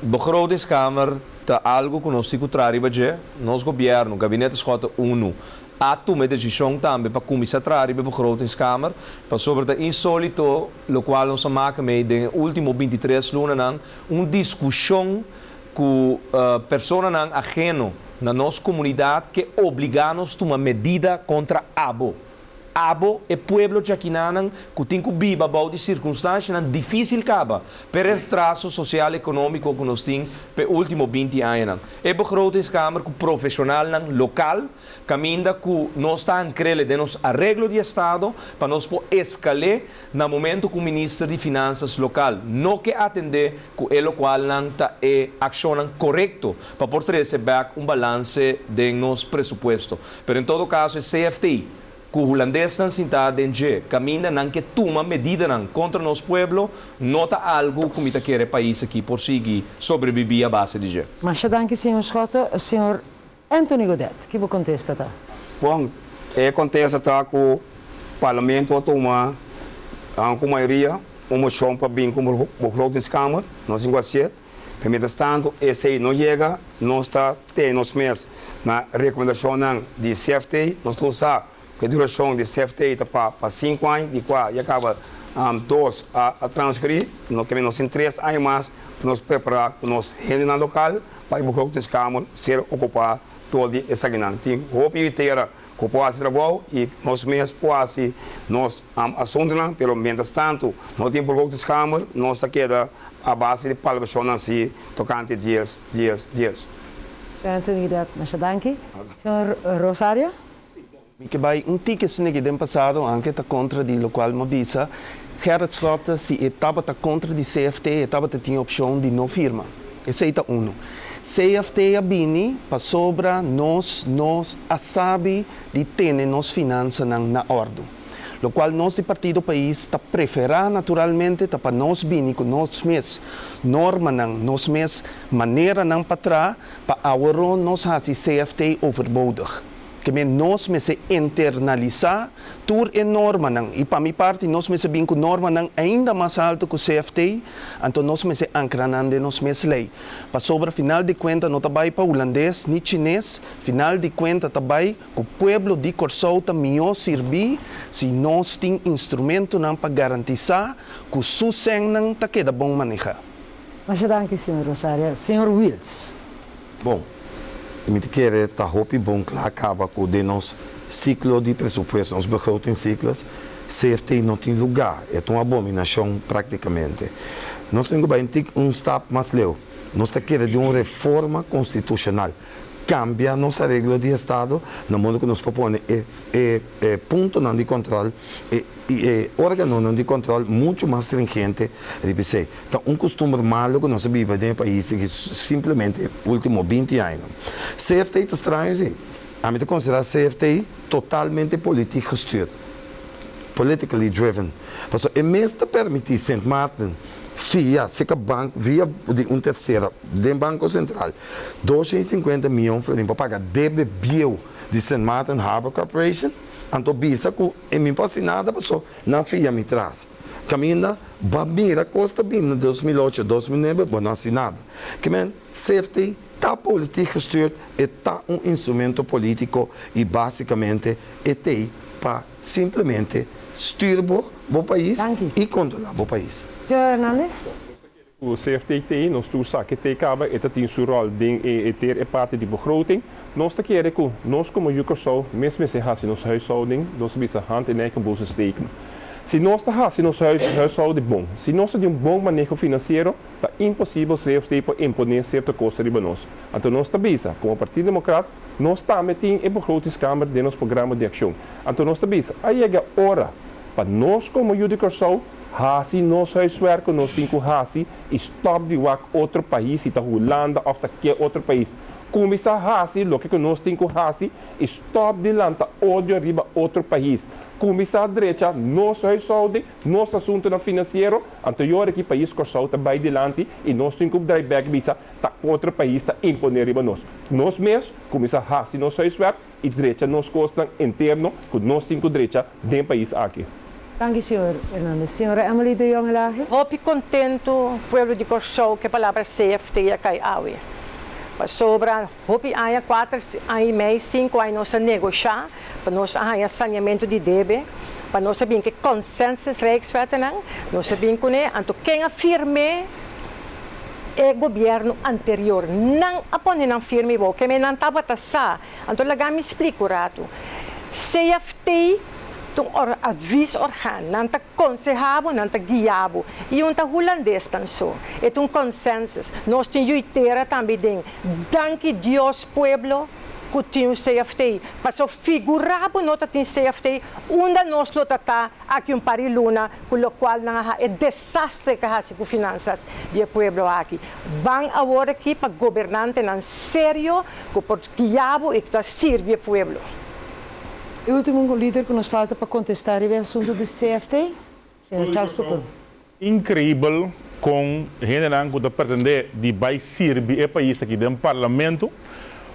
begrotingskamer ta algu ku nos tin ku traha riba dje. Nos gobièrnu, Gabinete Schotte unu, a tuma e desishon tambe pa kuminsá traha riba e begrotingskamer, pasobra ta insólito lokual nos a maka mei den e último 23 lunanan, un diskushon ku personanan aheno na nos komunidat ke obligá nos tuma medida kontra abo. Abo, e pueblo djakinanan ku tin ku biba bou di sirkunstanshanan difísil kaba p'e retraso sosial ekonómiko ku nos tin p'e último 20 añanan. E begrotingskamer ku profeshonalnan lokal kaminda ku nos ta ankrele den nos areglo di estado pa nos por eskal'é Na momento ku Minister di Finansas lokal no ke atendé ku e lokualnan ta e akshonnan korekto pa por trese bèk un balanse den nos presupuesto. Pero en todo kaso e CFT ku hulandesnan sintá den dje kaminda nan ke tuma medidanan kontra nos pueblo no ta algu ku mi ta kere pais aki por sigui sobrebibí a base di dje. Masha danki señor Schotte. Señor Anthony Godett, ki bo kontesta ta? Bon, e kontesta ta ku Parlamento a tuma ku mayoria un moshon pa bin ku begrotingskamer, nos tin ku hasié, pero mientrastanto esei no yega, nos ta tene nos mes na rekomendashonnan di CFT, nos tur sa ku e durashon di CFT ta pa sinku aña, di kua ya kaba dos a transkurí, no ke nos tin tres aña mas pa nos prepará ku nos hendenan lokal. Pa e begrotingskamer ser okupá dor di esakinan. Tin hopi yu tera ku por hasi trabou i nos mes por hasi nos asuntunan, pero mientras tantu no tin begrotingskamer, nos ta keda a base di palabrashonnan si tokante dies, dies, dies. Señor Anthony Guidet, masha danki. Señor Rosario? Mi ke bai un tiki sniki den pasado, anke ta kontra di lokual mi a bisa. Gerrit Schotte, si e tabata kontra di CFT, e tabata tin opshon di no firma. Esei ta unu. CFT a bini pasobra nos no a sabi di tene nos finansanan na òrdu. Lokual nos di Partido Pais ta preferá naturalmente ta pa nos bini ku nos mes normanan, nos mes maneranan pa traha pa aworó nos hasi CFT overbodig. Ke men nos mester internalisá tur e normanan i pa mi parti nos mester bin ku normanan ainda mas altu ku CFT, anto nos mester ankra nan den nos mes lei. Pasobra final di kuenta no ta bai pa hulandes ni chines, final di kuenta ta bai ku pueblo di Kòrsou ta mihó sirbí si nos tin instrumentonan pa garantisá ku su sènnan ta keda bon manehá. Masha danki señor Rosaria. Señor Wiels. Bon, mi ta kere ta hopi bon kla kaba ku den nos siklo di presupuesto, nos begrotingscyclus, CFT no tin lugá. E ta un abominashon praktikamente. Nos tin ku bai un tik un stap mas leu. Nos ta kere di un reforma konstitushonal. Kambia nos areglo di estado na modo ku nos por pone e e puntonan di kòntròl, e e órganonan di kòntròl muchu mas stringente riba esei. Ta un kustumber malu ku nos a biba den e pais aki simplemente último binti añanan. CFT ta straño si. Ami ta konsiderá CFT totalmente politiek gestuurd, politically driven. Pasobra e mes ta permití Sint Maarten fia seka bank via di un tersero den Banko Sentral 250 mion florin pa paga debe bieu di Sint Maarten Harbor Corporation, anto bisa ku e mi por hasi nada pasobra nan fia mi tras. Kaminda bo a mira kos ta bini na 2008, 2009, bo no hasi nada. Ke men, CFT ta politiek gestuurd, e ta un instrumento politico y basicamente e t'ey pa simplemente stuur bo bo pais y controla bo pais. Señor Hernandez. Ku CFT t'ey, nos tur sa ke t'ey kaba, e ta tin su ròl den e e ter e parti di begroting. Nos ta kere ku nos komo yu Kòrsou mes mester hasi nos huishouding, nos ta bisa hand in eigen boezem steken. Si nos ta hasi nos huishouding bon, si nos ta di un bon maneho finansiero, ta imposibel CFT por imponé sierto kos riba nos. Anto nos ta bisa, komo Partido Demokrat, nos tambe tin e begrotingskamer den nos programa di akshon. Anto nos ta bisa, a yega ora pa nos komo yu di Kòrsou hasi nos huiswerk ku nos tin ku hasi i stòp di wak otro pais, si ta Hulanda òf ta ke otro pais. Kuminsá hasi loke ku nos tin ku hasi i stòp di lanta odio riba otro pais. Kuminsá drecha nos huishouding, nos asuntunan finansiero, anto e ora ki pais Kòrsou ta bai dilanti i nos tin ku drai bèk bisa ta otro pais ta imponé riba nos. Nos mes kuminsá hasi nos huiswerk i drecha nos kosnan interno ku nos tin ku drecha den pais aki. Danki señor Hernandez. Señora Emily de Jong Elhage. Hopi kontentu pueblo di Kòrsou ku e palabra CFT a kai awe. Pasobra hopi aña, kuater aña i mei, sinku aña nos a negoshá pa nos a haña saneamentu di debe, pa nos a bin ku e consensus rijkswettennan, nos a bin kuné, anto ken a firm'é? E gobièrnu anterior. Nan a pone nan firme bou, keme nan tabata sa. Anto laga mi splika un ratu. CFT ta un adviesorgaan. Nan ta konseha bo, nan ta guia bo. I un ta hulandes tan so. E ta un consensus. Nos tin yui tera tambe den. Danki Dios pueblo ku tin un CFT. Paso figura bo no ta tin CFT, unda nos lo ta ta aki un par di luna ku lokual nan a ha e desastre ku a hasi ku finansas di e pueblo aki. Ban awor aki pa gobernantenan serio ku por guia bo i ku ta sirbi e pueblo. E ultimo lider ku nos falta pa kontestá riba e asuntu di CFT, señor Charles Cooper. Inkreibel kon hendenan ku ta pretendé di bai sirbi e pais aki den parlamento,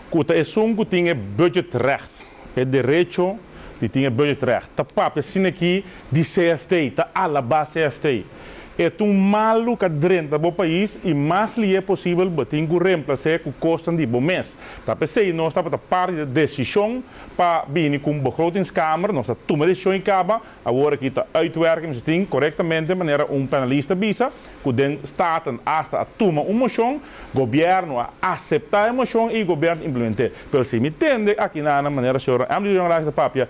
ku ta esun ku tin e budgetrecht, e derecho di tin e budgetrecht, ta papia asina aki di CFT, ta alabá CFT. E ta un malu ku a drenta bo pais i mas lié posibel bo tin ku remplas'é ku kosnan di bo mes. Ta p'esei nos tabata parti di e desishon pa bini ku un begrotingskamer, nos a tuma e desishon i kaba, awor aki ta uitwerking, mester tin korektamente manera un panelista bisa ku den Staten hasta a tuma un moshon, gobièrnu a aseptá e moshon i gobièrnu ta implement'é. Pero si mi tende aki na manera señora Emily de Jong-Laag ta papia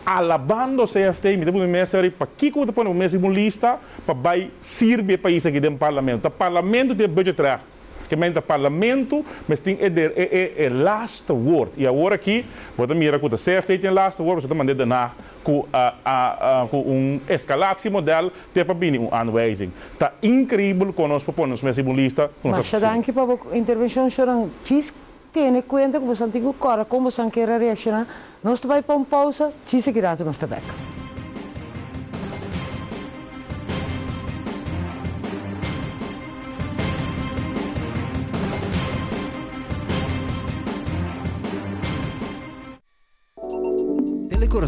alabando CFT, mi ta pone mi mes eri pakiko bo ta pone bo mes riba un lista pa bai sirbi e pais aki den parlamento. Ta parlamento tin e budgetrecht. Ke men ta parlamento mes tin e e e e laatste woord. I awor aki bo ta mira ku ta CFT tin e laatste woord, pasobra ta mand'é Den Haag ku a a ku un escalatiemodel te pa bini un aanwijzing. Ta increibel kon nos por pone nos mes riba un lista ku nos ta Masha danki pa bo intervencion, Shoran. Djis tene kuenta ku boso tin ku kòrda kon boso kier a reakshoná. Nos ta bai pa un pousa, djis aki rato nos ta bèk.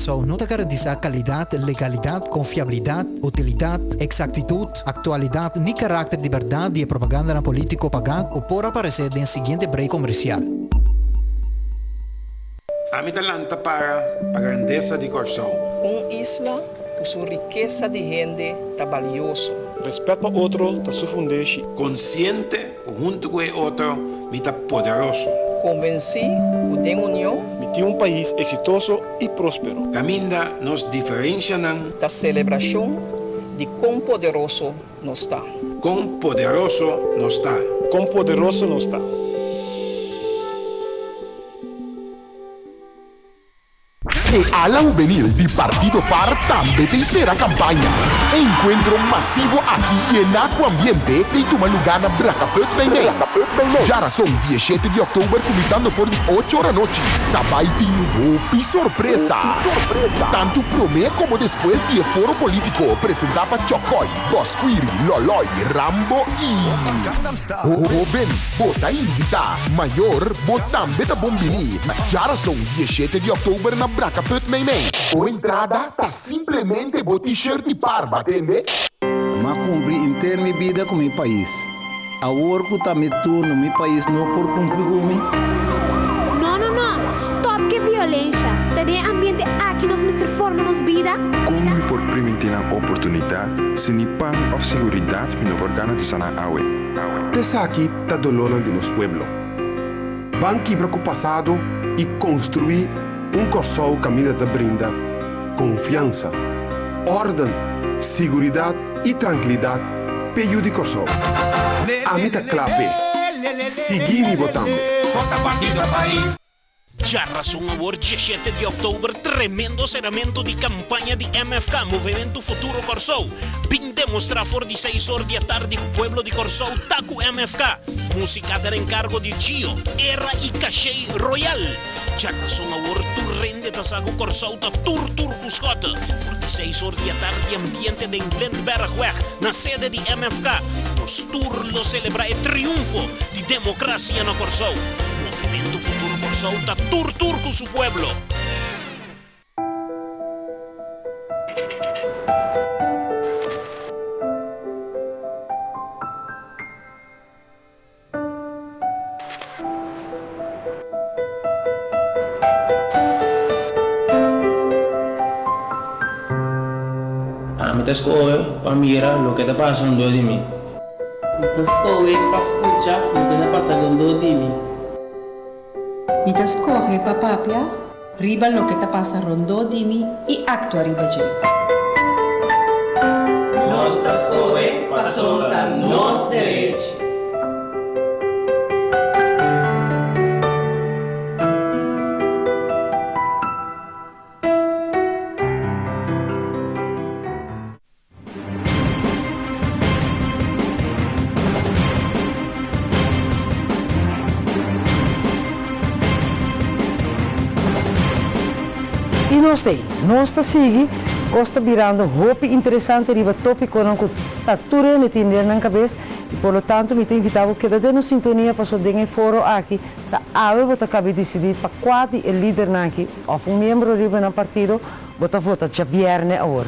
Kòrsou no ta garantisá kalidat, legalidat, konfiabilidat, utilidat, eksaktitut, aktualidat ni karakter di bèrdat di e propagandanan polítiko pagá ku por aparesé den siguiente brei komersial. Ami ta lanta para pa grandesa di Kòrsou. Un isla ku su rikesa di hende ta balioso. Rèspèt pa otro ta su fundeshi. Konsiente ku huntu ku e otro mi ta poderoso. Konvensí ku den union. Mi tin un pais eksitoso i próspero. Kaminda nos diferenshanan. Ta selebrashon di kon poderoso nos ta. Kon poderoso nos ta. Kon poderoso nos ta. E ala hubenil di Partido par tambe ta sera kampaña. E enkuentro masivo aki yená ku ambiente ta tuma lugá na Brakaput Meimei. Djarason dieshete di òktober kuminsando for di ocho or anochi ta bai tin hopi sorpresa. Tantu promé komo despues di e foro polítiko presentá pa Chòkòi, Bòskwiri, Lòlòi, Rambo i Hóben. Bo ta invitá. Mayor, bo tambe ta bon bini. Djarason dieshete di òktober na Brakaput Meimei. Bo entrada ta simplemente bo t-shirt di par, ba tende? M'a kumpli inter mi bida ku mi pais. Awor ku ta mi turno mi pais no por kumpli ku mi? No no no! Stop ke violensha! Ta den e ambiente aki nos mester forma nos bida? Kon mi por primintí nan oportunidat si ni pan òf siguridat mi no por garantisá nan awe? T'esaki ta dolónan di nos pueblo. Ban kibra ku pasado i konstruí un Kòrsou kaminda ta brinda konfiansa, órden, siguridat i trankilidat p'e yu di Kòrsou. Ami ta kla p'e. Sigui mi bo tambe. Djarason awor dieshete di òktober tremendo seramentu di kampaña di MFK, Movementu Futuro Kòrsou. Bin demostrá for di seis or di atardi ku pueblo di Kòrsou ta ku MFK. Músika ta den kargo di Gio, Era i Cashey Royal. Djarason awor tur rende ta sa ku Kòrsou ta tur tur ku Schotte. For di seis or di atardi ambiente den Lindbergweg na sede di MFK. Nos tur lo selebrá e triunfo di demokrasia na Kòrsou. Movementu Futuro Kòrsou ta tur tur ku su pueblo. Ami ta skohe pa mira loke ta pasa rondó di mi. Mi ta skohe pa skucha loke ta pasa rondó di mi. Mi ta skohe pa papia riba loke ta pasa rondó di mi i aktua riba dje. Nos ta skohe pasobra ta nos derechi. I nos ta ei. Nos ta sigui. Kos ta birando hopi interesante riba tópikonan ku ta tur hende tin den nan kabes i por lo tanto mi ta invitá bo keda den nos sintonia pasobra den e foro aki ta awe bo ta kabi disidí pa kua di e lidernan aki òf un miembro riba nan partido bo ta vota djabièrnè awor.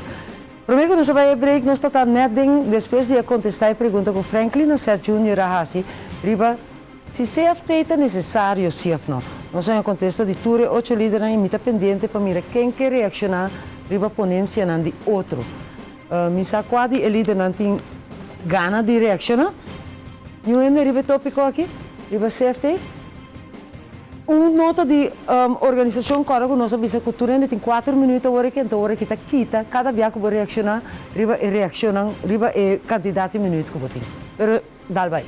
Promé ku nos a bai e break nos ta ta nèt den despues di a kontestá e pregunta ku Franklin Osset Junior a hasi riba si CFT ta nesesario si òf no. Nos a haña kontesta di tur e ocho lidernan i mi ta pendiente pa mira ken ke reakshoná riba ponensianan di otro. Mi sa kua di e lidernan tin gana di reakshoná. Niun hende riba e tópiko aki? Riba CFT? Un nota di organisashon kòrda ku nos a bisa ku tur hende tin kuater minuut awor aki, anto awor aki ta kita kada bia ku bo reakshoná riba e reakshonnan riba e kantidat di minuut ku bo tin. Pero dal bai.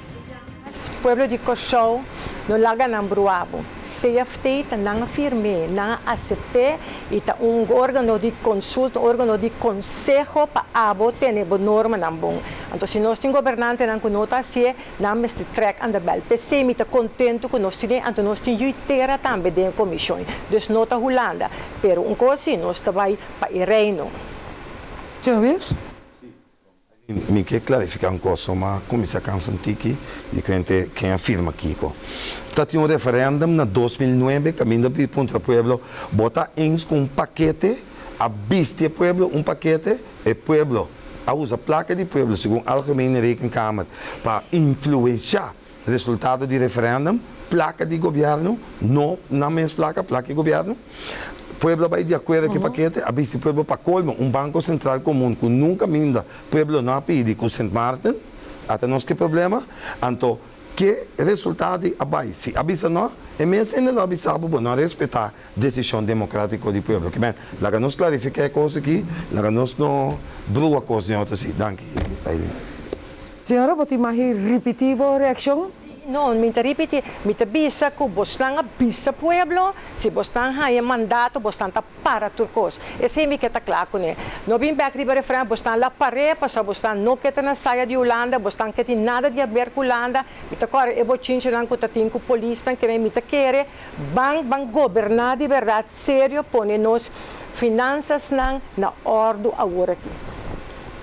Pueblo di Kòrsou no laga nan brua bo. CFT ta nan a firm'é, nan a asept'é i ta un órgano di konsulta, un órgano di konseho pa abo tene bo normanan bon. Anto si nos tin gobernantenan ku no ta hasié, Nan mester trek aan de bel. P'esei mi ta kontentu ku nos tin e, anto nos tin yui tera tambe den e komishon. Dus no ta Hulanda. Pero un kos si, nos ta bai pa e Reino. Señor Wiels? Mi ke klarifiká un kos, so m'a kuminsá kansa un tiki di kente ken a firma kiko. Ta tin un referèndum na 2009 kaminda puntra pueblo, bo ta eens ku un pakete? A bisti e pueblo un pakete, e pueblo a usa plaka di pueblo segun Algemene Rekenkamer pa influensha resultado di referendum, plaka di gobièrnu, no nan mes plaka, plaka di gobièrnu. Pueblo a bai di akuerdo ku e pakete, a bisti pueblo pa kolmo un Banko Sentral Komun ku nunka minda pueblo no a pidi ku Sint Maarten, ata nos ke problema, anto ke resultado a bai? Si a bisa no, e mes hende lo a bisa bo, bo no a respetá desishon demokratiko di pueblo. Ke men, laga nos klarifiká e kos aki, laga nos no brua kos den otro si. Danki, Eileen. Señora, bo tin mag ripití bo reakshon? No, mi ta ripití. Mi ta bisa ku bosnan a bisa pueblo, si bosnan haña mandato, bosnan ta para tur kos. Esei mi ke ta kla kuné. No bin bèk riba referèndum, bosnan la par'é, pasobra bosnan no ke ta na saya di Hulanda, bosnan ke tin nada di haber ku Hulanda. Mi ta kòrda e bochinchanan ku ta tin ku polisnan, ke mi ta kere ban ban goberná di bèrdat serio, pone nos finansasnan na òrdu awor aki.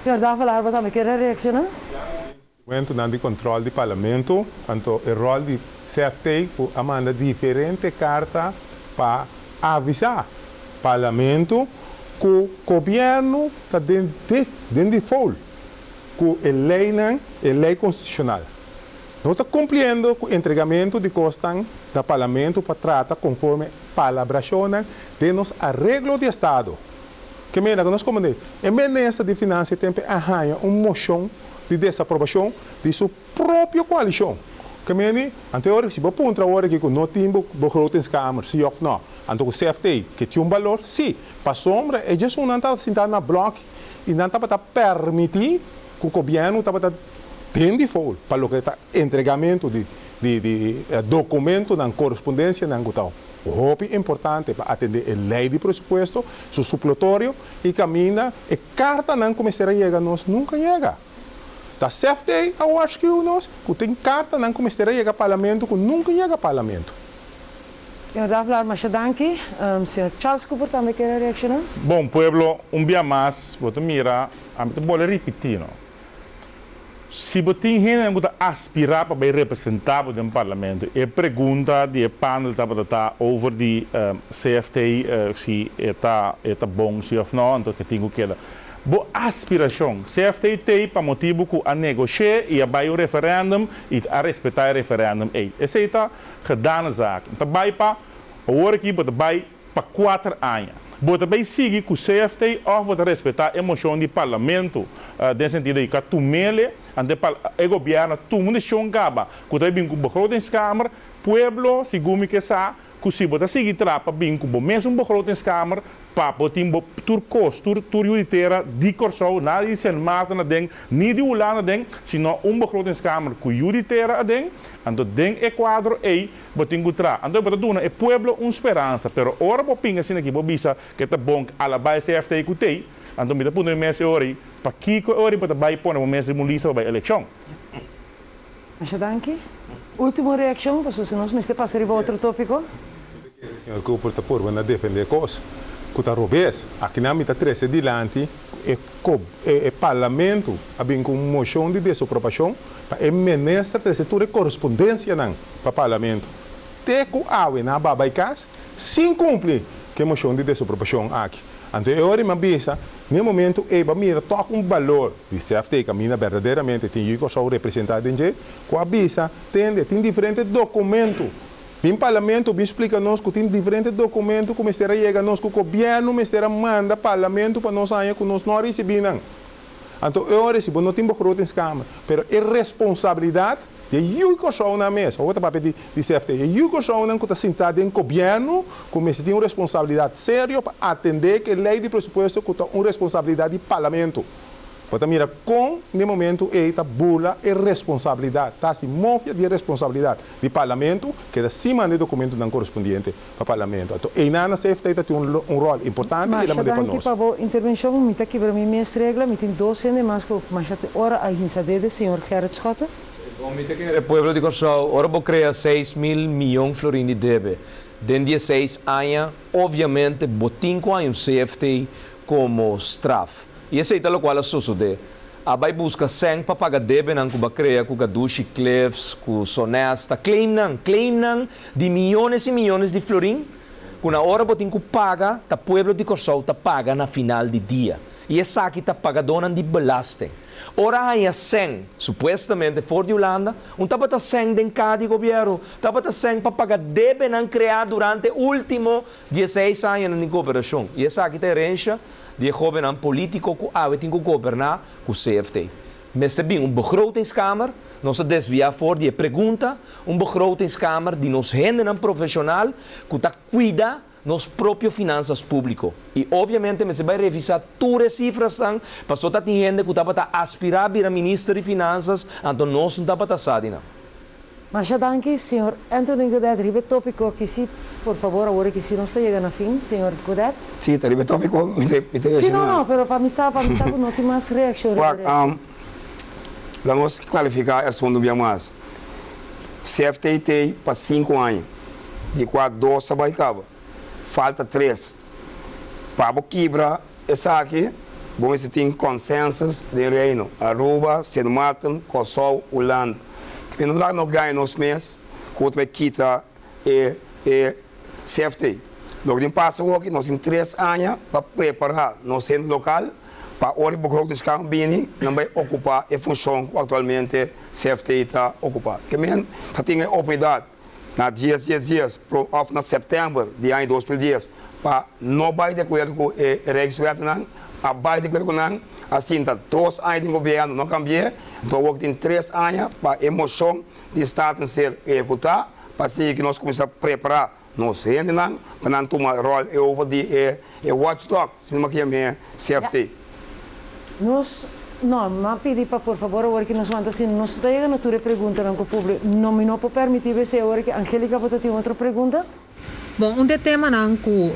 Señor Davelaar, bo tambe kere reakshoná? Instrumentonan di control di Parlamento, anto e rol di CFT cu a manda diferente carta pa avisa Parlamento cu Gobierno ta den den default cu e leynan, e ley constitucional. No ta cumpliendo cu entregamento di cosnan na Parlamento pa trata conforme palabracionnan den nos areglo di estado. Ke mena ku nos komand'é? E minister di Finansia tempe a haña un moshon di desaprobashon di su propio koalishon. Ke meni, anto e ora si bo puntra awor aki ku no tin begrotingskamer, si òf nò, anto ku CFT ke tin un balor? Si, pasobra e djesunnan tabata sintá na blòki i nan tabata permití ku gobièrnu tabata den default pa loke ta entregamentu di di dokumentonan, korespondensianan ku ta Hopi importante pa atende e ley di presupuesto, su suplotorio y caminda e cartanan cu mester a yega nos nunca yega. Ta CFT a waarschuw nos cu tin cartanan cu mester a yega Parlamento cu nunca yega Parlamento. Señor Davelaar, masha danki. Señor Charles Cooper tambe kier a reacciona. Bon pueblo, un bia mas bo ta mira, ami ta bolbe ripiti no. Si bo tin hendenan ku ta aspirá pa bai representá bo den parlamento, e pregunta di e panel tabata ta over di CFT si e ta e ta bon si òf nò, anto ke tin ku keda. Bo aspirashon, CFT t'ei pa motibu ku a negosh'é i a bai un referèndum i a respetá e referèndum ei. Esei ta gedane zaak. Ta bai pa awor aki bo ta bai pa kuater aña. Bo ta bay sigui cu CFT of bo ta respeta e mocion di Parlamento den sentido di ca tumele ante e gobierno tuma un decision caba cu ta bay bin cu begrotingskamer, pueblo segun mi ke sa cu si bo ta sigui tra pa bin cu bo mesun begrotingskamer pa bo tin bo tur cos tur tur yu di tera di Corsou nada di Sint Maarten aden ni di Hulanda aden sino un begrotingskamer cu yu di tera aden anto den e cuadro ey Bo tin ku tra. Anto bo ta duna e pueblo un speransa. Pero ora bo pinga asina aki, bo bisa ku e ta bon alabá e CFT ku tei, anto mi ta puntra mi mes e ora ei, pakiko e ora ei bo ta bai pone bo mes riba un lista pa bai elekshon? Masha danki. Ultimo reakshon, pasobra si nos mester pasa riba otro topiko. Mi ta kere señor Cooper ta purba na defende e kos ku ta robes. Akinan mi ta trese dilanti ku e e parlamento a bin ku un moshon di desoprobashon pa e minister trese tur e korespondensianan pa Parlamento te ku awe nan a ba bai kas sin kumpli ku e moshon di desoprobashon aki. Anto e ora mi a bisa, n'e momentu ei bo a mira tòg un balor di CFT kaminda berdaderamente tin yu Kòrsou representá den dje, ku a bisa, tende, tin diferente dokumentu. Bin Parlamento bin splika nos ku tin diferente dokumentu ku mester a yega nos, ku gobièrnu mester a manda Parlamento pa nos haña ku nos no a risibí nan. Anto e ora si bo no tin begrotingskamer, pero e responsabilidat di e yu Kòrsounan mes, awor ta papia di di CFT, e yu Kòrsounan ku ta sintá den gobièrnu ku mester tin un responsabilidat serio pa atendé ku e lei di presupuesto ku ta un responsabilidat di Parlamento. Bo ta mira kon n'e momentu ei ta bula e responsabilidat, ta hasi mofia di e responsabilidat di Parlamento, keda sin manda e dokumentunan korespondiente pa Parlamento. Anto einan na CFT ta tin un un ròl importante i el a Masha mand'é pa danki nos. pa bo intervencion. Mi ta kibra mi mes regla. Mi tin dos hende mas cu masha te ora a hinsa dede, señor Gerrit Schotte. Bon, mi ta kere pueblo di Kòrsou, ora bo krea 6000 miyon florin di debe den dieseis aña, obviamente bo tin ku haña un CFT komo straf. I esei ta lokual a sosodé. A bai buska sèn pa paga debenan ku ba krea ku Gadushi Cliffs, ku Sonesta, claimnan, claimnan di miyones i miyones di florin. Ku na ora bo tin ku paga, ta pueblo di Kòrsou ta paga na final di dia. I esaki ta pagadónan di belasting. Ora haña sèn, supuestamente for di Hulanda, un tabata sèn den kaha di gobièrnu, tabata sèn pa paga debenan kreá durante último dieseis añanan di goberashon. I esaki ta herensha di e hóbennan polítiko ku awe tin ku goberná ku CFT. Mester bin un begrotingskamer, nos a desviá for di e pregunta, un begrotingskamer di nos hendenan profeshonal ku ta kuida nos propio finansas públiko. I obviamente mester bai revisá tur e sifrasnan, paso ta tin hende ku tabata aspirá bira minister di finansas, anto nos no tabata sa di nan. Masha danki, señor Anthony Godett. Riba e tópiko aki si, por fabor, awor aki si nos ta yega na fin, señor Godett. Si, ta riba e tópiko mi ta mi ta Si, no, reacciona. no, pero pa mi sa, pa mi sa ku no tin mas reaccion riba Wak, di esaki. laga nos klarifiká e asuntu un bia mas. CFT pa sinku aña, di kua dos a bai kaba, falta tres. Pa bo kibra esaki, bo mester tin consensus den Reino, Aruba, Sint Maarten, Kòrsou, Hulanda. Kipe no laga nos gaña nos mes ku ta bai kita e e CFT. Loke tin pasa awoki, nos tin tres aña pa prepara nos hende lokal pa ora e begrotingskamer bini, nan bai ocupa e funcion ku aktualmente CFT ta ocupa. Ke men ta tin e oportunidad na dies dies dies of na sèptèmber di aña 2010 pa no bai di akuerdo ku e Rijkswetnan, a bai di akuerdo ku nan, a sinta dos aña den gobièrnu no kambi'é, anto awor tin tres aña pa e moshon di Staten ser ehekutá pa asina ku nos kuminsá prepará nos hendenan pa nan tuma ròl e over di e e watchdog, si mi maki yam'é CFT. Nos, no, mi a pidi pa por fabor awor ki nos wanta asina, nos no ta yega na tur e preguntanan ku publi, no, mi no por permití besei awor ki Angelica bo ta tin otro pregunta? Bon, un di e temanan ku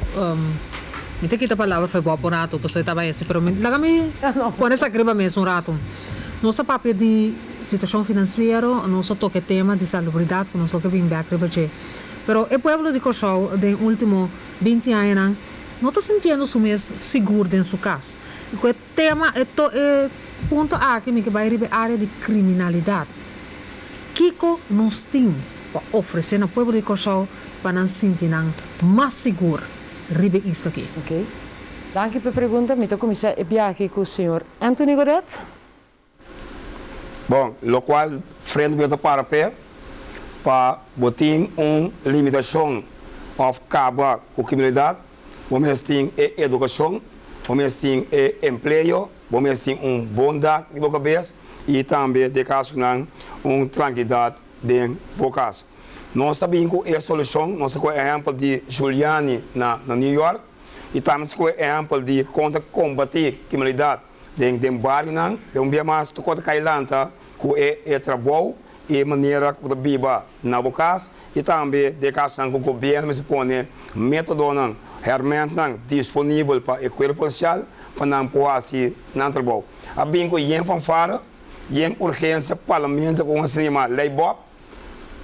mi ta kita palabra for Bob un ratu, pasobra e tabata ese, pero mi laga mi pone esaki riba mes un ratu. Nos a papia di situashon finansiero, nos a toka e tema di salubridat ku nos lo ke bin bèk riba dje. Pero e pueblo di Kòrsou den último 20 añanan no ta sintiendo su mes sigur den su kas. I ku e tema, e to e punto aki mi ke bai riba e área di kriminalidat. Kiko nos tin pa ofresé na pueblo di Kòrsou pa nan sinti nan mas sigur riba e isla aki? Ok. Danki pa e pregunta. Mi ta kuminsá e biahe ku señor Anthony Godett. Bon, lokual frente ku yo ta para p'e, pa bo tin un limitashon òf kaba ku kriminalidat, bo mes tin e edukashon, bo mes tin e empleo, bo mes tin un bon dak di bo kabes i tambe den kasonan un trankilidat den bo kas. Nos ta bin ku e solushon, nos ta kohe ehèmpel di Giuliani na New York i tambe nos ta kohe ehèmpel di kon ta kombatí kriminalidat. Den den barionan, den un bia mas tur kos ta kai lanta ku e e trabou i e manera ku bo ta biba na bo kas i tambe den kasnan ku gobièrnu mester pone metodonan, hèrmèntnan disponibel pa e kuerpo polisial pa nan por hasi nan trabou. A bin ku yen fanfara, yen urgensia parlamento ku un asina yama Lei Bob.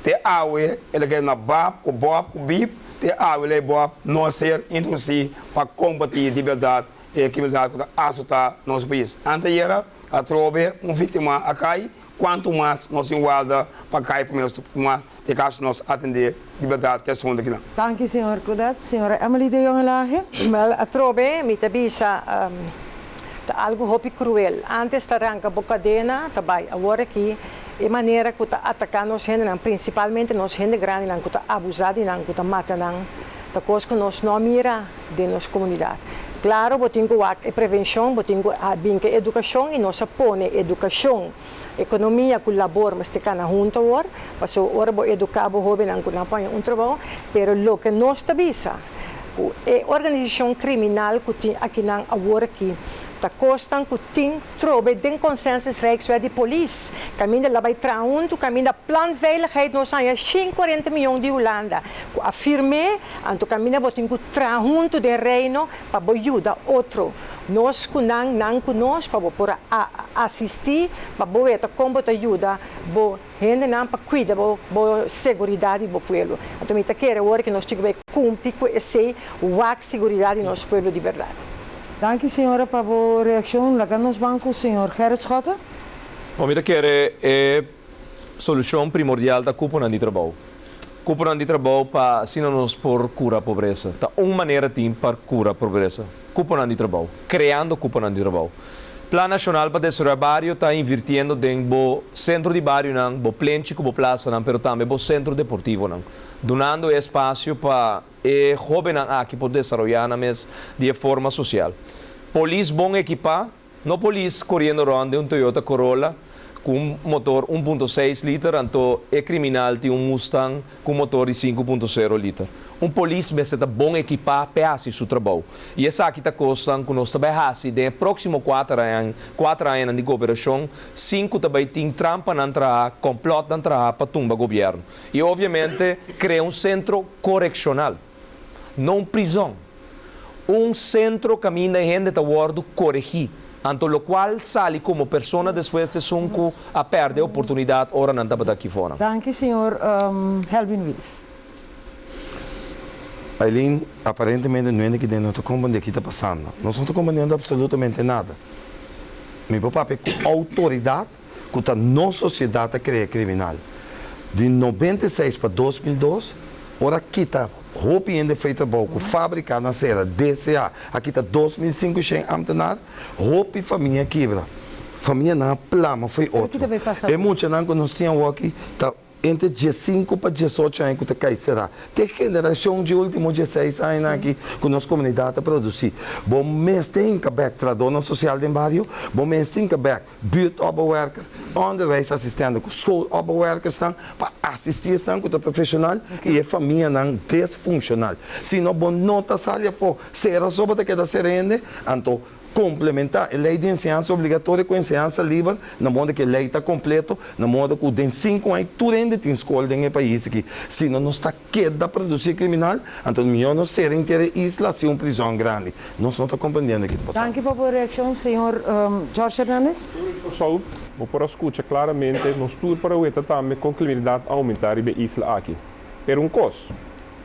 Te awe el a keda na bab ku bob ku bib, te awe Lei Bob no a ser introdusí pa kombatí di bèrdat e kriminalidat ku ta asotá nos pais. Anteayera atrobe un víktima a kai, kuantu mas nos tin warda pa kai pa nos tuma te kaso nos atendé di bèrdat ku e asuntu akinan. Danki señor Godett. Señora Emily de Jong Elhage. Wel, atrobe mi ta bisa ta algu hopi kruel. Antes ta ranka bo kadena ta bai. Awor aki e manera ku ta ataká nos hendenan, prinsipalmente nos hende grandinan ku ta abusá di nan, ku ta mata nan, ta kos ku nos no a mira den nos komunidat. Klaro bo tin ku wak e prevenshon, bo tin ku a bin ku e edukashon i nos a pone edukashon, ekonomia ku labor mester kana huntu awor, pasobra ora bo eduká bo hóbennan ku nan por haña un trabou, pero loke nos ta bisa ku e organisashon kriminal ku tin akinan awor aki ta kosnan ku tin trobe den consensus Rijkswet di polis, kaminda la bai traha huntu, kaminda plan veiligheid nos haña shin kuarenta miyon di Hulanda ku a firm'é. Anto kaminda bo tin ku traha huntu den Reino pa bo yuda otro. Nos ku nan, nan ku nos, pa bo por a asistí, pa bo weta kon bo ta yuda bo hendenan pa kuida bo bo seguridat di bo pueblo. Anto mi ta kere awor ku nos tin ku bai kumpli ku esei, wak seguridat di nos pueblo di bèrdat. Danki señora pa bo reakshon. Laga nos ban ku señor Gerrit Schotte. Bo mi ta kere e solushon primordial ta kuponan di trabou. Kuponan di trabou pa asina nos por kura pobresa. Ta un manera tin pa kura pobresa, kuponan di trabou, kreando kuponan di trabou. Plan Nashonal pa Desaroyá Bario ta invirtiendo den bo sentro di barionan, bo plenchi ku bo plasanan, pero tambe bo sentro deportivonan, dunando e espasio pa e hóbennan aki por desaroyá nan mes di e forma sosial. Polis bon ekipá. No polis koriendo rònt den un Toyota Corolla ku un motor 1.6 liter anto e kriminal tin un Mustang ku un motor di 5.0 liter. Un polis mester ta bon ekipá p'e hasi su trabou. I esaki ta kosnan ku nos ta bai hasi den e próksimo kuater aña, kuater añanan di goberashon, sin ku ta bai tin trampanan traha, kòmplòtnan traha pa tumba gobièrnu. I obviamente krea un sentro korekshonal. No un prizòn. Un sentro kaminda e hende ta wòrdu koregí, anto lokual sali komo persona despues di esun ku a pèrdè oportunidat ora nan tabata aki fora. Danki señor Helwin Wiels. Eileen, aparentemente no hende ki den no ta komprendé ki ta pasando. Nos no ta komprendiendo absolutamente nada. Mi por papia ku outoridat ku ta nos sosiedat ta krea kriminal. Di 96 pa 2002, ora kita hopi hende fei trabou ku fábrika na sera, DCA, a kita 2500 ámtenar, hopi famia kibra. Famianan a plama fo'i otro. E muchanan ku nos tin awoki ta Entre 15 pa 18 aña ku ta kai será. Te generashon dje último 16 añanan aki ku nos komunidat a produsí. Bo mester hinka bèk trahadónan sosial den bario, bo mester hinka bèk buurtopbouwwerker, onderwijsassistenten ku schoolopbouwwerkersnan pa asistí esnan ku ta profeshonal i e famianan desfunshonal. Si no bo no ta sali afó, sera so bo ta keda sera hende, anto Komplementá e lei di enseñansa obligatorio ku enseñansa liber na moda ku e lei ta kompleto, na moda ku den sinku aña tur hende tin skol den e pais aki. Si no nos ta keda produsí kriminal, anto mihó nos sera henter e isla hasi un prizòn grandi. Nos no ta komprendiendo ki ta pasando. Danki pa bo reakshon, señor George Hernandez. Kòrsou, bo por a skucha klaramente, nos tur por a weta tambe kon kriminalidat a oumentá riba e isla aki. Pero un kos,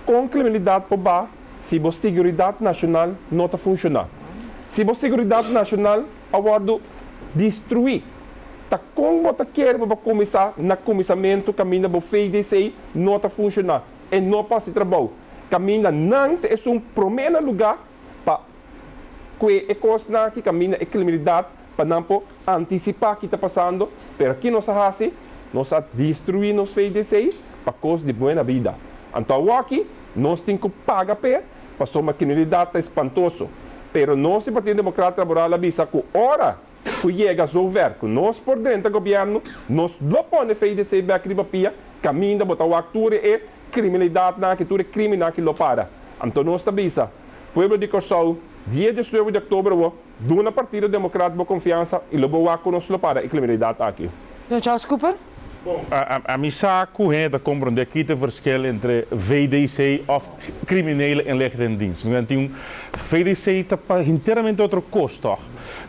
kon kriminalidat por ba Si bo siguridat nashonal no ta funshoná. Si bo siguridat nashonal a wòrdu destruí. Ta kon bo ta kere pa bo kuminsá na kuminsamentu kaminda bo VDC no ta funshoná, e no por hasi trabou, kaminda nan ta esun promé na lugá pa kue e kosnan aki kaminda e kriminalidat pa nan por antisipá ki ta pasando, pero ki nos a hasi? Nos a destruí nos VDC pa kos di buena bida. Anto awoki nos tin ku paga p'e pasobra kriminalidat ta espantoso. Pero nos di Partido Demokrat Laboral a bisa ku ora ku yega zover ku nos por drenta gobièrnu, nos lo pone VDC bèk riba pia, kaminda bo ta wak tur e kriminalidatnan aki, tur e krimennan aki lo para. Anto nos ta bisa, pueblo di Kòrsou, dia 19 di òktober awor, Duna Partido Demokrat bo konfiansa i lo bo wak ku nos lo para e kriminalidat aki. Señor Charles Cooper. Bon, ami sa ku hende ta komprondé ki ta e verschil entre VDC òf Criminele Inlichtingendienst. Mi nan tin un VDC ta pa hinteramente otro kos tòg.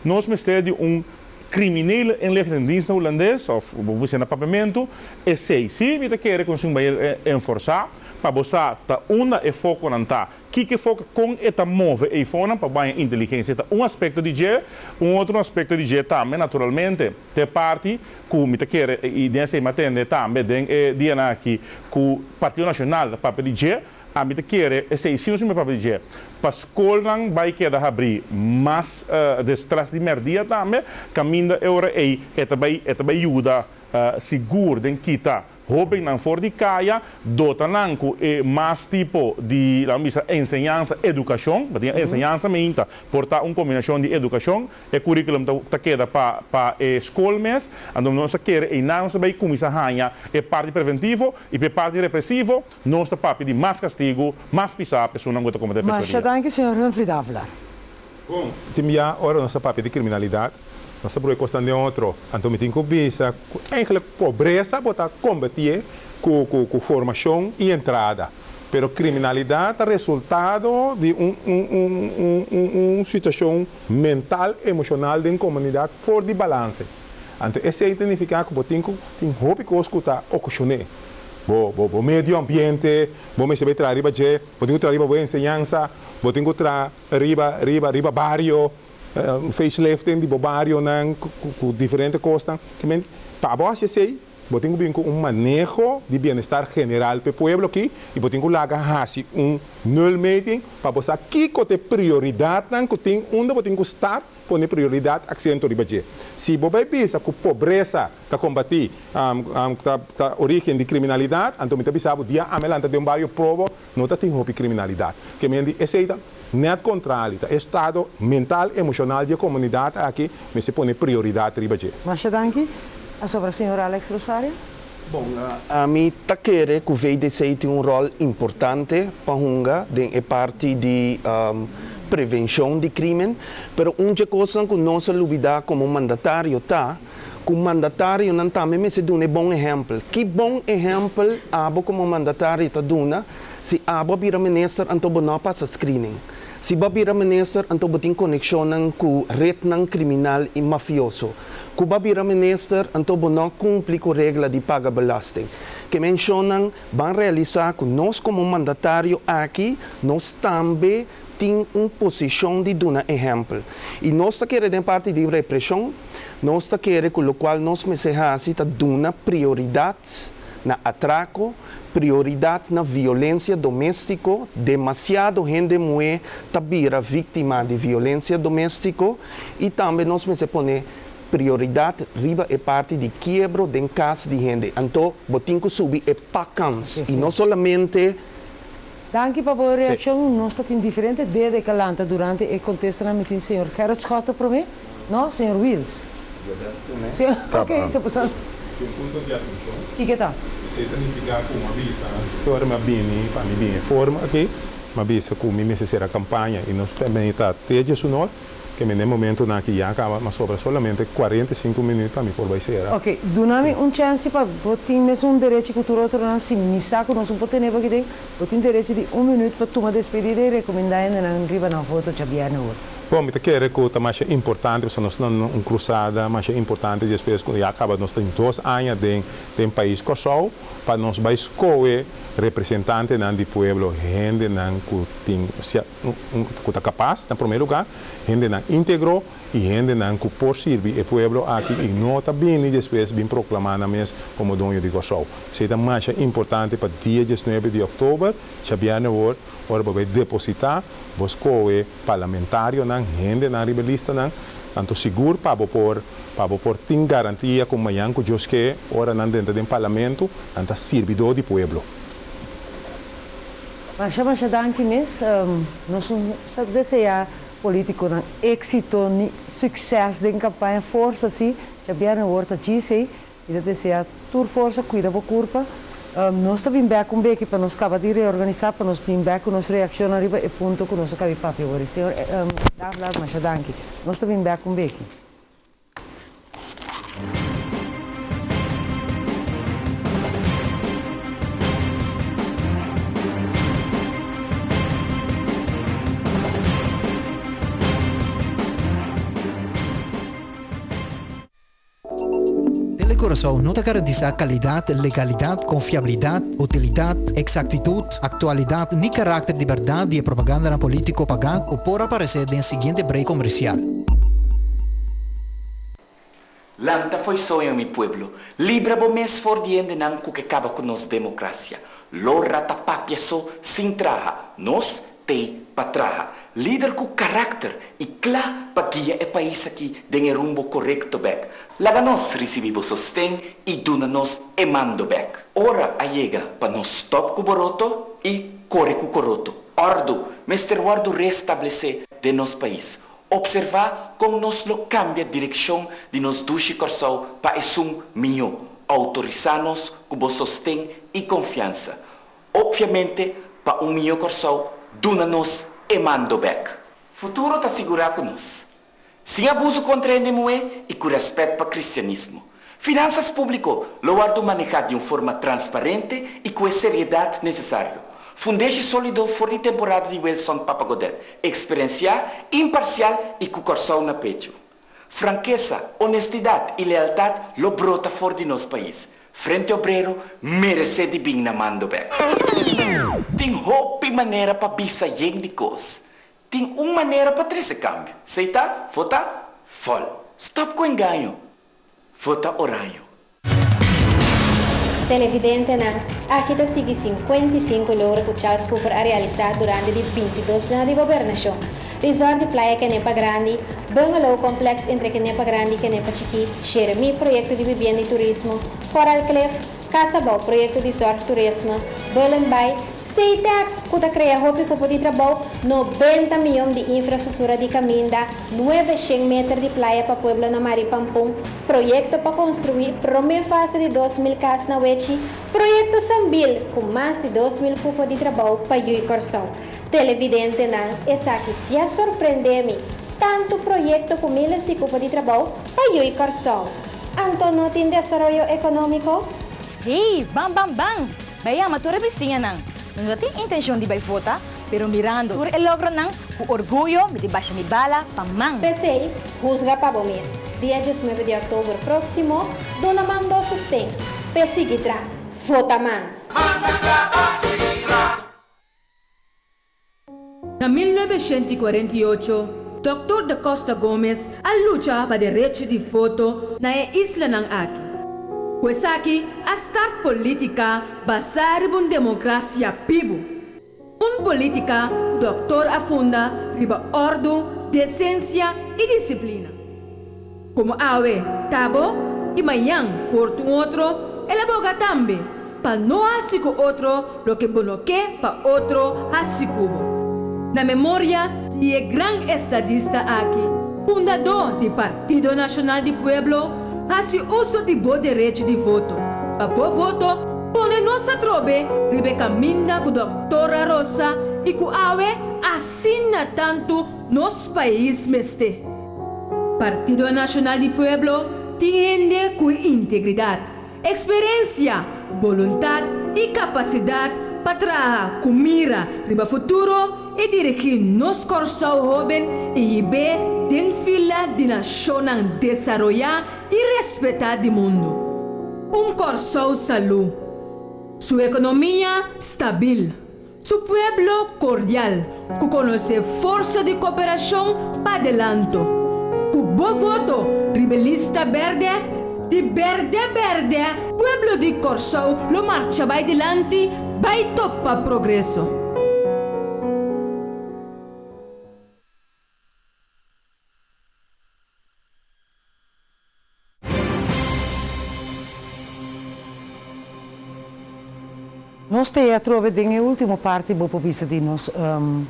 Nos mester di un Criminele Inlichtingendienst na hulandes òf bo por bisa na papiamentu esei. Si mi ta kere ku nos tin bai enforsá pa bo sa ta unda e fokonan ta. Kiko e foka kon e ta move e ifonan pa baña inteligensia ta un aspekto di dje. Un otro aspekto di dje tambe naturalmente ta e parti ku mi ta kere i den esei mi a tende tambe den e dianan aki ku Partido Nashonal ta papia di dje. Ami ta kere esei si nos mester papia di dje pa skolnan bai keda habrí mas destras di mèrdia tambe kaminda e ora ei e ta bai e ta bai yuda sigur den kita Hóbennan for di kaya dota nan ku e mas tipo di, laga bisa, enseñansa, edukashon. Bo tin enseñansa meinta por ta un kombinashon di edukashon. E kurikulum ta ta keda pa pa e skol mes. Anto nos ta kere einan nos ta bai kuminsá haña e parti preventivo i pa e parti represivo nos ta papia di mas kastigu, mas pisá pa esunnan ku ta kometé Masha fechoria. danki, señor Humphrey Davelaar. Bon, tin bia ora nos ta papia di kriminalidat, nos ta probe kosnan den otro. Anto mi tin ku bisa ku eigentlik pobresa bo ta kombatié ku ku ku formashon i entrada. Pero kriminalidat ta resultado di un un un un un un situashon mental, emoshonal den komunidat for di balanse. Anto esei ta nifiká ku bo tin ku tin hopi kos ku ta okashoné. Bo bo bo medio ambiente bo mester bai traha riba dje, bo tin ku traha riba bo enseñansa, bo tin ku traha riba riba riba bario, facelifting di bo barionan ku ku diferente kosnan. Ki men pa bo hasi esei Bo tin ku bin ku un maneho di bienestar general pa e pueblo aki i bo tin ku laga hasi un nulmeting pa bo sa kiko ta e prioridatnan ku tin unda bo tin ku start pone prioridat aksento riba dje. Si bo bai bisa ku pobresa ta kombatí ta ta orígen di kriminalidat anto mi ta bisa bo dia ami a lanta den un bario probo no ta tin hopi kriminalidat. Ke men di esei ta nèt kontrali ta e estado mental emoshonal di e komunidat aki mester pone prioridat riba dje. Masha danki. A sobra señor Alex Rosario. Bon, ami ta kere ku VDC tin un ròl importante pa hunga den e parti di prevenshon di krimen, pero un dje kosnan ku nos a lubidá komo mandatario ta ku mandatarionan tambe mester duna e bon ehèmpel. Ki bon ehèmpel abo komo mandatario ta duna si abo a bira minister anto bo no a pasa screening? Si bo a bira minister anto bo tin konekshonnan ku retnan kriminal i mafioso? Ku bo a bira minister anto bo no a kumpli ku regla di paga belasting? Ke menshonnan ban realisá ku nos komo mandatario aki nos tambe tin un posishon di duna ehèmpel. I nos ta kere den parti di represhon. Nos ta kere ku lokual nos mester hasi ta duna prioridat na atrako, prioridat na violensia doméstiko, demasiado hende muhé ta bira víktima di violensia doméstiko i tambe nos mester pone prioridat riba e parti di kiebro den kas di hende. Anto bo tin ku subi e pakans i no solamente. Danki pa bo reakshon. Nos ta tin diferente dede ka lanta durante e kontestanan. Mi tin señor Gerrit Schotte promé. No, señor Wiels. Señor, ok, ta pasando. Tin un punto di atenshon. Kiko ta? Esei ta nifiká ku mi a bisa ki ora mi a bini pa mi bin e forma aki, mi a bisa ku mi mester sera kampaña i nos ta ta te djesunor. Ke mi den momentonan aki ya kaba, ma sobra solamente 45 minüt pa mi por bai sera. Ok, duna mi un chènsi pa bo tin mesun derechi ku tur otronan, si mi sa ku nos un por tene bo aki den, bo tin derechi di un minüt pa tuma despedida i rekomendá hendenan riba nan voto djabièrnè awor. Bon, mi ta kere ku ta masha importante, pasobra nos ta na un krusada masha importante despues ku ya kaba nos tin dos aña den den pais Kòrsou, pa nos bai skohe representantenan di pueblo, hendenan ku tin ku ta kapas na promé lugá, hendenan íntegro i hendenan ku por sirbi e pueblo aki i no ta bini despues bin proklamá nan mes komo doño di Kòrsou. Esei ta masha importante pa dia diesnuebe di òktober, djabièrnè awor, ora bo bai depositá, bo skohe parlamentarionan, hendenan riba e listanan, anto sigur pa bo por pa bo por tin garantia ku mañan ku Dios ke, ora nan drenta den parlamento, nan ta sirbidó di pueblo. Masha masha danki mes. Nos no sa desea politiconan exito ni succes den campaña forsa si djabièrnè awor ta djisey mi ta desea tur forsa cuida bo curpa nos ta bin bek un beki pa nos caba di reorganisa pa nos bin bek cu nos reaccionnan riba e punto cu nos a cabi papia awor señor Davelaar masha danki nos ta bin bek un beki. Telecuraçao no ta garantisa calidad, legalidad, confiabilidad, utilidad, exactitud, actualidad ni caracter di berdad di e propagandanan politico pagá cu por aparece den siguiente break comercial. Lanta fo'i soño mi pueblo, libra bo mes for di hendenan ku ke kaba ku nos demokrasia. Lora ta papia so sin traha, nos t'ei pa traha. Lider ku karakter i kla pa guia e pais aki den e rumbo korekto bèk. Laga nos risibí bo sosten i duna nos e mando bèk. Ora a yega pa nos stòp ku boroto i kore ku koroto. Òrdu mester wòrdu restablesé den nos pais. Observá kon nos lo kambia direkshon di nos dushi Kòrsou pa esun mihó. Outorisá nos ku bo sosten i konfiansa. Opviamente pa un mihó Kòrsou duna nos e mando bèk. Futuro ta sigurá ku nos. Sin abuso kontra hende muhé i ku rèspèt pa kristianismo. Finansas públiko lo wòrdu manehá di un forma transparente i ku e seriedat nesesario. Fundeshi sólido for di temporada di Wilson Papa Godett, eksperensiá, imparsial i ku Kòrsou na pechu. Frankesa, honestidat i lealtat lo brota for di nos pais. Frente Obrero meresé di bin na mando bèk. Tin hopi manera pa bisa yen di kos. Tin un manera pa trese kambio. Esei ta, vota Vol. Stòp ku engaño. Vota Oraño. Televidentenan, aki ta sigui 55 logro ku Charles Cooper a realisá durante di 22 luna di gobernashon. Resort di Playa Kenepa Grandi, Bungalow Complex entre Kenepa Grandi i Kenepa Chikí, Jeremí, proyekto di bibienda i turismo, Coral Cliff, Casa Bou, proyekto di zorg turisme, Bullenbaai, Ctex, ku ta krea hopi kupo di trabou, 90 mion di infrastruktura di kaminda, 900 meter di playa pa pueblo na Maripampun, proyekto pa konstruí promé fase di 2000 kas na Wechi, proyekto Sambil, ku mas di 2000 kupo di trabou pa Yui Kòrsou. Televidentenan, esaki si a sorprendé mi, tantu proyekto ku miles di kupo di trabou pa Yui Kòrsou. Anto no tin desaroyo ekonómiko? Hey, ban ban ban! Bai yama tur e bisiñanan. Mi no tin intenshon di bai vota, pero mirando tur e logronan, ku orguyo mi ta basha mi bala pa man. P'esei, husga pa bo mes. Dia 19 di òktober próksimo, duna man bo sosten. P'e sigui tra. Vota man! Na 1948, Dòkter Da Costa Gomez a lucha pa derecho di voto na e islanan aki. Ku esaki a start polítika basá riba un demokrasia bibu. Un polítika ku dòktor a funda riba òrdu, desensia i disiplina. Komo awe ta bo i mañan por ta un otro, el a boga tambe pa no hasi ku otro loke bo no ke pa otro hasi ku bo. Na memoria di e gran estadista aki, fundadó di Partido Nashonal di Pueblo, hasi uso di bo derecho di voto pa bo voto pone nos atrobe riba e kaminda ku Dòktor a rosa i ku awe asina tantu nos pais mester. Partido Nashonal di Pueblo tin hende ku integridat, eksperensia, boluntat i kapasidat pa traha ku mira riba futuro i dirigí nos Kòrsou hóben i hib'é den fila di nashonnan desaroyá i respetá di mundu. Un Kòrsou salú, su ekonomia stabil. Su pueblo cordial cu conoce forsa di cooperacion pa adelanto. Cu bo voto riba e lista berde, di berde berde pueblo di Corsou lo marcha bay dilanti bay topa progreso. Nos ta e atrobe den e ultimo parti bo por bisa di nos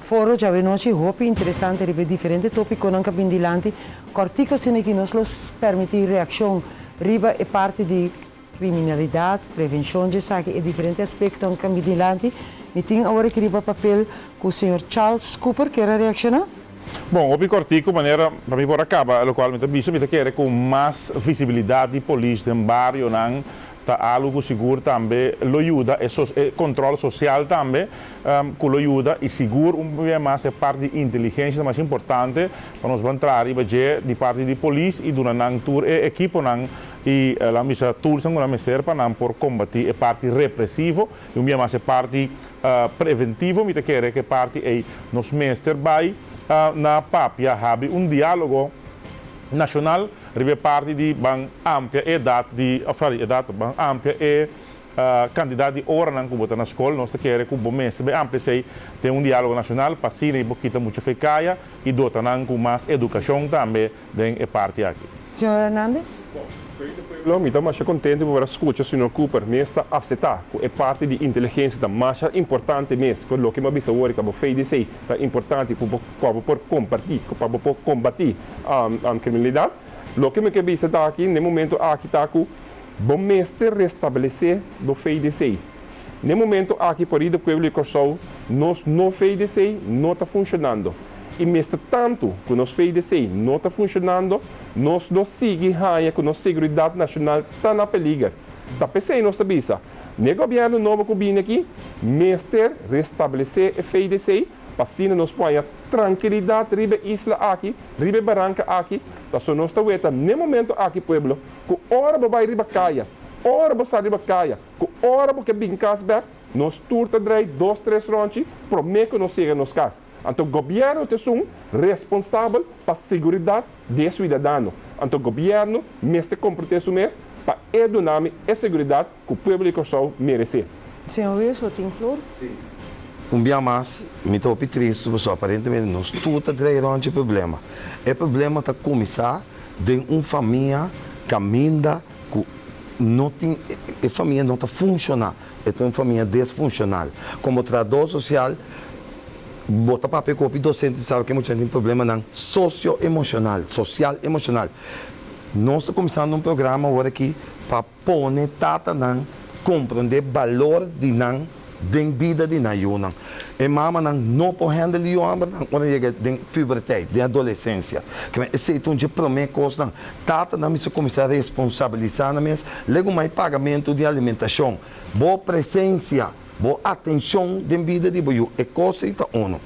foro djawe nochi hopi interesante riba e diferente topiconan cu a bin dilanti. Cortico asina aki nos lo permiti reaccion riba e parti di criminalidad, prevencion dje esaki, e diferente aspectonan cu a bin dilanti. Mi tin awor aki riba papel cu señor Charles Cooper kier a reacciona. Bon, hopi kòrtiku manera pa mi por a kaba lokual mi ta bisa, mi ta kere ku mas visibilidat di polis den barionan ta algu ku sigur tambe lo yuda e e kontròl sosial tambe ku lo yuda i sigur un bia mas e parti di inteligensia ta mas importante pa nos ban traha riba dje di parti di polis i duna nan tur e ekiponan i laga mi bisa toolsnan ku nan mester pa nan por kombatí e parti represivo i un bia mas e parti Preventivo mi ta kere ku e parti ei nos mester bai na papia habi un diálogo nashonal riba e parti di ban amplia e edat di òf sorry edat ban amplia e kantidat di oranan ku bo ta na skol. Nos ta kere ku bo mester bai amplia esei den un diálogo nashonal pa asina ei bo kita mucha fe kaya i dota nan ku mas edukashon tambe den e parti aki. Señor Hernandez. Bon, Frente Pueblo, mi ta masha contento pa por a scucha Señor Cooper mes ta acepta cu e parti di inteligencia ta masha importante mes, cu loke mi a bisa awor y cu bo VDC ta importante cu bo pa bo por comparti, pa bo por combati criminalidad. Loke mi ke bisa ta aki n'e momento aki ta cu bo mester restablece bo VDC. N'e momento aki por Rido Pueblo di Corsou nos no VDC no ta funcionando. I mester tantu ku nos VDC no ta funshonando, nos lo sigui haña ku nos seguridat nashonal ta na peliger. Ta p'esei nos ta bisa, n'e gobièrnu nobo ku bini aki mester restablesé e VDC pa asina nos por haña trankilidat riba e isla aki, riba e baranka aki, pasobra nos ta weta n'e momento aki pueblo ku ora bo bai riba kaya, ora bo sali riba kaya, ku ora bo ke bin kas bèk, nos tur ta drei dos tres rònchi promé ku nos yega nos kas. Anto gobièrnu ta esun responsabel pa seguridat di e suidadano. Anto gobièrnu mester komprometé su mes pa e duna mi e seguridat ku pueblo di Kòrsou meresé. Señor Wiels, bo tin flor? Sí. Un bia mas, mi ta hopi tristu pasobra aparentemente nos tur ta drei rond dje problema. E problema ta kuminsá den un famia kaminda ku no tin, e famia no ta funshoná, e ta un famia desfunshonal. Komo trahador sosial, bo ta papia ku hopi dosente sabi ku e muchanan tin problemanan sosio-emoshonal, sosial-emoshonal. Nos ta kuminsando un programa awor aki pa pone tatanan komprondé balor di nan den bida di nan yunan. E mamanan no por handle yu hòmbernan ora yega den puberteit, den adolesensia. Kimen esei ta un dje promé kosnan. Tatanan mester kuminsá responsabilisá nan mes legu mai pagamentu di alimentashon. Bo presensia, bo atenshon den bida di bo yu, e kos ei ta unu.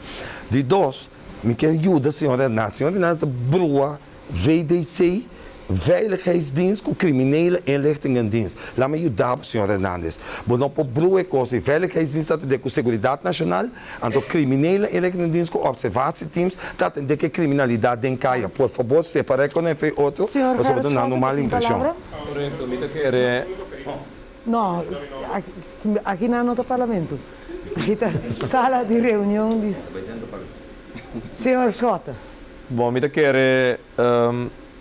Di dos, mi kier yuda señor Hernandez. Señor Hernandez ta brua VDC, Veiligheidsdienst ku Criminele Inlichtingendienst. Laat me yuda bo, señor Hernandez. Bo no por brua e kos ei. Veiligheidsdienst ta atendé ku seguridat nashonal, anto Criminele Inlichtingendienst ku observatieteams ta atendé ku e kriminalidat den kaya. Por fabor, separá e kon efe otro, Señor pasobra Gerrit ta dando Schouten, un mal bo tin impreshon. palabra? Korekto, mi ta kere. No, aki nan no ta parlamento. Aki ta sala di reunion di Señor Schotten. Bon, mi ta kere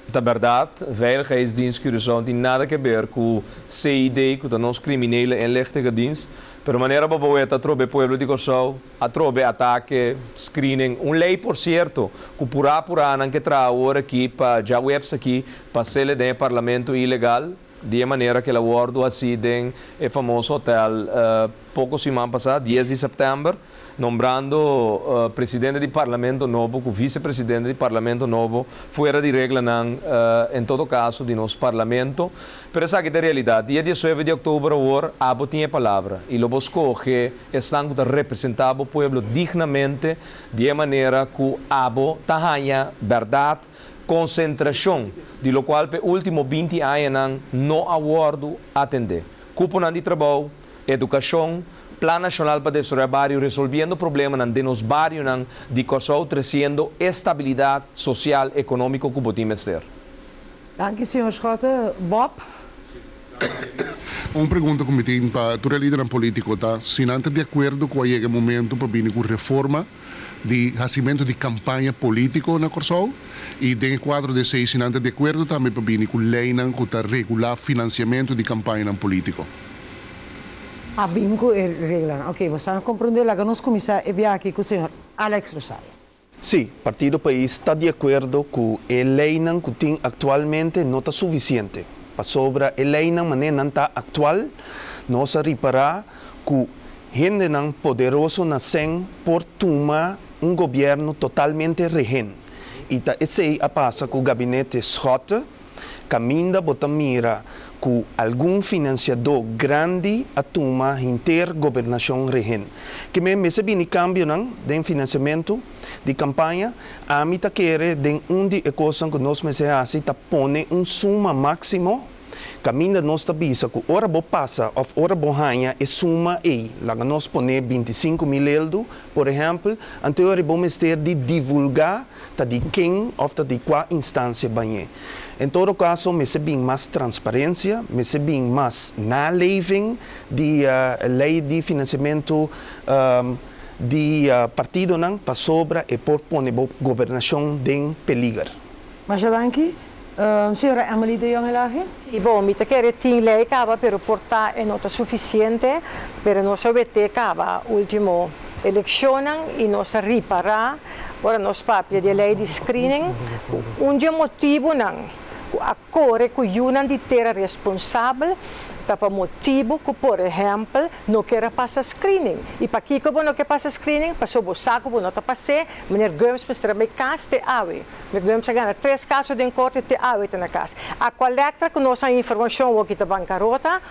ta bèrdat, Veiligheidsdienst Curaçao tin nada ke ber ku CID, ku ta nos Criminele Inlichtingendienst, pero manera bo por weta atrobe e pueblo di Kòrsou, atrobe atake, screening, un lei por sierto ku purá purá nan ke traha awor aki pa djaweps aki pa sele den e parlamento ilegal, Di e manera ku el a wòrdu hasí den e famoso hotèl poko siman pasá, dies di sèptèmber, nombrando presidente di parlamento nobo ku visepresidente di parlamento nobo fuera di reglanan en todo kaso di nos parlamento. Pero esaki ta e realidat. Dia diesnuebe di òktober awor abo tin e palabra i lo bo skohe esnan ku ta representá bo pueblo dignamente di e manera ku abo ta haña bèrdat, Konsentrashon, di lokual p'e último 20 añanan no a wòrdu atendé. Kuponan di trabou, edukashon, Plan Nashonal pa Desaroyá Bario resolviendo problemanan den nos barionan di Kòrsou tresiendo e stabilidat sosial ekonómiko ku bo tin mester. Danki señor Schotte. Bob. Un pregunta ku mi tin pa tur e lidernan polítiko ta si nan ta di akuerdo ku a yega e momento pa bini ku reforma di hasimentu di kampaña polítiko na Kòrsou i den e kuadro di esei si nan ta di akuerdo tambe pa bini ku leinan ku ta regulá finansiamentu di kampañanan polítiko. A bin ku e reglanan. Oke, bo sa komprondé. Laga nos kuminsá e biaha aki ku señor Alex Rosario. Sí, Partido Pais ta di akuerdo ku e leinan ku tin aktualmente no ta sufisiente, pasobra e leinan manera nan ta aktual nos a ripará ku Hendenan poderoso na sèn por tuma un gobièrnu totalmente rehen. I ta esei a pasa ku gabinete Schotte, kaminda bo ta mira ku algun finansiadó grandi a tuma henter gobernashon rehen. Ke men mester bini kambionan den finansiamentu di kampaña. Ami ta kere den un di e kosnan ku nos mester hasi ta pone un suma máksimo. Kaminda nos ta bisa ku ora bo pasa òf ora bo haña e suma ei, laga nos pone 25,000 eldu, por ehèmpel, anto e ora bo mester di divulgá ta di ken òf ta di kua instansia bañ'é. En todo kaso mester bin mas transparensia, mester bin mas naleving di lei di finansiamentu di partidonan pasobra e por pone bo gobernashon den peliger. Masha danki. Señora Emily de Jong Elhage. Si, bon, mi ta kere tin ley caba, pero por ta e no ta suficiente, pero nos a wete caba ultimo eleccionnan y nos a ripara ora nos papia di e ley di screening cu un dje motibonan cu a core cu yunan di tera responsabel ta pa motibo cu por ehempel no kier a pasa screening. Y pakico bo no kier pasa screening? Pasobra bo sa cu bo no ta pas'e, meneer Gumbs mester a bay cas te awe. Gumbs a gana tres kaso den korte te awe ta na kas. Aqualectra ku nos a informashon wou kita bankarota,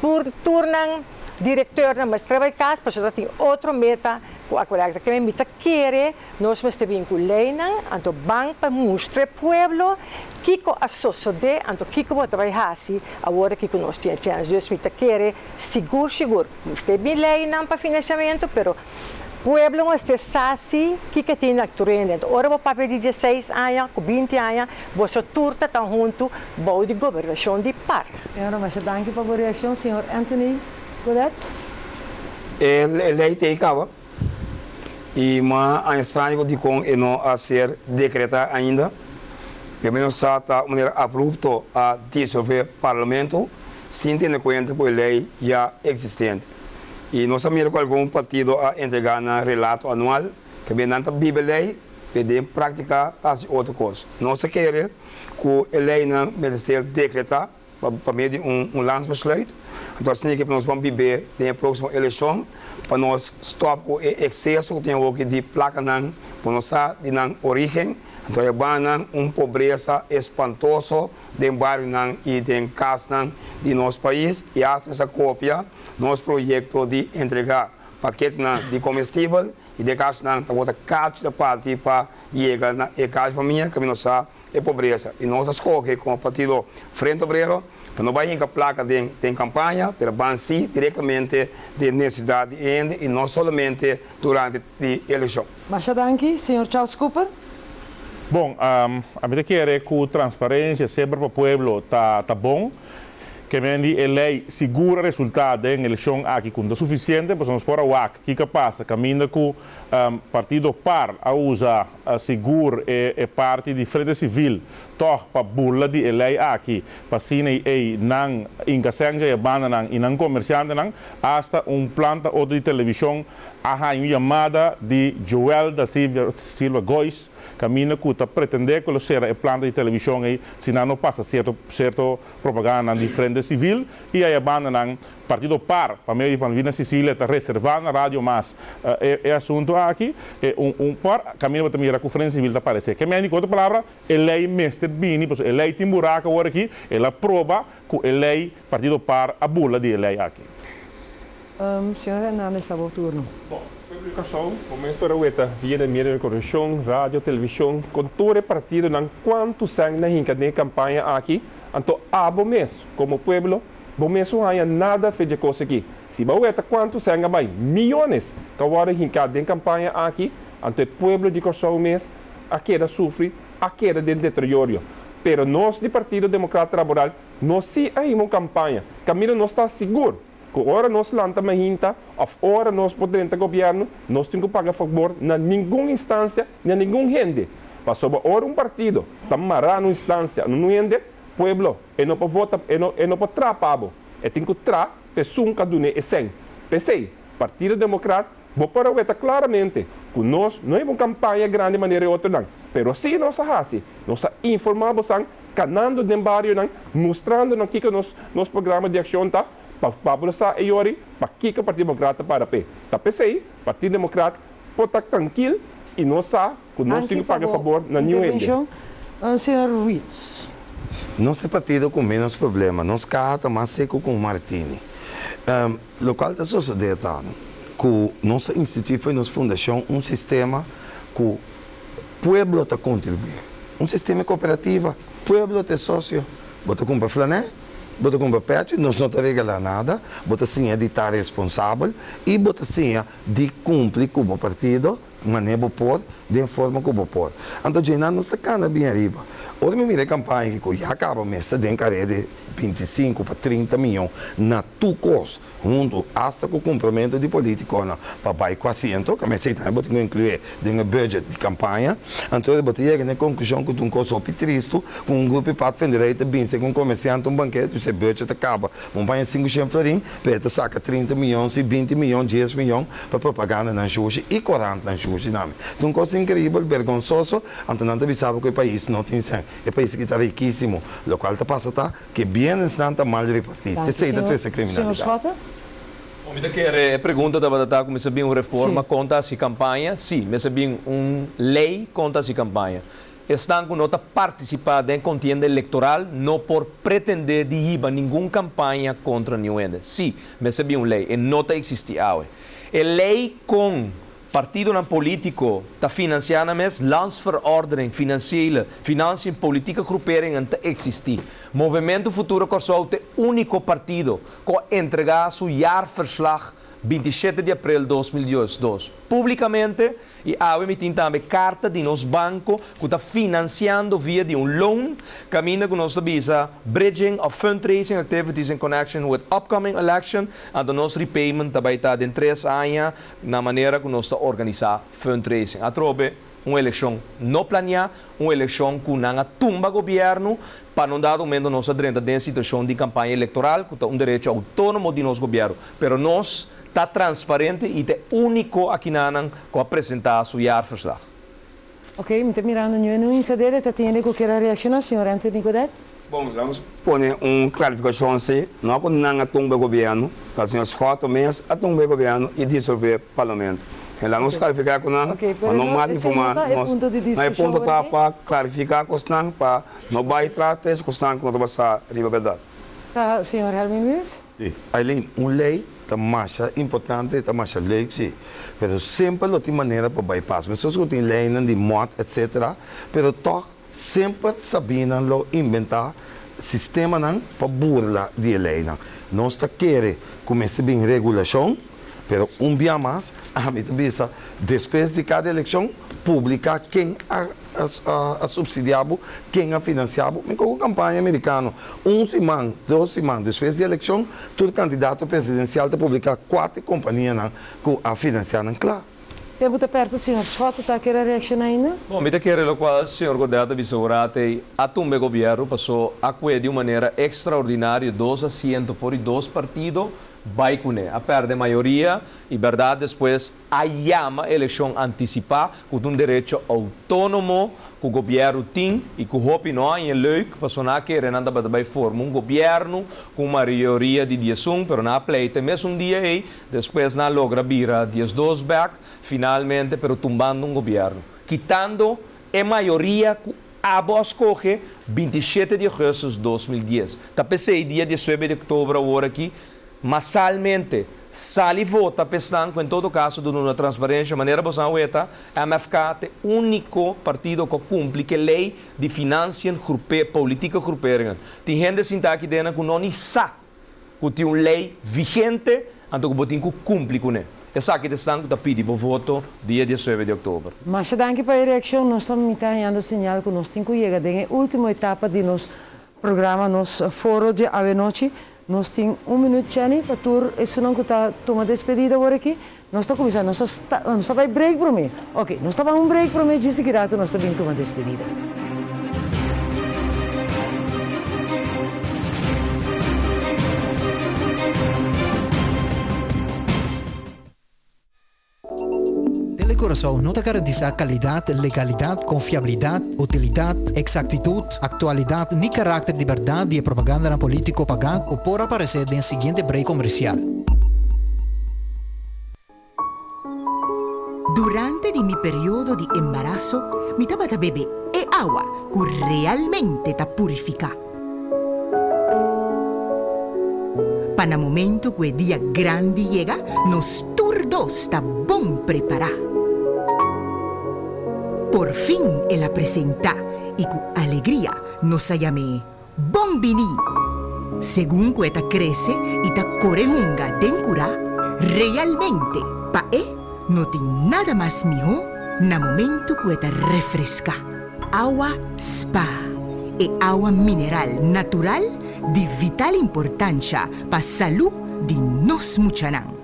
tur tur nan direkteurnan mester bai kas pasobra ta tin otro meta ku Aqualectra. Ke mi ta kere nos mester bin ku leinan anto ban pa mustra e pueblo kiko a sosode anto kiko bo ta bai hasi awor aki ku nos tin e chèns. Dus mi ta kere sigur sigur mester bin leinan pa financiamento pero. Pueblo mester sa si kiko tin na tur hende. Anto ora bo papia di dieseis aña ku binti aña, boso tur ta ta huntu bou di gobernashon di par. Señora masha danki pa bo reakshon. Señor Anthony Godett. E lei ta ei kaba i ma a estraño ku dikon e no a ser dekretá ainda. Primero sa ta un manera abrupto a disolvé parlamento sin tene kuenta ku e lei ya eksistente. I nos a mira ku algun partido a entregá nan relato anual, pabia nan ta biba e lei, pero den práktika ta hasi otro kos. Nos ta kere ku e leinan mester ser dekretá pa medio di un landsbesluit, anto asina ke nos ban bib'é den e próksimo elekshon pa nos stòp ku e ekseso ku tin awoki di plakanan ku no sa di nan orígen, anto e banan un pobresa espantoso den barionan i den kasnan di nos pais i asta mester kopia Nos proyekto di entregá paketenan di komestibel i den kasnan tabata kachi ta parti pa yega na e kachi famia ku mi no sa e pobresa i nos a skohe komo partido Frente Obrero pa no bai hinka plaka den den kampaña pero ban si direktamente den nesesidat di e hende i no solamente durante di elekshon. Masha danki, señor Charles Cooper. Bon, ami ta kere ku transparensia semper pa pueblo ta ta bon. Ke men di e lei sigur a resultá den elekshon aki ku no ta sufisiente, pasobra nos por a wak kiko a pasa kaminda ku partido par a usa sigur e e parti di Frente Sivil tòg pa burla di e lei aki pa asina i ei nan inkasenja e bandanan i nan komersiantenan asta un planta otro di televishon a haña un yamada di Joel da Silva Gois Kaminda ku ta pretendé ku lo sera e planta di televishon ei si nan no pasa sierto sierto propagandanan di Frente Sivil i aya bandanan Partido par pa medio di Malvina Sicilia ta reservá na Radio Mas e e asuntu aki e un un por kaminda bo ta mira ku Frente Sivil ta paresé. Ke mende ku otro palabra e lei mester bini pasobra e lei tin buraka awor aki el a proba ku e lei Partido par a bula di e lei aki. Señor Hernandez ta bo turno. Bon, pueblo di Kòrsou, bo mes por a weta via de medio di komunikashon, radio, televishon, kon tur e partidonan kuantu sèn nan hinka den e kampaña aki, anto abo mes komo pueblo bo mes no haña nada fe dje kos aki. Si bo a weta kuantu sèn a bai, miyones ku a wòrdu hinká den kampaña aki, anto e pueblo di Kòrsou mes a keda sufri, a keda den deteriorio. Pero nos di Partido Demokrata Laboral nos si a hima un kampaña kaminda nos ta sigur Ku ora nos lanta mahinta òf ora nos por drenta gobièrnu, nos tin ku paga fabor na ningun instansia ni na ningun hende. Pasobra ora un partido ta mará na un instansia na un hende, pueblo, e no por vota, e no e no por traha pa bo. E tin ku traha pa esun ku a dun'é e sèn. P'esei, Partido Demokrat, bo por a weta klaramente ku nos no heba un kampaña grandi manera e otronan, pero sí nos a hasi, nos a informá bosan Kanando den barionan, mustrando nan kiko nos nos programa di akshon ta, pa Pablo sa e yori pa kiko Partido Demokrat ta para p'e. Ta p'esei, Partido Demokrat por ta trankil i nos sa ku nos tin Danki ku pa paga bo fabor na niun hende. intervenshon, señor Ruiz. Nos ta partido ku ménos problema, nos kaha ta mas seku ku un martini. Lokual ta sosodé ta ku nos a instituí for di nos fundashon un sistema ku Pueblo ta kontribuí. Un sistema kooperativa, pueblo ta e sosio. Bo ta kumpra flanè, bo ta kumpra pèchi, nos no ta regalá nada, bo ta siña di ta responsabel i bo ta siña di kumpli ku bo partido manera bo por, den forma ku bo por. Anto djeinan nos ta kana bien ariba. Ora mi mira e kampaña aki ku ya kaba mes ta den kare di 25 pa 30 miyon na tur kos. Huntu, asta ku kumpramentu di politikonan pa bai ku asiento, kamba esei tambe bo tin ku inklué den e budget di kampaña. Anto bo ta yega na e konklushon ku ta un kos hopi tristu ku un grupo di patvenderei ta binse ku un komersiante un bankete, bisa e budget ta kaba bo paña sinku shen florin, pero e ta saka 30 miyon, si 20 miyon, dies miyon pa propaganda nan shushi i korantnan shushi tambe. Ta un kos inkribel, bergonsoso, anto nan ta bisa bo ku e pais no tin sèn. E pais aki ta rikísimo. Lokual ta pasa ta Ke bienesnan ta mal repartí, Danki, t'esei ta señor. trese Señor kriminalidat. Schotte? Mi ta kere e pregunta tabata ta ku mester bin un reforma konta hasi kampaña. Sí, mester bin un lei konta hasi kampaña. Esnan ku no ta partisipá den kontienda elektoral no por pretendé di hiba ningun kampaña kontra niun hende. Sí, mester bin un lei. E no ta eksistí awe. E lei kon Partidonan politico ta financia nan mes, Landsverordening Financiële Financiën Politieke Groeperingen ta existi. Movemento Futuro Kòrsou ta e unico partido cu a entrega su jaarverslag 27 di aprel 2012 publikamente i awe mi tin tambe karta di nos banko ku ta finansiando via di un loan kaminda ku nos ta bisa bridging of fundraising activities in connection with upcoming election anto nos repayment ta bai ta den tres aña na manera ku nos ta organisá fundraising. Atrobe un elekshon no planiá, un elekshon ku nan a tumba gobièrnu pa na un dado momento nos a drenta den situashon di kampaña elektoral ku ta un derecho outónomo di nos gobièrnu. Pero nos ta transparente i ta e úniko akinanan ku a presentá su jaarverslag. Ok, mi ta mirando nu en un insadede ta tende ku kier a reakshoná, señor Anthony Godett. Bon, laga nos pone un klarifikashon si, no ku nan a tumba e gobièrnu, ta señor Schotte mes a tumba e gobièrnu i disolvé parlamento. Laga nos klarifiká ku nan pa no mal informá nos. No, e punto ta pa klarifiká kosnan pa no bai tras tres kosnan ku no ta basá riba bèrdat. Ta señor Helmin Wiels? Si, Aileen, un lei ta masha importante i ta masha leuk si, pero semper lo tin manera pa bypass. Meskos ku tin leinan di mòt etsetera, pero tòg semper sabinan lo inventá sistemanan pa burla di e leinan. Nos ta kere ku mester bin regulashon, pero un bia mas ami ta bisa despues di kada elekshon publiká ken a a subsidiá bo, ken a finansiá bo. Mi kogo kampaña merikano, un siman, dos siman despues di elekshon, tur kandidato presidensial ta publiká kua ta e kompanianan ku a finansiá nan. Kla. Tempu ta pèrta, señor Schotte ta kere reakshoná ainda? Bon, mi ta kere lokual señor Godett a bisa ora te a tumba e gobièrnu paso a kue di un manera ekstraordinario dos asiento for di dos partido bai kuné. A pèrdè mayoria i bèrdat despues A yama elekshon antisipá ku ta un derecho outónomo ku gobièrnu tin i ku hopi no a haña leuk pasobra nan a kere nan tabata bai forma un gobièrnu ku un mayoria di diesun pero nan a pleita e mesun dia ei despues nan a logra bira diesdos bèk finalmente pero tumbando un gobièrnu kitando e mayoria ku abo a skohe 27 di augustus 2010. Ta p'esei dia diesnuebe di oktober awor aki Masalmente, sali vota p'esnan ku en todo kaso duna una transparensha manera boso a weta, MFK ta e úniko partido ku a kumpli ku e lei di financiën groepe politieke groeperingen. Tin hende sinta aki dena ku no ni sa ku tin un lei vigente anto ku bo tin ku kumpli kuné. Esaki ta esnan ku ta pidi bo voto dia diesnuebe di òktober. Masha danki pa e reakshon. Nos ta mita hañando señal ku nos tin ku yega den e último etapa di nos programa, nos foro dje awenochi. Nos tin un minuut Jenny pa tur esunnan ku ta tuma despedida awor aki. Nos ta kuminsá, nos ta nos ta bai break promé. Oke, nos ta ban un break promé djis aki rato nos ta bin tuma despedida. Telecuraçao no ta garantisá kalidat, legalidat, konfiabilidat, utilidat, eksaktitut, aktualidat ni karakter di bèrdat di e propagandanan polítiko pagá ku por aparesé den siguiente break komersial. Durante di mi periodo di embaraso mi tabata bebe e awa ku realmente ta purifiká. Pa na momento ku e dia grandi yega, nos tur dos ta bon prepará. Por fin el a presentá i ku alegria nos a yam'é Bon biní! Segun ku e ta krese i ta kore hunga den kurá, realmente pa e no tin nada mas mihó na momento ku e ta refreská. Awa Spa, e awa mineral natural di vital importansha pa salú di nos muchanan.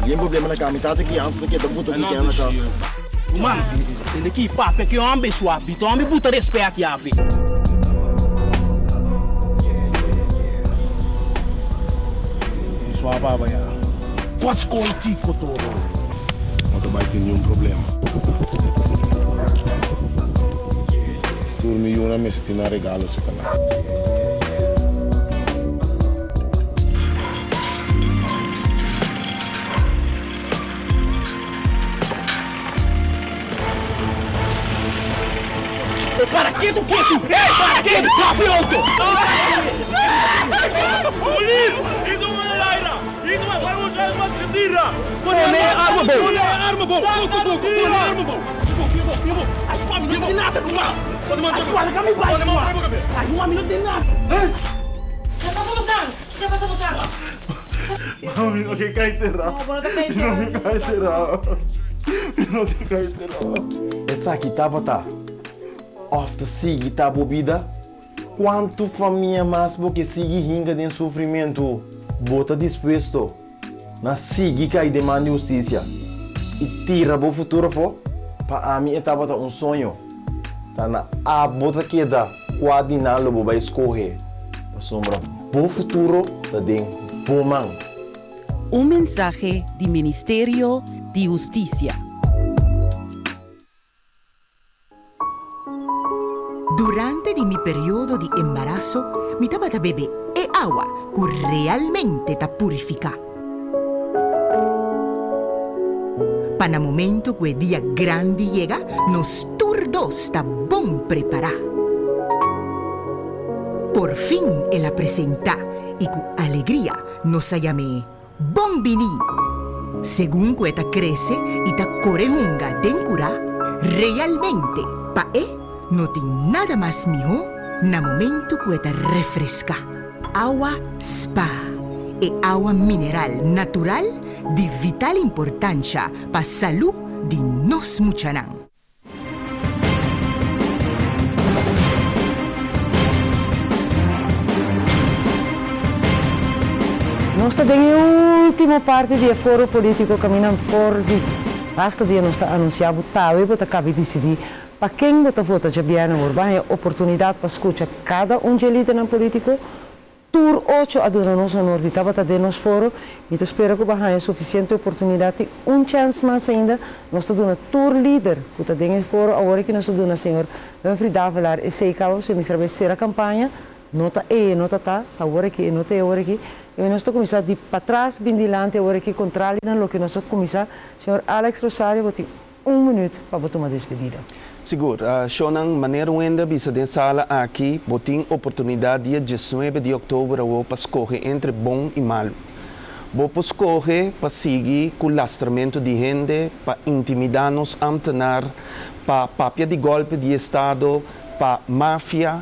Bien problema na ka mi tata criança ta keda buta ki ken na ka. Ruman, tende ki papia ki homber suavi, to homber buta respet yavi. Sua baba ya. Kos koi kiko toro. No ta bai tin niun problema. Tur mi yunan mester tin nan regalo si ta nan. Ketu, ketu! Para ketu! Hafi auto! Polis! Isa un laira! Isa un para un arma tira! Pone arma bou! Pone arma bou! Poco poco! Pone arma bou! Ai suami no tin nada ruman! Ai suami kami bai suami! Ai suami no tin nada! Kita pasa bosan? Kita pasa bosan? Mami no ke kai será. No, bo no ta kai será. Mi no ke kai será. Mi no ke kai será. Esaki tabata òf ta sigui ta bo bida? Kuantu famia mas bo ke sigui hinka den sufrimentu? Bo ta dispuesto na sigui kai den man di hustisia i tira bo futuro afó? Pa ami e tabata un soño. Ta na abo ta keda kua di nan lo bo bai skohe, pasobra bo futuro ta den bo man. Un mensahe di Ministerio di Hustisia. Durante di mi periodo di embaraso mi tabata bebe e awa ku realmente ta purifiká. Pa na momento ku e dia grandi yega nos tur dos ta bon prepará. Por fin el a presentá i ku alegria nos a yam'é Bon Biní! Segun ku e ta krese i ta kore hunga den kurá, realmente pa e no tin nada mas mihó na momento ku e ta refreská. Awa Spa, e awa mineral natural di vital importansha pa salú di nos muchanan. Nos ta den e ultimo parti di e foro politico caminda for di basta dia nos ta anuncia bo tawe bo ta cabi dicidi pa ken bo ta vota djabièrnè awor. Ban e oportunidad pa scucha cada un dje lidernan politico Tur ocho a duna nos honor di tabata den nos foro. Mi ta spera ku bo a haña sufisiente oportunidat i un chèns mas ainda. Nos ta duna tur lider ku ta den e foro awor aki nos ta duna señor Humphrey Davelaar esei kaba pasobra mi mester a sera kampaña. No ta e no ta ta, ta awor aki e no ta e awor aki. I nos ta kuminsá di patras bin dilanti awor aki kontrali na loke nos a kuminsá. Señor Alex Rosario bo tin Un minuut pa bo tuma despedida. Sigur. Shownan, manera un hende a bisa den sala aki, bo tin oportunidat dia diesnuebe di òktober awor pa skohe entre bon i malu. Bo por skohe pa sigui ku lastramentu di hende, pa intimidá nos ámtenar, pa papia di gòlpe di estado, pa mafia,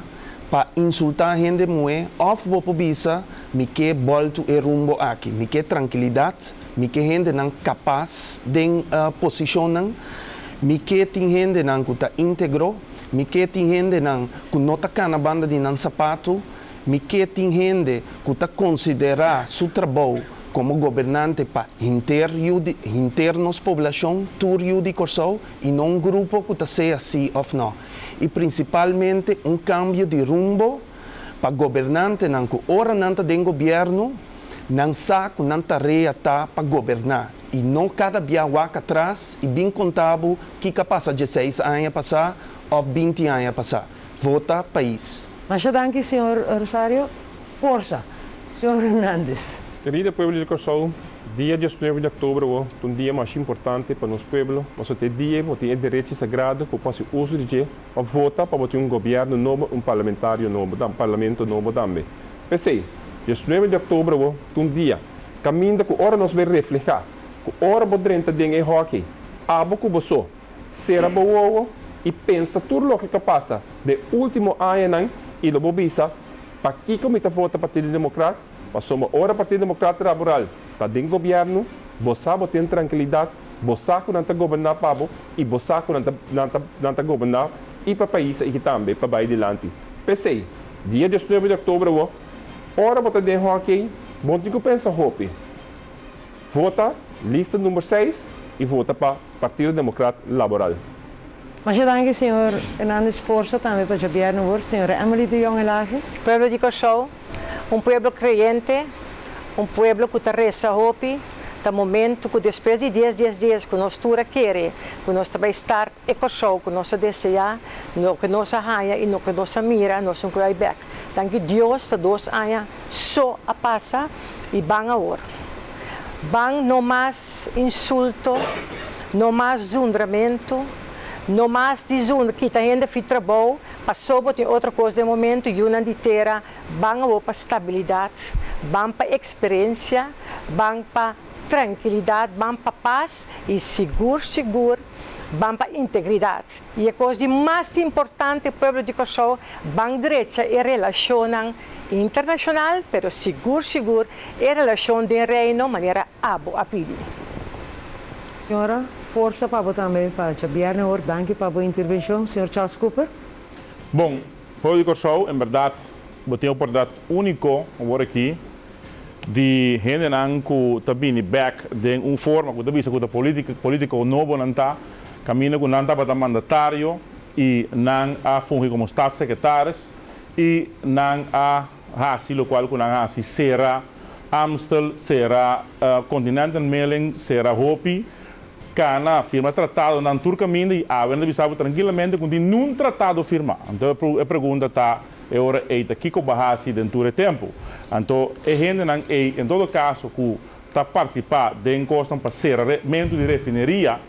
pa insultá hende muhé, òf bo por bisa, Mi ke bòltu e rumbo aki. Mi ke trankilidat. Mi ke hendenan kapas den posishonnan. Mi ke tin hendenan ku ta íntegro. Mi ke tin hendenan ku no ta kana banda di nan sapatu. Mi ke tin hende ku ta konsiderá su trabou komo gobernante pa hinter yu di hinter nos poblashon, tur yu di Kòrsou, i no un grupo ku ta sea sí òf nò. I prinsipalmente un kambio di rumbo pa gobernantenan ku ora nan ta den gobièrnu, Nan sa ku nan tarea ta pa goberná i no kada bia wak atras i bin konta bo kiko a pasa dieseis aña pasá òf binti aña pasá. Vota pais. Masha danki señor Rosario. Forsa. Señor Hernandez. Kerido pueblo di Kòrsou, dia diesnuebe di òktober awo ta un dia masha importante pa nos pueblo, pasobra ta e dia bo tin e derechi sagrado ku por hasi uso di dje pa vota pa bo tin un gobièrnu nobo, un parlamentario nobo, parlamento nobo tambe. P'esei, diesnuebe di òktober awo ta un dia kaminda ku ora nos bai reflehá ku ora bo drenta den e hòki, abo ku bo so, sera bo wowo i pensa tur loke ku a pasa den último añanan i lo bo bisa, Pakiko mi ta vota Partido Demokrat? Pasobra ora Partido Demokrat Laboral ta den gobièrnu, bo sa bo tin trankilidat, bo sa ku nan ta goberná pa bo i bo sa ku nan ta nan ta nan ta goberná i pa pais aki tambe pa bai dilanti. P'esei, dia diesnuebe di òktober awor, ora bo ta den hòkey, bo no tin ku pensa hopi. Vota lista number seis i vota pa Partido Demokrat Laboral. Masha danki señor Hernandez forsa tambe pa djabièrnè awor señora Emily de Jong Elhage. Pueblo di Kòrsou, un pueblo kreyente, un pueblo ku ta resa hopi, ta momento ku despues di dies dies dies ku nos tur a kere ku nos ta bai start e Kòrsou ku nos a deseá, loke nos a haña i loke nos a mira, nos no ku bai bèk. Danki Dios ta dos aña so a pasa i ban awor. Ban no mas insulto, no mas zundramentu, no mas di zundra, kita hende fi trabou. Paso bo tin otro kos den momento, yunan di tera ban awor pa stabilidat, ban pa eksperensia, ban pa trankilidat, ban pa pas i sigur sigur ban pa integridat. I e kos di mas importante pueblo di Kòrsou ban drecha e relashonnan internashonal pero sigur sigur e relashon den Reino manera abo a pidi. Señora, forsa pa bo tambe pa djabièrnè hoor. Danki pa bo intervenshon, señor Charles Cooper. Bon, pueblo di Kòrsou, en bèrdat bo tin oportunidat úniko awor aki di hendenan ku ta bini bèk den un forma ku ta bisa ku ta polítiko nobo nan ta, kaminda ku nan tabata mandatario i nan a fungi komo staatssecretaris i nan a hasi lokual ku nan a hasi, sera Amstel, sera Continental Milling, sera hopi, kana, firma tratadonan tur kaminda i awe nan ta bisa bo trankilamente ku no tin nun tratado firma. Anto e pregunta ta e ora ei ta kiko bo a hasi den tur e tempu? Anto e hendenan ei en todo kaso ku ta partisipá den kosnan pa sera mentu di refineria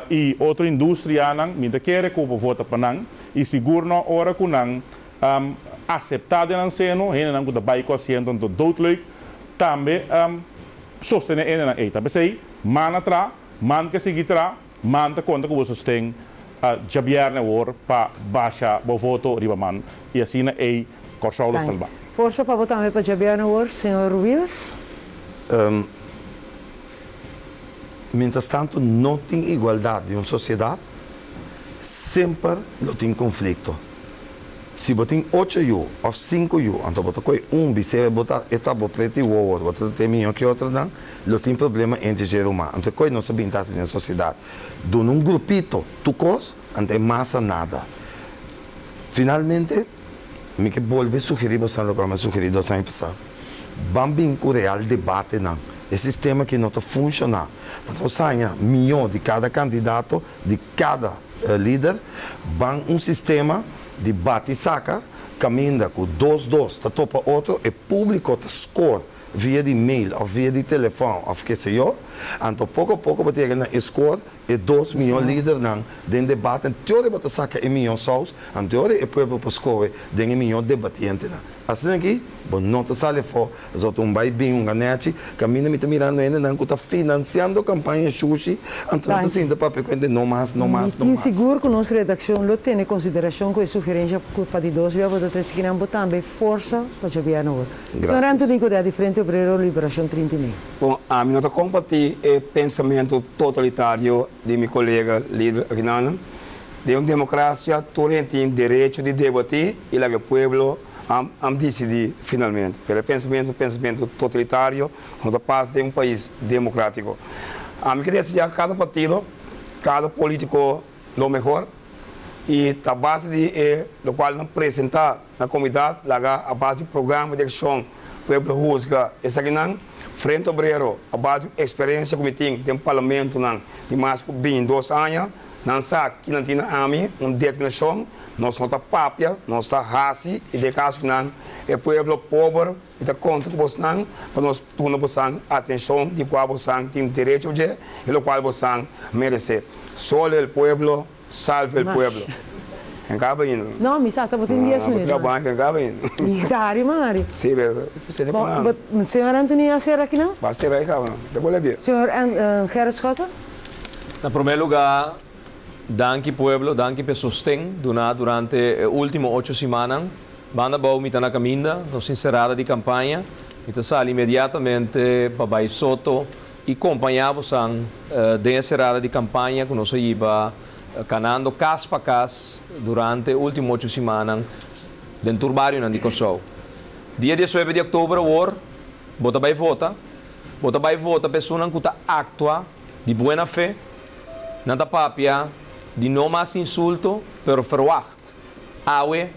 i otro industrianan, mi ta kere ku bo vota pa nan i sigur no ora ku nan aseptá den nan seno, hendenan ku ta bai ku asiento anto doodleuk tambe sostené hendenan ei. Ta p'esei man a tra, man ke sigui tra, man ta konta ku bo sosten djabièrnè awor pa basha bo voto riba man i asina ei Kòrsou lo salbá. Forsa pa bo tambe pa djabièrnè awor, señor Wiels. Mientras tanto no tin igualdat den un sosiedat, semper lo tin konflikto. Si bo tin ocho yu òf sinku yu, anto bo ta kohe un bis'é bo ta e ta bo preti wowo, bo ta te mihó ke otronan, lo tin problema entre dje ruman. Anto e kohe nos a bin ta hasi den sosiedat. Duna un grupito tur kos, anto e masa nada. Finalmente, mi ke bolbe sugerí boso loke mi a sugerí dos aña pasá. Ban bin ku real debatenan. E sistema aki no ta funshoná. Pa nos haña mihó di kada kandidato, di kada lider, ban un sistema di bati saka kaminda ku dos dos ta topa otro, e públiko ta skor via di mail òf via di telefòn òf keseyo, anto poko poko bo ta yega na e skor e dos mihó lidernan den debate, anto ora bo ta saka e mihó sous, anto ora e pueblo por skohe den e mihó debatientenan. Asina aki bo no ta sali afó, pasobra ta un bai bin un ganechi, kaminda mi ta mirando hendenan ku ta finansiando kampaña shushi, anto nan ta sinta papia ku hende no mas, no mas, no Mi tin mas. sigur ku nos redakshon lo tene konsiderashon ku e sugerensha ku pa di dos bia bo ta trese kinan bo tambe forsa pa djabièrnè awor. Señor Gracias. Anthony Godett di Frente Obrero Liberashon 30 mei. Bon, ami no ta kompartí e pensamentu totalitario di mi kolega lider Aguinaldo. Den un demokrasia tur hende tin derecho di debatí i laga e pueblo am disidí finalmente. Pero e pensamentu ta un pensamentu totalitario ku no ta pas den un pais demokratiko. Ami ke deseá kada partido, kada polítiko lo mehor i ta base di e lokual nan presentá na komunidat laga a base di programa di akshon pueblo husga esakinan. Frente Obrero a base di eksperensia ku mi tin den parlamentonan di mas ku bintidos aña. Nan sa ki nan tin na ami un determinashon, nos no ta papia, nos ta hasi, i den kaso ku nan e pueblo pober i ta konta ku bosnan pa nos duna bosan atenshon di kua bosan tin derecho dje i lokual bosan meresé. Solo el pueblo salva el pueblo. En kaba ainda. No, mi sa ta bo tin dies minuut mas. En kaba ainda. Mi ta hari man hari. Si, pero sete ku nan. Bon, señor Anthony a sera aki nan? Ba sera aki kaba. Ta bolbe bia. Señor Gerrit Schotte? Na promé lugá, danki pueblo, danki p'e sosten duná durante e último ocho simannan. Banda abou mi ta na kaminda, nos tin serada di kampaña. Mi ta sali inmediatamente pa bai Soto i kompañá bosan den e serada di kampaña ku nos a hiba kanando kas pa kas durante e último ocho simannan den tur barionan di Kòrsou. Dia diesnuebe di òktober awor bo ta bai vota. Bo ta bai vota pa esunnan ku ta aktua Di buena fe, nan ta papia di no mas insulto, pero verwacht awe,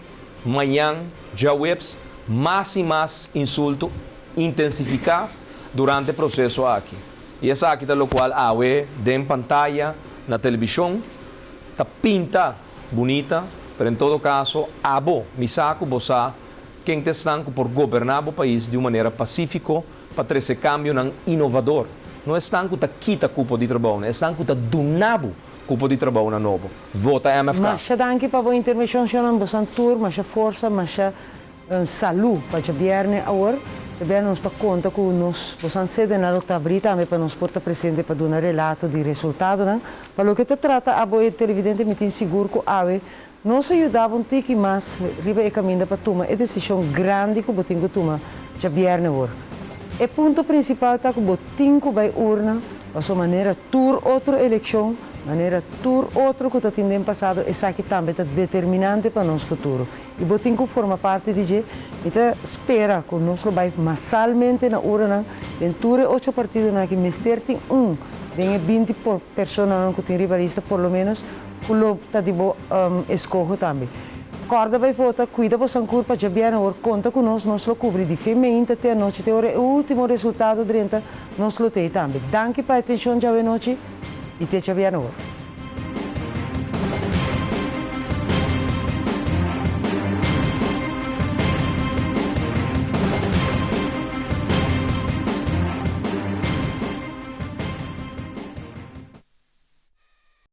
mañan, djaweps, mas i mas insulto intensifiká durante e proseso aki. I esaki ta lokual awe den pantaya na telebishon ta pinta bunita, pero en todo kaso abo, mi sa ku bo sa ken ta esnan ku por goberná bo pais di un manera pasífiko, pa trese kambionan inovador. No esnan ku ta kita kupo di trabou, no esnan ku ta duna bo Kupo di trabounan nobo. Vota MFK. Masha danki pa bo intervenshon shonnan bosan tur masha forsa masha salu pa djabierne awor djabierne nos ta konta ku nos bosan sedenan lo ta abri tambe pa nos por ta presente pa duna relato di resultadonan pa loke ta trata abo e televidente mi tin sigur ku awe nos a yuda bo un tiki mas riba e kaminda pa tuma e desishon grandi ku bo tin ku tuma djabierne awor e punto prinsipal ta ku bo tin ku bai urna paso manera tur otro elekshon Manera tur otro ku ta tin den pasado, esaki tambe ta determinante pa nos futuro. I bo tin ku forma parti di dje. Mi ta spera ku nos lo bai masalmente na uranan den tur e ocho partidonan aki. Mester tin un den e 20 personanan ku tin riba lista por lo menos ku lo ta di bo eskoho tambe. Kòrda bai vota, kuida bo sankur pa djabièrnè awor. Konta ku nos, nos lo kubri di fe meinta te anochi te ora e último resultado drenta, nos lo t'ei tambe. Danki pa e atenshon djawe nochi. I te djabièrnè awor.